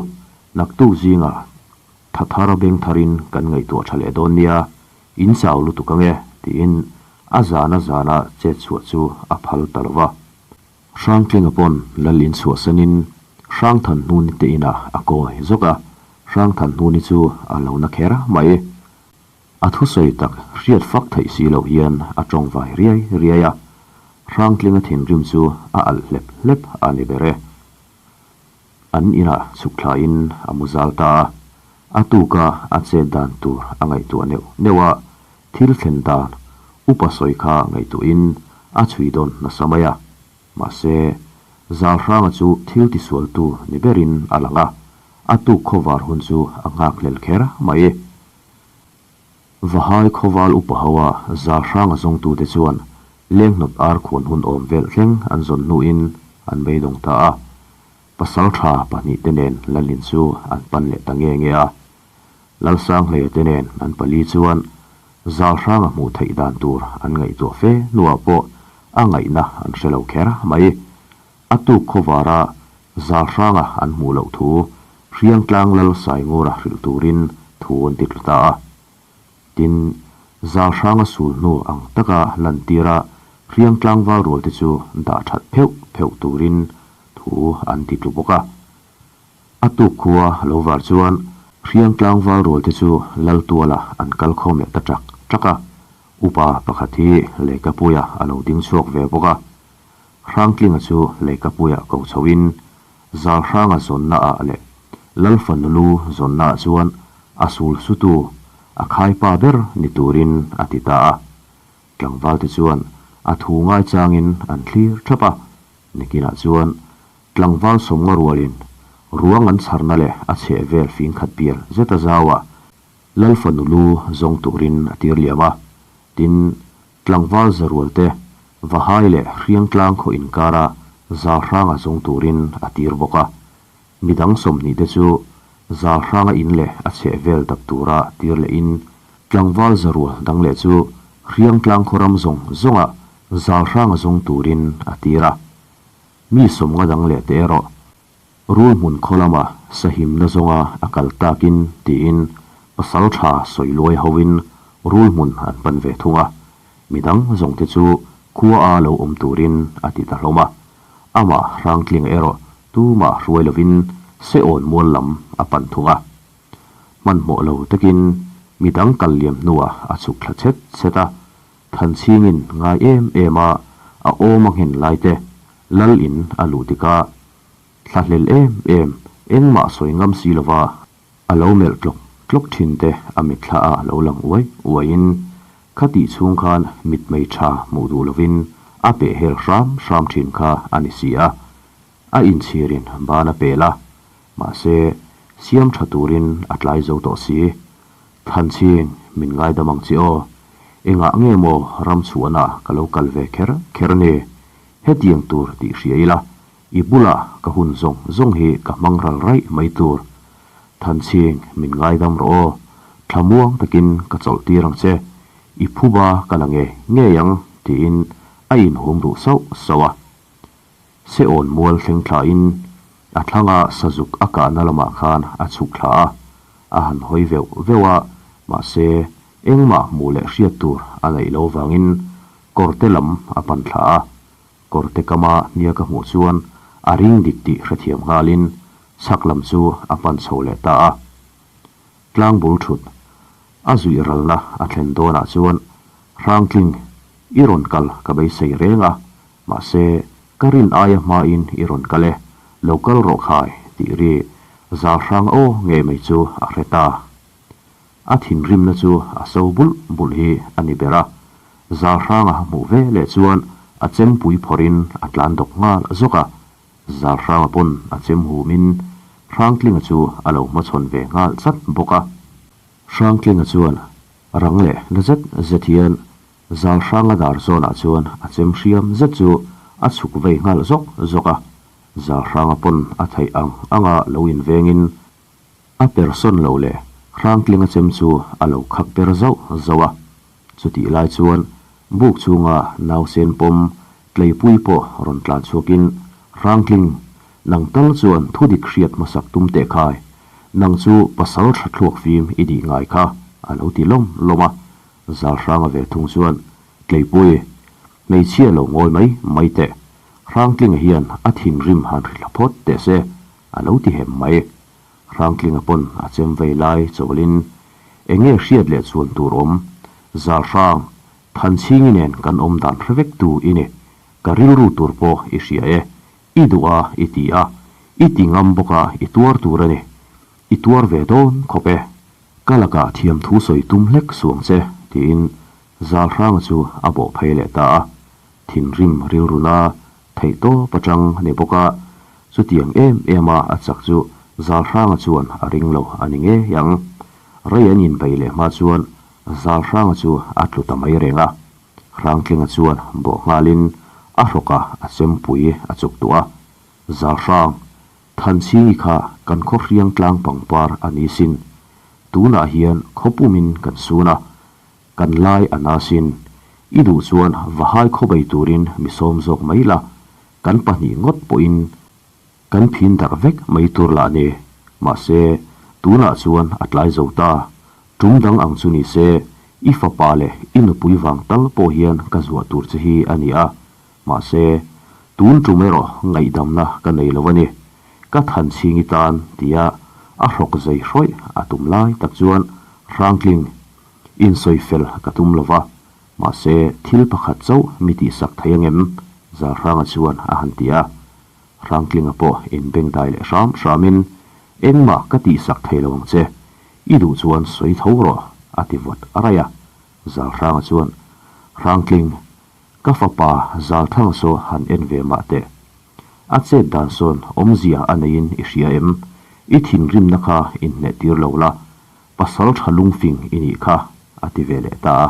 naktuk zingah tha thar beng tharin kan ngaihtuah tha leh dawn nia, in chau lutuk ang e, tiin a zana zana chet chhuah chu a phal ta lo va. Hrangtlinga pawn lal in chhuahsanin Hrangthanhnuni te inah a kawi zawk a, Hrangthanhnuni chu a lo na kher mai. A thusawi tak hriat fak theih si loh hian a tawng vai riai riai a, Hrangtlinga thinrim chu a alh hlep hlep a ni ber e. An inah chhuk thlain a mu zal ta a, a tuka a chet dan tur a ngaihtuah neuh neuh a, thil thlen dan upa sawi kha ngaihtuahin a chhui dawn nasa mai a. Mahse, Zalhranga chu thil tisualtu ni berin a lang a. A tuk khawvar hun chu a nghakhlel kher mai. Vahai khawval upa ho a Zalhranga zawngtute chuan lenghnawt ar khuan hun awm velh thleng an zawn hnuin an beidawng ta a. Pasaltha pahnihte nen Lalin chu an pan leh ta nge nge a. Lalsanghleia te nen an pali chuan Zalhranga hmuh theih dan tur an ngaihtuah fe hnuah pawh a ngaihna an hre lo kher mai. A tuk khawvara Zalhranga an hmuh loh thu Hriangtlang Lal Saingura hrilh turin thu an ti tlu ta a. Tin, Zalhranga sul hnu ang taka lantira Hriangtlang valrualte chu dah that pheuh pheuh turin thu an ti tlu bawk a. A tuk khua lo var chuan Hriangtlang valrualte chu Laltuala an kal khawm leh ta ṭak ṭak a. Upa pakhat hi Lehkapuia a lo ding chhuak ve bawk a. Hrangtlinga chu Leikapuiah ko chhoin Zalhranga zawnnaah leh Lalfanu lu zawnnaah chuan a sul sutu a khaipa ber ni turin a ti ta a. Tlangvalte chuan a thu ngaichangin an thlir thap a, nikinah chuan tlangval sawmnga rualin ruang an chharna leh a chhehvel fingkhat bial zeta zauah Lalfanu lu zawng turin a tir liam a, tin, Tlangval Zarualte, Vahai leh Hriangtlang khaw inkara Zalhranga zawng turin a tir bawk a. Midang 20 te chu Zalhranga in leh a chhehvel dap tura tir lehin Tlangval Zarual dang leh chu Hriangtlang khaw ram zawng zawngah Zalhranga zawng turin a tir a. Mi 50 dang leh te erawh Rul hmun khaw lama sahimna zawnga a kal takin tiin pasal tha sawi luai hoin rul hmun an pan ve thung a, midang zawngte chu khua a lo awm turin a ti ta hlawm a. Amah Hrangtlinga erawh tumah hruai lovin Seawn mual lam a pan thung a. Hmanhmawh lo takin midang kal liam hnuah a chhuk thla chhet chhet a, Thanchhingin ngai em em a a awm a nghen lai te Lal in a luh tikah Thlahlel em em, engmah sawi ngam si lova a lo melh tlawk tlawk thin te a mitthla a lo lang uai uaiin khatih chhung khan mitmei tha hmuh duh lovin a peh hel hram hram thin kha a ni si a. A inchhirin ban a pel a, mahse siam tha turin a tlai zo tawh si. Thanchhing, min ngaidam ang che aw. Engah nge maw ram chhuahna ka lo kal ve kher kher ni? Hetiang tur tih hria ila, i bulah ka hun zawng zawng hi ka hmang ral raih mai tur. Thanchhing, min ngaidam rawh aw. Thlamuang takin ka chawlh tir ang che. I phuba ka la ngei ngei ang, tiin a inhum ruh sauh sauh a. Seawn mual thleng thlain a thlanga sazuk a kahna lamah khan a chhuk thla a, a han hawi veuh veuh a, mahse engmah hmuh leh hriat tur a neih lo vangin kawrte lam a pan thla a, kawrte kama hniak a hmuh chuan a ring dik tih hrethiam nghalin chhak lam chu a pan chho leh ta a. Tlang bul thut a zuih ralna a thlen dawnah chuan Hrangtling i rawn kal ka beisei reng a, Mahse, ka rin aia hmain i rawn kal e, lo kal rawh khai, tih ri zal hrang aw ngei mai chu a hre ta. A thinrimna chu a so bulh bulh hi a ni ber a, zal hranga hmuh ve leh chuan a chempui phawrhin a tlan dawk nghal zawk a, zal hranga pawn a chem humin Hrangtlinga chu a lo hmachhawn ve nghal chat bawk a. Hrangtlinga chuan rang leh na zet zet hian Zal hranga dar zawnah chuan a chem hriam zet chu a chhuk vei nghal zawk zawk a, zal hranga pawn a theih ang anga lo invengin a persawn lo leh hrangtlinga chem chu a lo khak per zauh zauh a. Chutih lai chuan buk chhunga nausen pawm tleipui pawh rawn tlan chhuakin Hrangtling, nang tal chuan thudik hriat hmasak tum teh khai, nang chu pasal tha thluak fim i dih ngai kha a lo ti lawm lawm a. Zalhranga ve thung chuan, Tleipui, hmeichhia lo ngawi mai mai teh. Hrangtlinga hian a thinrim han ri hla phawt teh se, a lo ti hem mai. Hrangtlinga pawn a chem vei lai chawlin, Enge hriat leh chuan tur awm? Zalhrang, Thanchhingi nen kan awm dan hre vek tu i ni. Ka rilru tur pawh i hria e. I duh a, i ti a. I ti ngam bawk a, i tuar tur a ni. I tuar ve dawn khawp e. Ka lakah thiamthu sawi tum hlek suang che, tiin Zalhranga chu a bawh phei leh ta a. Thinrim rilruna theih tawp atang a ni bawk a, chutiang em em a a chak chu Zalhranga chuan a ring lo a ni ngei ang. Rei an inbei leh hma chuan Zalhranga chu a tlu ta mai reng a. Hrangtlinga chuan bawh nghalin a hrawkah a chempui a chuk duh a. Zalhrang, Thanchhingi kha kan khaw hriang tlang pangpar a ni sin. Tunah hian khaw pumin kan sun a, kan lai a na sin. I duh chuan Vahai khaw bei turin mi sawm zawk mai la, kan pahnih ngawt pawhin Kan phin darh vek mai tur lah ni. Mahse, tunah chuan a tlai zo ta. Tum dang ang chu ni se, i fapa leh i nupui vang tal pawh hian ka zuah tur che hi a ni a. Mahse, tun tum erawh ngaihdamna ka nei lo a ni. Ka than chhing i tan tia a hrawk zei hrawih a tum lai tak chuan Hrangtling, insawi fel ka tum lo va. Mahse, thil pakhat chauh mi tihsak thei angem? Zalhranga chuan a han ti a. Hrangtlinga pawh inbengdai leh hram hramin, Engmah ka tihsak thei lo ang che, i duh chuan sawi tho rawh, a ti vawt a raih a. Zalhranga chuan, Hrangtling, ka fapa Zalthanga saw han en ve mah teh. A chet dan sawn awmzia a neiin i hria em? I thinrimna kha inhneh tir lo la, pasal tha lungfing i nih kha, a ti ve leh ta a.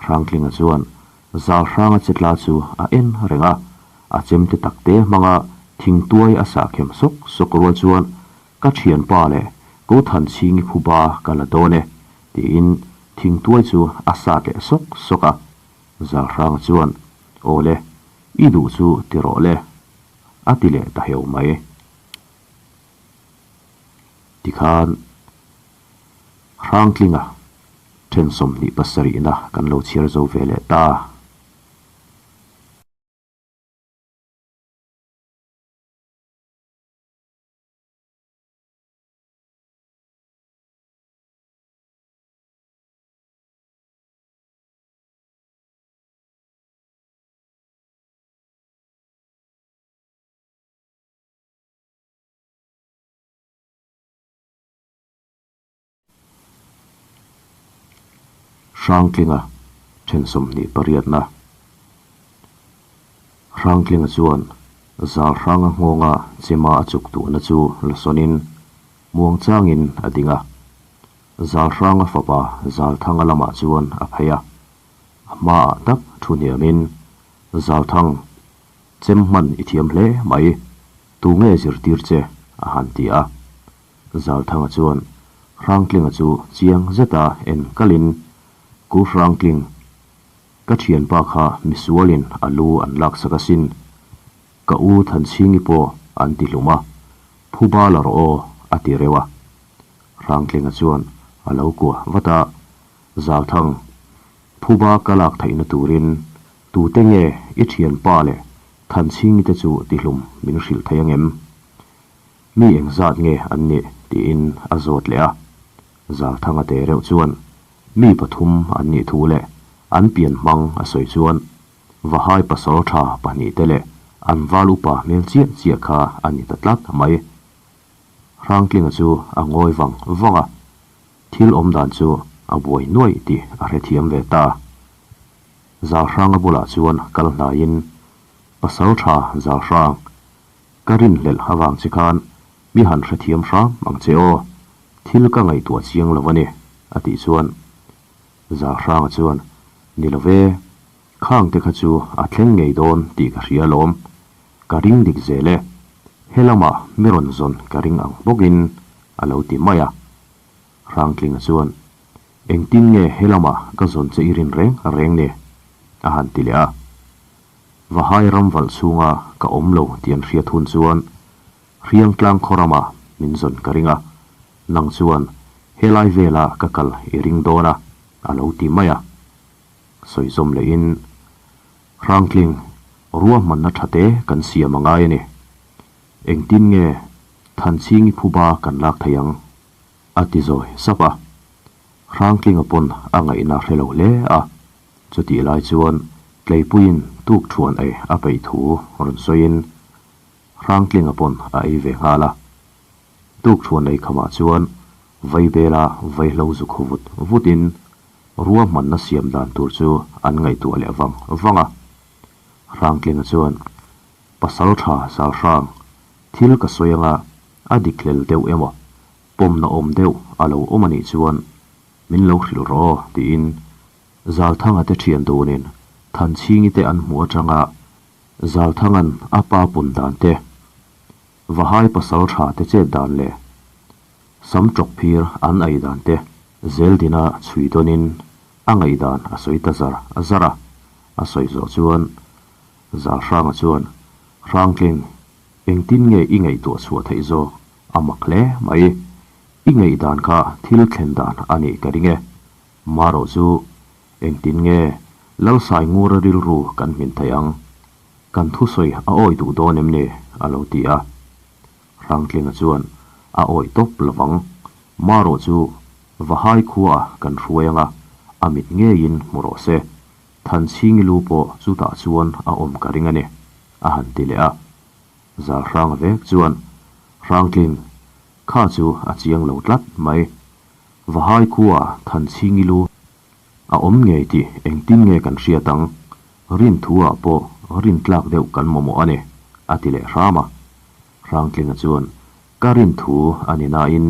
Hrangtlinga chuan Zalhranga chetla chu a en reng a, a chemte takte hmanga thingtuai a sahkhem sawk sawk rual chuan ka thianpa leh Kothanchhingi phuba ka la dawn e tiin thingtuai chu a sat leh sawk sawk a. Zalhranga chuan Aw le, i duh chu ti rawh le a ti leh ta heu mai. Tikhan Hrangtlinga then 27na kan lo chhiar zo ve leh ta. Hrangtlinga then 28na Hrangtlinga chuan zal hranga nghawnga chema a chuk duhna chu la sawnin muangchangin a ding a. Zal hranga fapa Zalthanga lamah chuan a phei a, a hmaah tak thu hniamin, Zalthang, chem hman i thiam hle mai, tunge zirtir che? a han ti a. Zalthanga chuan Hrangtlinga chu chiang zeta en kalin, Ku Hrangtling, ka thianpa kha misualin a lu an laksak asin. Ka u Thanchhingi pawh an ti hlum a, phuba la rawh aw, a ti reuh a. Hrangtlinga chuan a lo kuah vat a, Zalthang, phuba ka lak theihna turin tute nge i thianpa leh Thanchhingi te chu ti hlum min hrilh thei angem? Mi engzat nge an nih? tiin a zawt leh a. Zalthanga te reuh chuan mi pathum an nih thu leh an pian hmang a sawi chuan Vahai pasal tha pahnih te leh an val upa hmel chiah chiah kha a ni ta tlat mai. Hrangtlinga chu a ngawi vang vang a, thil awm dan chu a buai nuaih tih a hrethiam ve ta. Zalhranga bulah chuan kal hnaiin Pasal tha Zalhrang, Ka rinhlelh avang che khan mi han hrethiam hram ang che aw, thil ka ngaihtuah chiang lo a ni, a tih chuan Zalhranga chuan, Ni lo ve, khang te kha chu a thleng ngei dawn tih ka hria alawm, ka ring dik zel e, he lamah mi rawn zawn ka ring ang bawkin a lo ti mai a. Hrangtlinga chuan, Engtin nge he lamah ka zawn che i rin reng reng ni? a han ti leh a. Vahai ram valh chhunga ka awm lo tih an hriat hun chuan Hriangtlang khaw ramah min zawn ka ring a, nang chuan helai vela ka kal i ring dawn a, a lo ti mai a. Sawi zawm lehin, Hrangtling, ruahmanna tha te kan siam a ngai a ni. Engtin nge Thanchhingi phuba kan lak thei ang? a ti zawi sap a. Hrangtlinga pawn a ngaihna hre lo hle a. Chutih lai chuan Tleipuiin tuk thuan ei a peih thu rawn sawiin Hrangtlinga pawn a ei ve nghal a. Tuk thuan ei khamah chuan Vaibela vaihlo zu khaw vut vutin ruahmanna siam dan tur chu an ngaihtuah leh vang vang a. Hrangtlinga chuan, Pasal tha Zalhrang, thil ka sawi anga. A dik hlel deuh emaw, pawmna awm deuh a lo awm a nih chuan min lo hrilh rawh aw tiin Zalthanga te thian dunin Thanchhingi te an hmuh atanga Zalthanga'n a pa pun dan te, Vahai pasal tha te chet dan leh Sam tawk phir an ei dan te Zeldina chhui dawnin a ngaihdan a sawi ta zar zar a, a sawi zawh chuan Zalhranga chuan Hrangtling Engtin nge i ngaihtuah chhuah theih zawk? A mak hle mai. I ngaihdan kha thil thlen dan a nih ka ring e. Marawh chu engtin nge Lalsaingura rilru kan hmin theih ang? Kan thusawi a awi duh dawn em ni? a lo ti a. Hrangtlinga chuan a awi tawp lovang. Marawh chu Vahai khuaah kan hruai anga a mit ngeiin hmu rawh se. Thanchhingi lu pawh chutah chuan a awm ka ring a ni. A han ti leh a. Zalhranga vek chuan, Hrangtling, kha chu a chiang lo tlat mai. Vahai khua Thanchhingi lu a awm ngei tih engtin nge kan hriat ang? Rin thu ah pawh rin tlak deuh kan mamawh a ni, a ti leh hram a. Hrangtlinga chuan, Ka rin thu a ni nain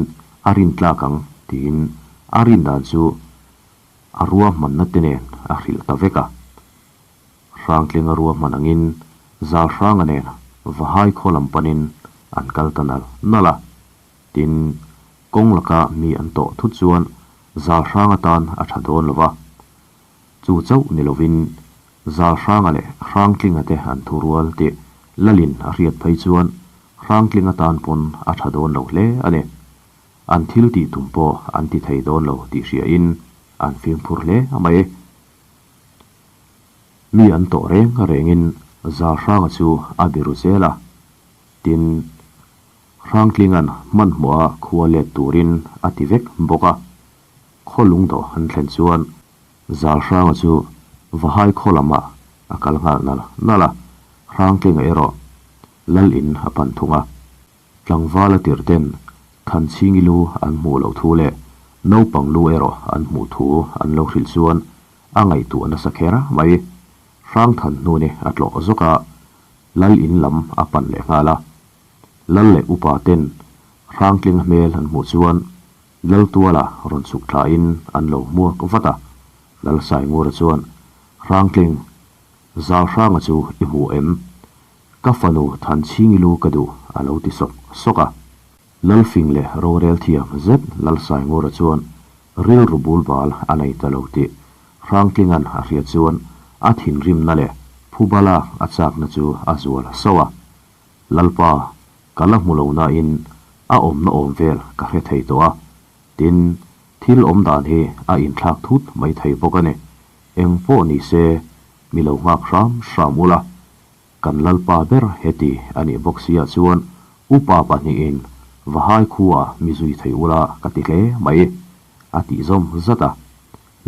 a rin tlak ang, tiin a rin dan chu a ruahmanna te nen a hrilh ta vek a. Hrangtlinga ruahman angin Zalhranga nen Vahai khaw lam panin an kal ta nal nal a. Tin, kawng laka mi an tawh thut chuan Zalhranga tan a tha dawn lo va. Chu chauh ni lovin Zalhranga leh Hrangtlinga te an thu rual tih Lalin a hriat phei chuan Hrangtlinga tan pawn a tha dawn lo hle a ni. An thil tih tum pawh an ti thei dawn lo tih hriain an fimkhur hle a mai. Mi an tawh reng rengin Zalhranga chu a biru zel a, tin, Hrangtlinga'n hmanhmawha khua let turin a ti vek bawk a. Khaw lungdawh an thlen chuan Zalhranga chu Vahai khaw lamah a kal nghal nal nal a, Hrangtlinga erawh Lal in a pan thung a. Tlangval a tirh ten Thanchhingi lu an hmuh loh thu leh naupang lu erawh an hmuh thu an lo hrilh chuan a ngaihtuah nasa kher mai. Hrangthan hnuni a tlawh zawk a, Lal in lam a pan leh nghal a. Lal leh upa ten Hrangtling hmel an hmuh chuan Lal tuala rawn chhuk thlain an lo hmuak vat a. Lal Saingura chuan, Hrangtling, Zalhranga chu i hmu em? Ka fanu Thanchhingi lu ka duh a lo ti sawk sawk a. Lalfing leh rorel thiam zet Lalsaingura chuan rilru bul bal a nei ta lo tih Hrangtlinga'n a hriat chuan a thinrimna leh phubala a chakna chu a zual sauh a. Lalpa, ka la hmu lo nain a awmna awm vel ka hre thei tawh a, tin, thil awm dan hi a inthlak thut mai thei bawk a ni. Eng pawh ni se, mi lo nghak hram hram ula, Kan Lalpa ber heti a nih bawk sia chuan upa pahnihin Vahai khua mi zui thei ula ka ti hle mai, a tih zawm zat a.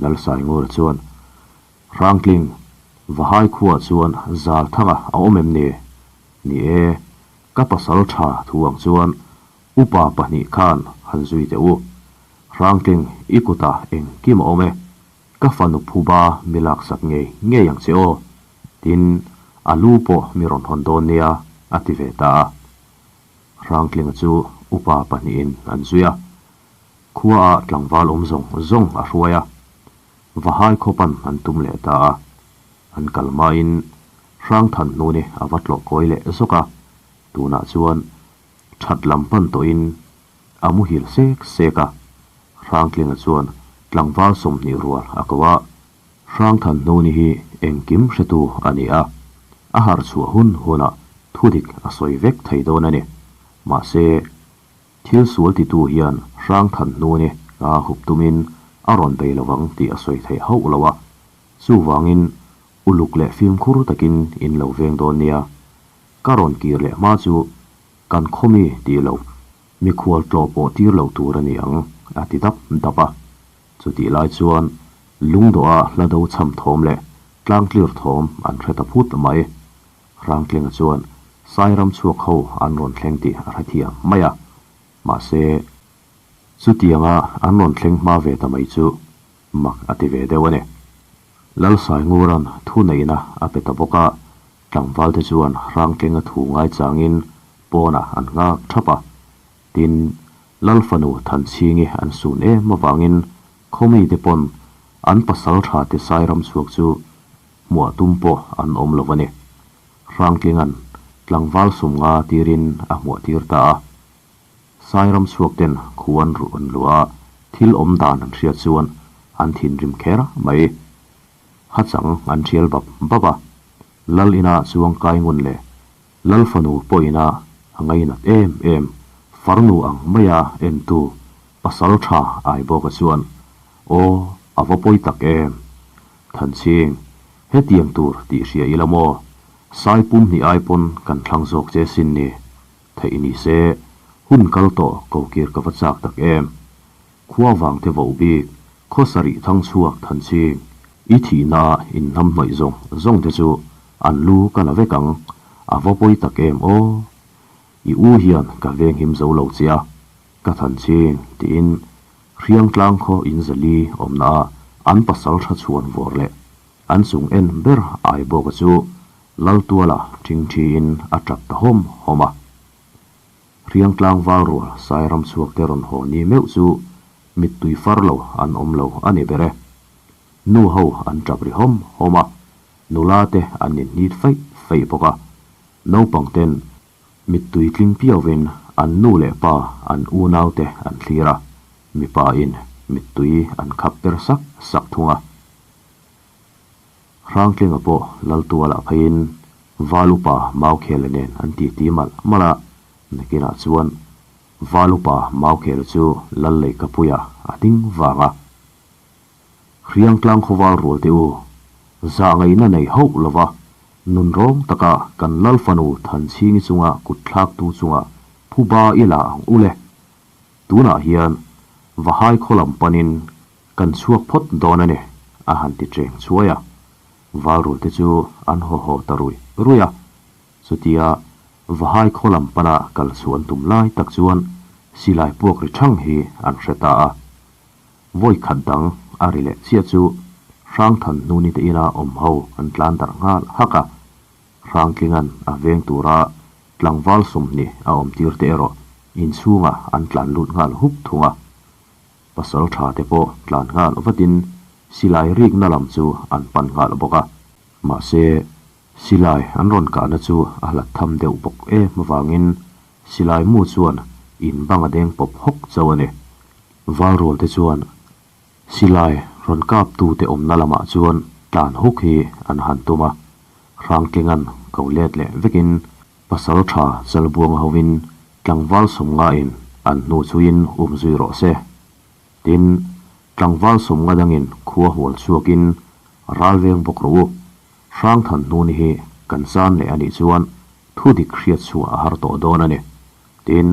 Lalsaingura chuan, Hrangtling, Vahai khua chuan Zalthanga a awm em ni? Ni e, ka pasal tha thu ang chuan upa pahnih khan han zui teh u. Hrangtling, i kutah engkim a awm e. Ka fanu phuba mi laksak ngei ngei ang che aw, tin, a lu pawh mi rawn hawn dawn nia, a ti ve ta a. Hrangtlinga chu upa pahnihin an zui a, khuaah tlangval awm zawng zawng a hruai a, Vahai khawpan an tum leh ta a. An kal hmain Hrangthanhnuni a va tlawh kawi leh zawk a, tunah chuan that lam hman tawhin A muhil sek sek a, Hrangtlinga chuan tlangval 20 rual a ko a. Hrangthanhnuni hi engkim hretu a ni a, a harh chhuah hun hunah thudik a sawi vek thei dawn a ni. Mahse, thil sual titu hian Hrangthanhnuni a hup tumin a rawn bei lovang tih a sawi theih hauh lo a, chuvangin uluk leh fimkhur takin in lo veng dawn nia. Ka rawn kir leh hma chu Kan khawmi tih loh, mikhual tlawh pawh tir loh tur a ni ang, a ti dap dap a. Chutih lai chuan lungdawha hla do chham thawm leh tlangtlir thawm an hre ta phut mai. Hrangtlinga chuan Sairam chhuak ho an rawn thleng tih a hrethiam mai a. Mahse, chutianga an rawn thleng hma ve ta mai chu mak a ti ve deuh a ni. Lalsaingura'n thuneihna a pe ta bawk a, tlangvalte chuan Hrangtlinga thu ngaichangin pawnah an nghak thap a. Tin, Lal fanu Thanchhingi an sun em avangin khawmite pawn an pasalṭhate Sairam chhuak chu hmuah tum pawh an awm lo a ni. Hrangtlinga'n tlangval sumnga tirin a hmuah tir ta a. Sairam chhuak ten khu an ruh an luah a, thil awm dan an hriat chuan an thinrim kher mai. Hachang an thial bap bap a, Lal ina chuang kai ngun leh Lal fanu pawh ina a ngainat em em, farnu ang maia entu pasal tha Aibawka chuan, Aw, a va pawi tak em! Thanchhing, hetiang tur tih hria ila maw? Sai pum hnih ai pawn kan thlang zawk che sin ni. Theih ni se, hun kal tawh kokir ka va chak tak em! Khua vang te voh bik, khaw sarih thang chhuak Thanchhing, i thihna in hnam hnawih zawng zawng te chu an lu ka la vek ang, a va pawi tak em aw! I u hian ka venghim zo lo che a, ka Thanchhing tiin Hriangtlang khaw in zali awmna ah an pasal tha chhuan vawr leh an chung en ber Aibawka chu Laltuala ṭhingṭhi in a ṭap ta hawm hawm a. Hriangtlang val rual Sairam chhuak te rawn haw ni meuh chu mittui far lo an awm lo a ni ber e. Nu ho an ṭap ri hawm hawm a, nula te an inhnit feih feih bawk a, naupang ten Mittui tling piauvin an nu leh pa an unaute an thlir a, mipa in mittui an khap per sak sak thung a. Hrangtlinga pawh Laltualah pheiin Val upa Maukhela nen an titi malh malh a, nakinah chuan Val upa Maukhela chu Lalleikapuiah a ding vang a. Hriangtlang khawval rual teh u, zah ngaihna nei hauh lova nunrawng taka kan Lal fanu Thanchhingi chunga kut thlaktu chunga phuba i la ang u le. Tunah hian Vahai khaw lam panin kan chhuak phawt dawn a ni, a han ti cheng chhuai a. Val rual te chu an haw haw ta rui rui a. Chutia Vahai khaw lam pana kal chhuah an tum lai tak chuan silai puak ri thang hi an hre ta a. Vawi khat dang a ri leh chiah chu Hrangthan hnuni te ina awm ho an tlan darh nghal hak a, Hrangtlinga'n a veng tura tlangval 20 a awm tir te erawh inchhungah an tlan lut nghal hup thung a. Pasal tha te pawh tlan nghal vatin silai rikna lam chu an pan nghal bawk a. Mahse, silai an rawn kahna chu a hlat tham deuh bawk em avangin silai mu chuan in bang a deng pawp hawk chauh a ni. Valrual te chuan silai rawn kap tute awmna lamah chuan tlan huk hi an han tum a, Hrangtlinga'n ko let leh vekin pasal tha Chalbuanga hovin tlangval sawmngain an hnu chhuiin um zui rawh se. Tin, tlangval sawmnga dangin khua hual chhuakin ral veng bawk rawh u. Hrangthan hnuni hi kan chan leh a nih chuan thu dik hriat chhuah a har tawh dawn a ni. Tin,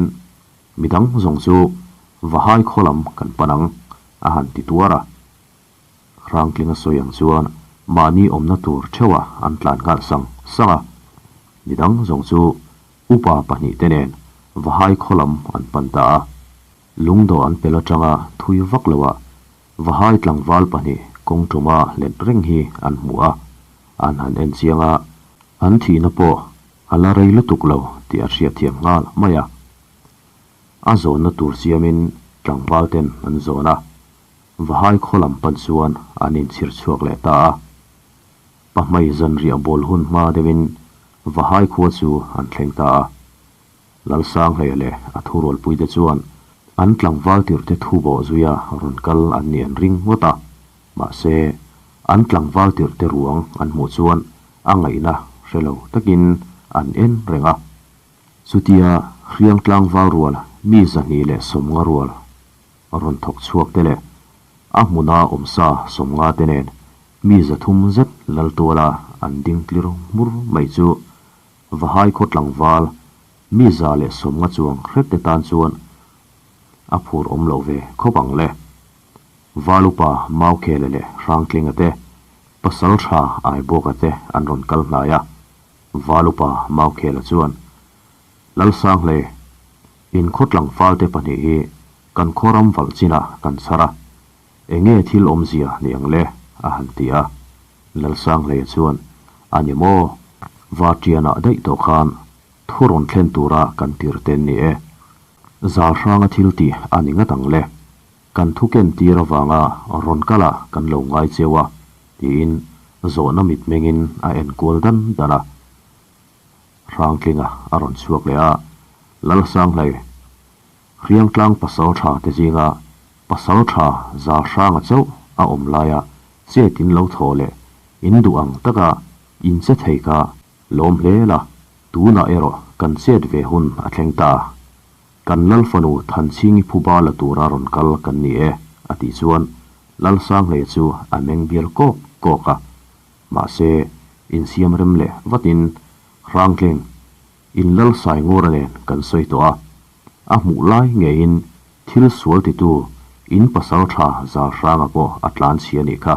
Midang zawng chu Vahai khaw lam kan pan ang, a han ti tuar a. Hrangtlinga sawi ang chuan mahni awmna tur theuhah an tlan nghal sang sang a. Midang zawng chu upa pahnihte nen Vahai khaw lam an pan ta a. Lungdawh an pel atanga thui vak loah Vahai tlangval pahnih kawng tuma let reng hi an hmu a. An han en chiang a, an thihna pawh A la rei lutuk lo tih a hriatthiam nghal mai a. A zawnna tur siamin tlangval ten an zawn a, Vahai khaw lam pan chuan an inchhir chhuak leh ta a. Pahmai zanriah bawl hun hma deuhin Vahai khua chu an thleng ta a. Lalsanghleia leh a thurualpuite chuan an tlangval tirhte thu bawh zuia rawn kal an nih an ring ngawt a, mahse, an tlangval tirhte ruang an hmuh chuan a ngaihna hre lo takin an en reng a. Chutia hriang tlangval rual mi 250 rual rawn thawk chhuak te leh a hmuna awmsa 50 te nen mi 300 zet Laltuala an ding tlir hmur mai chu Vahai khaw tlangval mi 150 chuang hret te tan chuan a phur awm lo ve khawp ang le. Val upa Maukhele leh Hrangtlinga te, Pasal tha Aibawka te an rawn kal hnai a. Val upa Maukhela chuan, Lalsanghle, in khaw tlangval te pahnih hi kan khaw ram valh chinah kan chhar a, enge thil awmzia ni ang le? a han ti a. Lalsanghleia chuan, A ni maw? Varṭianah daih tawh khan thu rawn thlen tura kan tir te an ni e. Zalhranga thil tih a ni ngat ang le. Kan thu ken tir avanga rawn kalah kan lo ngai cheu a, tiin zawhna mitmengin a en kual dan dan a. Hrangtlinga a rawn chhuak leh a, Lalsanghlei, Hriangtlang pasal tha te zinga pasal tha Zalhranga chauh a awm laia chet in lo thaw leh in duh ang taka in che thei kha lawm hle la, tunah erawh kan chet ve hun a thleng ta. Kan Lalfanu Thanchhingi phuba la tura rawn kal kan ni e, a tih chuan Lalsanghlei chu a meng bial kawk kawk a. Mahse, insiam rem leh vatin Hrangtling, in Lal Saingura nen kan sawi tawh a, a hmuh lai ngeiin thil sual titu in pasal tha Zalhranga pawh a tlan chhia nih kha.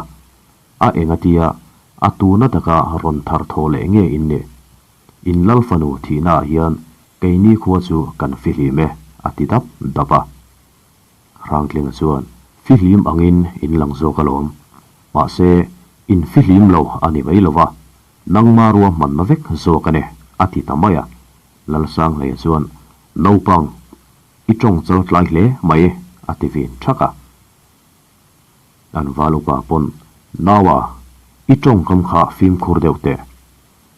A engatia a tuna taka rawn thar thaw leh nge in nih? In Lal fanu thihnaah hian keini khua chu kan fihlim e, a ti dap dap a. Hrangtlinga chuan, Fihlim angin in lang zawk alawm. Mahse, in fihlim lo a ni mai lova, nangma ruahmanna vek zawk a ni, a ti ta mai a. Lalsanghleia chuan, Naupang, i tawng chal tlai hle mai, a ti vin thak a. An val upa pawn, Naua, i tawngkam kha fimkhur deuh teh.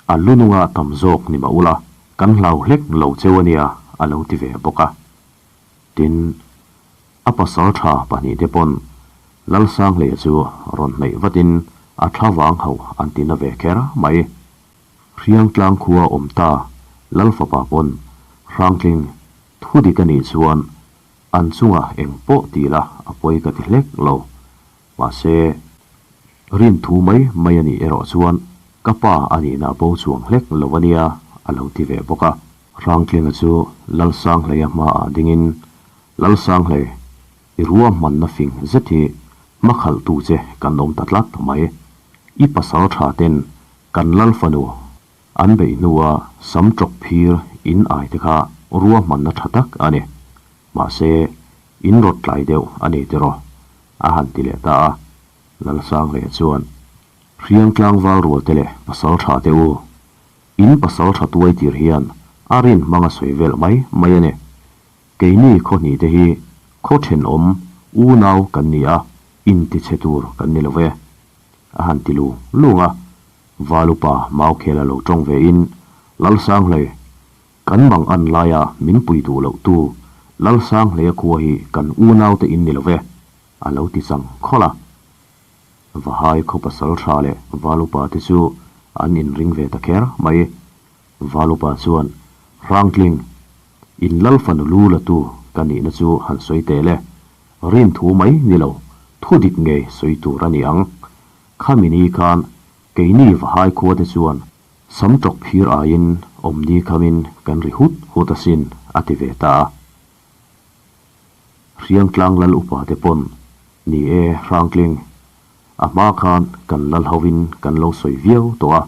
A lu nunga tam zawk ni mah ula, kan hlau hlek lo cheu a nia, a lo ti ve bawk a. Tin, a pasal tha pahnihte pawn Lalsanghleia chu rawn hnaih vatin a thla vang hauh an ti na ve kher mai. Hriangtlang khua awm ta Lalfapa pawn Hrangtling thu dik a nih chuan an chungah eng pawh ti la a pawi ka ti hlek lo. Mahse, rin thu mai mai a nih erawh chuan ka pa a nihna bo chuang hlek lo a nia a lo ti ve bawk a. Hrangtlinga chu Lalsanghleia hmaah dingin, Lalsanghlei, i ruahmanna fing zet hi hmakhalhtu che kan awm ta tlat mai. I pasal tha ten kan Lal fanu an beih hnua sam tawk phir in ai te kha ruahmanna tha tak a ni. Mahse, in rawt tlai deuh a ni tiraw? a han ti leh ta a. Lalsanghleia chuan, Hriangtlang val rual te leh pasal tha te u, In pasal tha tuai tir hian a rin hmang a sawi velh mai mai a ni. Keini khaw hnih te hi khaw thenawm unau kan ni a, intichhe tur kan ni lo ve. A han ti lung lung a, Valupa Maukhela lo tawng ve in, Lalsanghlei, kan mang an laia min pui duh loh tu Lalsanghleia khua hi kan unau te in ni lo ve, a lo ti chang khawlh a. Vahai khaw pasal tha leh Valupa te chu an inring ve ta kher mai. Valupa chuan, Hrangtling, in lal fanu lu la tu ka nihna chu han sawi teh le. Rin thu mai ni lo, thu dik ngei sawi tur a ni ang. Khami ni khan keini Vahai khua te chuan sam tawk phir aiin awmni khamin kan ri hut hut asin, a ti ve ta a. Hriangtlang lal upa te pawn, Ni e, Hrangtling, a hma khan kan lal hovin kan lo sawi viau tawh a,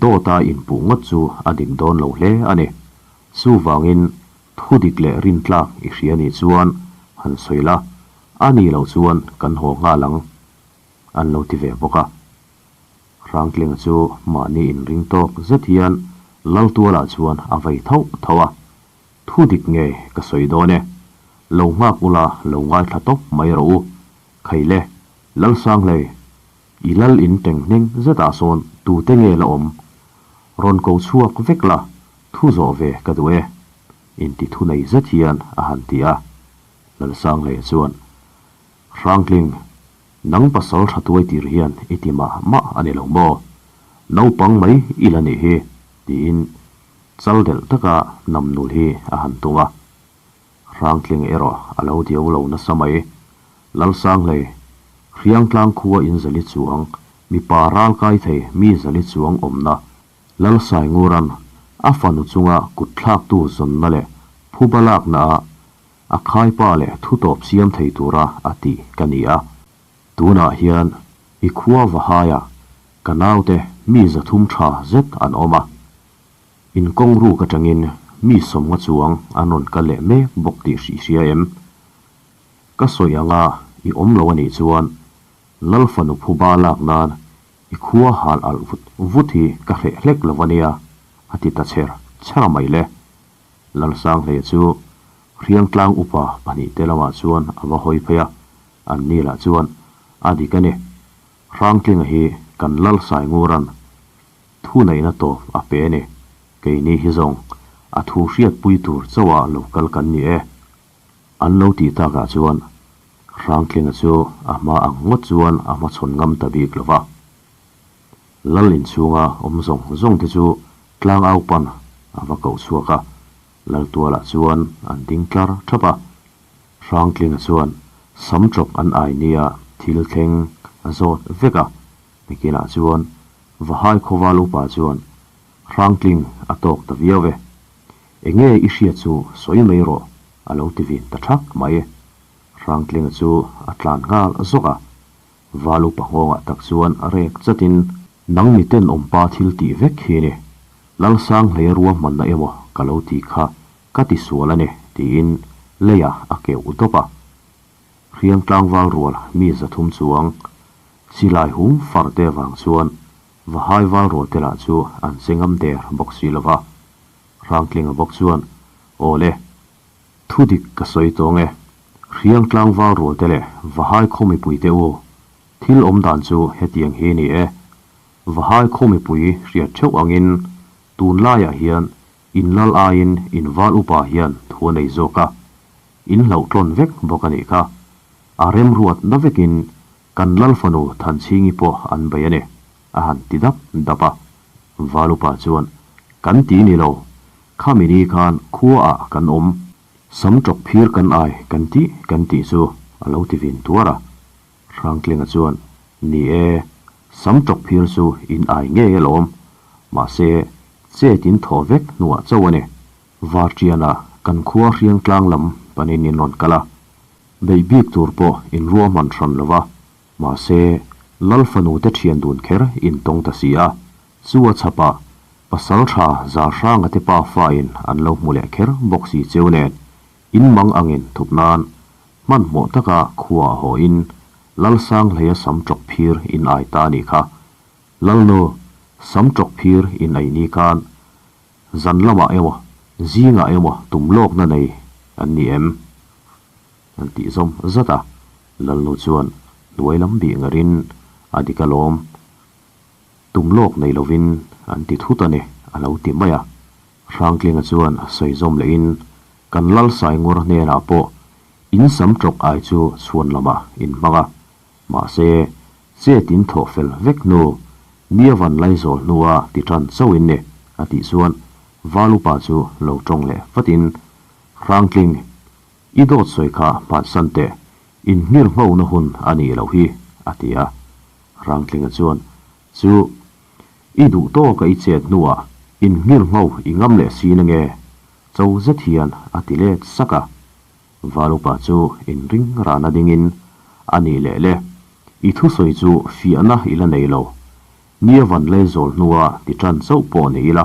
dawta inpuh ngawt chu a dik dawn lo hle a ni. Chuvangin thu dik leh rintlak i hria nih chuan han sawi la, a nih loh chuan kan haw nghal ang, an lo ti ve bawk a. Hrangtlinga chu mahni inring tawk zet hian Laltualah chuan a vei thauh thauh a. Thu dik nge ka sawi dawn e. Lo nghak ula lo ngaithla tawp mai rawh u. Khaile, Lalsanghlei, i lal in teng hneng zetah sawn tute nge la awm? Rawn ko chhuak vek la, thu zawh ve ka duh e. Inti thu nei zet hian a han ti a. Lalsanghlei chuan, Hrangtling, nang pasal tha tuai tir hian i ti mah mah a ni lo maw? Naupang mai i la nih hi, tiin Chal delh taka nam nul hi a han tum a, Hrangtling erawh a lo diau lo nasa mai. Lalsanghlei, Hriangtlang khua in zali chuang, mipa ral kai thei mi zali chuang awmna Lalsainguran a fanu chunga kut thlaktu zawnna leh phuba lakna ah a khaipa leh thutawp siam thei tura a tih ka ni a. Tunah hian i khua Vahaia ka naute mi 300 tha zet an awm a. In kawng ruk atangin mi 50 chuang an rawn kal leh mek bawk tih hrih hria em? Ka sawi anga i awm lo anih chuan Lal fanu phuba lak nan i khua hal alh vut vut hi ka hreh hlek lo ania a ti ta chher chher mai le. Lalsanghleia chu. Hriangtlang upa pahnihte lamah chuan a va hawi phei a, anni lah chuan, A dik a ni, Hrangtlinga hi kan lal Saingura'n thuneihna tawp a pe a ni, keini hi zawng a thu hriatpui tur chauha lo kal kan ni e. An lo tih takah chuan Hrangtlinga chu a hma ang ngawt chuan a hmachhawn ngam ta bik lo va. Lal inchhunga awm zawng zawng te chu tlang au pan a va koh chhuak a, Laltualah chuan an ding tlar thap a. Hrangtlinga chuan sam chawp an ai nia thil thleng a zawt vek a, nikinah chuan Vahai khawval upa chuan Hrangtling a tawk ta viau e. Enge i hriat chu sawi mai rawh a lo ti vin ta thak mai. Hrangtlinga chu a tlan nghal zawk a, Val upa nghawngah tak chuan a rek chatin, Nang mi tenawmpa thil tih vek hi ni, Lalsanghleia ruahmanna emaw ka lo ti kha ka ti sual a ni tiin leiah a keuh dawp a. Hriang tlangval rual mi 300 chuang silai hum far te vang chuan Vahai val rual te lah chu an che ngam der bawk si lo va. Hrangtlinga bawk chuan, Aw le, thu dik ka sawi tawng e, Hriang tlangval rual te leh Vahai khaw mipui te u, thil awm dan chu hetiang hi ni e. Vahai khaw mipui hriat theuh angin tunlaiah hian in lal aiin in val upa hian thu a nei zawk a, in hlauhtlawn vek bawk a nih kha. A remruat na vekin Kan lal fanu Thanchhingi pawh an bei a ni, a han ti dap dap a. Valupa chuan, Kan ti ni lo, khami ni khan khuaah kan awm, sam tawk phir kan ai kan tih kan tih chu a lo ti vin tuar a. Hrangtlinga chuan, Ni e, sam tawk phir chu in ai ngei alawm, mahse chet in thaw vek hnuah chauh a ni. Varṭiana kan khua Hriangtlang lam panin in rawn kal a, Beih bik tur pawh in ruahman hran lo va, mahse Lal fanu te thian dun kher in tawng ta si a, chu a chhapah pasal tha Zalhranga te pa fa in an lo hmu leh kher bawk si cheu nen in mang angin thup nan hmanhmawh taka khua a haw in Lalsanghleia sam tawk phir in ai ta a nih kha. Lalnu sam tawk phir in ai ni khan Zan lamah emaw, zingah emaw tum lawkna nei an ni em? An tih zawm zat a, Lalnu chuan hnuai lam bih ngarin a dik alawm. Tum lawk nei lovin an ti thut a ni, a lo ti mai a. Hrangtlinga chuan sawi zawm lehin, Kan Lal Saingawr hnenah pawh in sam tawk ai chu chhuan lamah in hmang a, Mahse, chet in thawh fel vek hnu, nia van laizawl hnua ti tan chauh in ni, a tih chuan Val upa chu lo tawng leh vatin, Hrangtling, i dawt sawi kha hmansan teh, in nghir nghona hun a nih loh hi, a ti a. Hrangtlinga chuan, Chu, i duh tawka i chet hnuah in nghir ngho i ngam leh si na nge? Cho zet hian a ti let sak a. Val upa chu inring rana dingin, A nih leh le, i thusawi chu fiahna i la nei lo. Nia van laizawl hnua ti tan chauh pawh ni ila,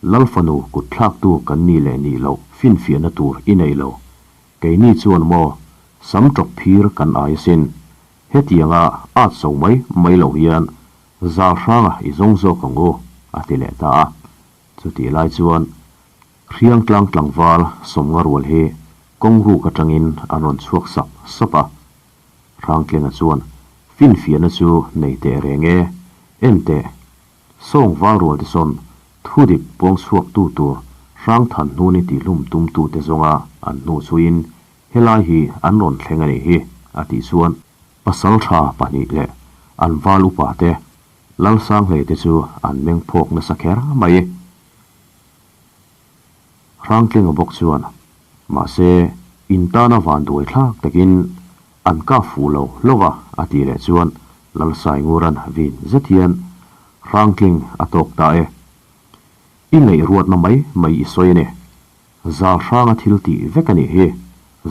Lal fanu kut thlaktu kan nih leh nih loh finfiahna tur i nei lo. Keini chuan maw, sam tawk phir kan ai asin. Hetianga at so mai mai loh hian zal hranga i zawng zawk ang u, a ti leh ta a. Chutih lai chuan Hriangtlang tlangval sawmnga rual hi kawng ruk atangin an rawn chhuak sap sap a. Hrangtlenga chuan finfiahna chu nei teh reng e, en teh, sawng val rual te sawn thudik puang chhuak tu tur Hrangthan hnuni tihlum tum tu te zawnga an hnu chhuiin helai hi an rawn thleng a nih hi, a tih chuan pasaltha pahnih leh an val upa te Lalsanghlei te chu an meng phawk nasa kher mai. Hrangtlinga bawk chuan, Mahse, in tana van duai thlak takin an kap fuh lo hlauh a, a tih leh chuan Lalsaingura'n vin zet hian Hrangtling a tawk ta e. I ngaihruatna mai mai i sawi a ni. Zal hranga thil tih vek a nih hi.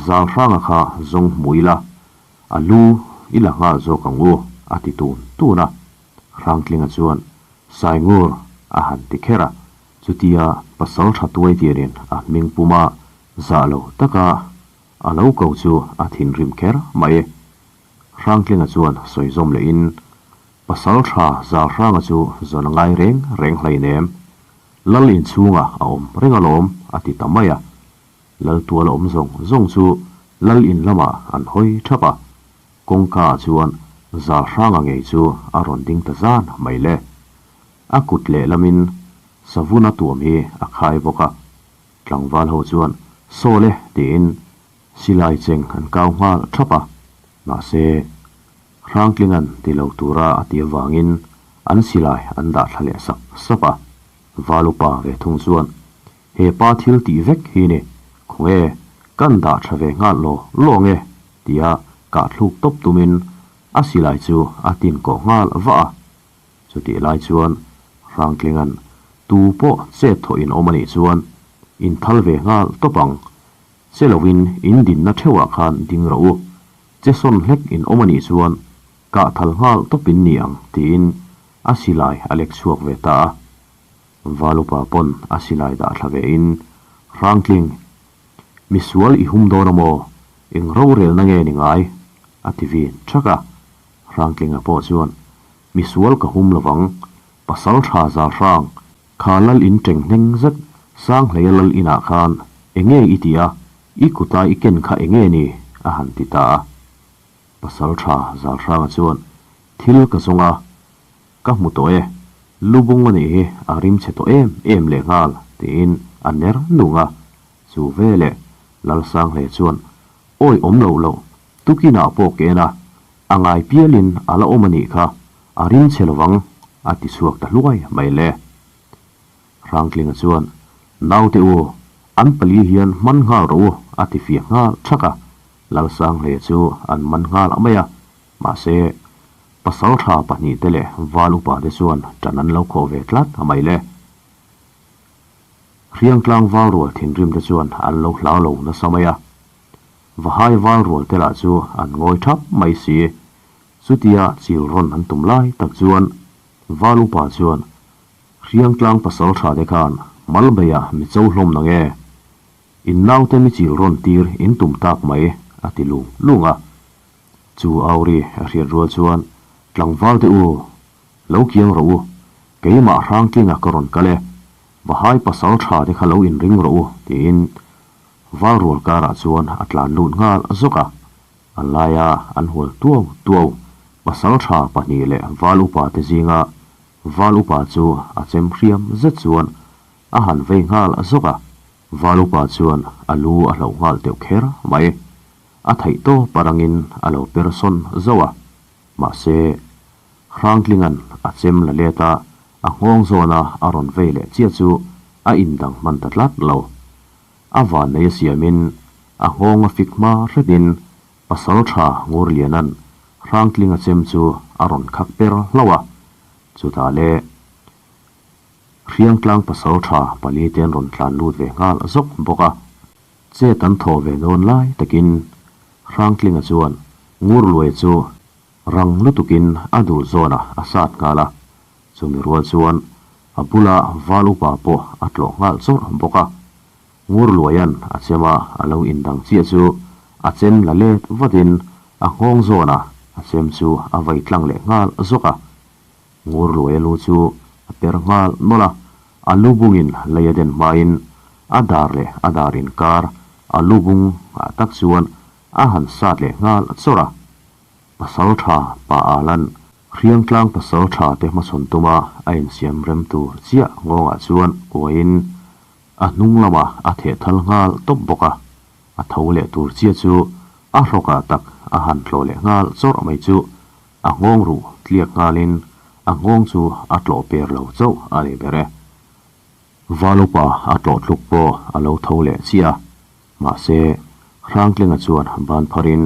Zal hranga kha zawng hmu ila, a lu i la nghal zawk ang u, a ti tun tun a. Hrangtlinga chuan, Saingur, a han ti kher a. Chutia pasal tha tuai tirin a hming puma zah lo taka a lo ko chu a thinrim kher mai. Hrangtlinga chuan sawi zawm lehin, Pasal tha Zalhranga chu zawn a ngai reng reng hleinem, Lal inchhungah a awm reng alawm, a ti ta mai a. Lal tual awm zawng zawng chu Lal in lamah an hawi thap a, kawngka ah chuan zal hranga ngei chu a rawn ding ta zan mai le. A kut lehlamin savun a tuam hi a khai bawk a, tlangval ho chuan Saw le tiin silai cheng an kau nghal thap a, mahse Hrangtlinga'n ti lo tura a ti avangin an silai an dah thla leh sap sap a, Valupa ve thung chuan He pa thil tih vek hi ni, khawnge kan dah tha ve nghal law law nge tia kahthluk tawp tumin a silai chu a tin kawh nghal vah a. Chutih lai chuan Hrangtlinga'n tu pawh chet thawh in awm a nih chuan in thal ve nghal tawp ang, che lovin in dinna theuhah khan ding rawh u, che sawn hlek in awm a nih chuan kah thal nghal tawp in ni ang tiin a silai a lek chhuak ve ta a. Valupa pawn a silai dah thla ve in, Hrangtling, misual i hum dawn a maw? Eng rorelna nge ni ngai? a ti vin thak a. Hrangtlinga pawh chuan, Misual ka hum lovang, pasal tha zal hrang, kha lal in teng hneng zet Sanghleia lal inah khan enge i ti a, i kuta i ken kha enge ni? a han ti ta a. Pasal tha zal hranga chuan, Thil ka zawng a, Ka hmu tawh e, lubung a nih hi a rim chhe tawh em em lehnghal, tiin a ner nung a. Chu veleh Lalsanghle chuan awi awm loh loh, tukinah pawh ke en a, a ngai pialin a la awm a nih kha, a rim chhe lovang, a ti chhuak ta hluai mai le. Hrangtlinga chuan, Naute u, an pali hian hman nghal rawh u, a ti fiah nghal thak a. Lalsanghle chu an man nghal mai a, mahse, Pasal tha pahnihte leh val upate chuan ṭan an lo khawh ve tlat a mai le. Hriangtlang val rual thinrimte chuan an lo hlau lo nasa mai a. Vahai val rualte lah chu an ngawi ṭhap mai si. Chutia chil rawn an tum lai tak chuan val upa chuan Hriangtlang pasal thate khan Malbeia mi cho hlawm na nge? In naute mi chil rawn tir in tum tak mai a ti lung lung a. Chu Auri a hriat rual chuan, Tlangval te u, lo kiang rawh u, keimah Hrangtlinga ka rawn kal e, Vahai pasal tha te kha lo inring rawh u, tiin Valrual karah chuan a tlan lut nghal zawk a. A laia an hual tuau tuau pasal tha pahnih leh Val upa te zinga Val upa chu a chem hriam zet chuan a han vei nghal zawk a. Val upa chuan a lu a hloh nghal teuh kher mai. A theih tawp a rangin a lo per sawn zauh a, mahse, Hrangtlinga'n a chem la let a, a nghawng zawna a rawn vei leh chiah chu a indang hman ta tlat lo. A vannei a siamin a nghawng a fik hma hretin pasal tha Ngurliana'n Hrangtlinga chem chu a rawn khak per hlauh a, chutah le Hriangtlang pasal tha pali te an rawn tlan lut ve nghal zawk bawk a. Chet an thawh ve dawn lai takin Hrangtlinga chuan Ngurluaia chu rang lutukin a dul zawnah a sat nghal a, chumi rual chuan a bula val upa pawh a tlawh nghal chawrh bawk a. Ngurluaia'n a chema a lo indang chiah chu a chem la let vatin a nghawng zawnah a chem chu a vai tlang leh nghal zawk a. Ngurluaia lu chu a per nghal nawlh a, a lu bungin lei a den hmain a dar leh a dar inkar a lu bung ah tak chuan a han sat leh nghal chawrh a. Pasal tha pa Alan Hriangtlang pasal tha te hmachhawn tuma a insiam rem tur chiah ngawngah chuan kuaiin a hnung lamah a theh thal nghal tawp bawk a, a tho leh tur chiah chu a hrawkah tak a han tlawh leh nghal chawrh mai chu A nghawng ruh tliak nghalin a nghawng chu a tlawh per lo chauh a ni ber e. Valupa a tlawh tluk pawh a lo tho leh chiah a, mahse Hrangtlinga chuan ban pharin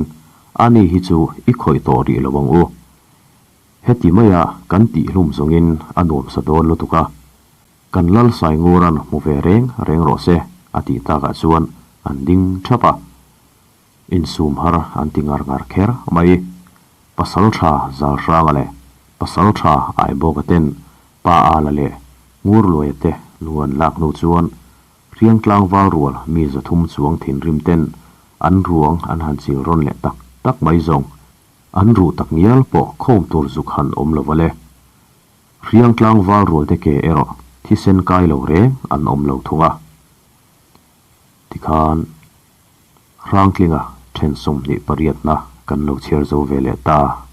a ni hi chu i khawih tawh rih lo ang u. Heti maia kan tihhlum zawngin a nuamsa dawn lutuk a, kan lal Saingura'n hmu ve reng reng rawh se a tih takah chuan an ding thap a. Insum har an ti ngar ngar kher mai. Pasal tha Zalhranga leh Pasal tha Aibawka ten Pa Ala leh Ngurluaia te lu an lak hnu chuan Hriangtlang val rual mi 300 chuang thinrim ten an ruang an han chil rawn leh tak tak mai zawng. An ruh tak ngial pawh khawm tur zuk han awm lo va le. Hriangtlang val rual te ke erawh thisen kai lo reng an awm lo thung a. Tikhan. Hrangtlinga then 28na kan lo chhiar zo ve leh ta.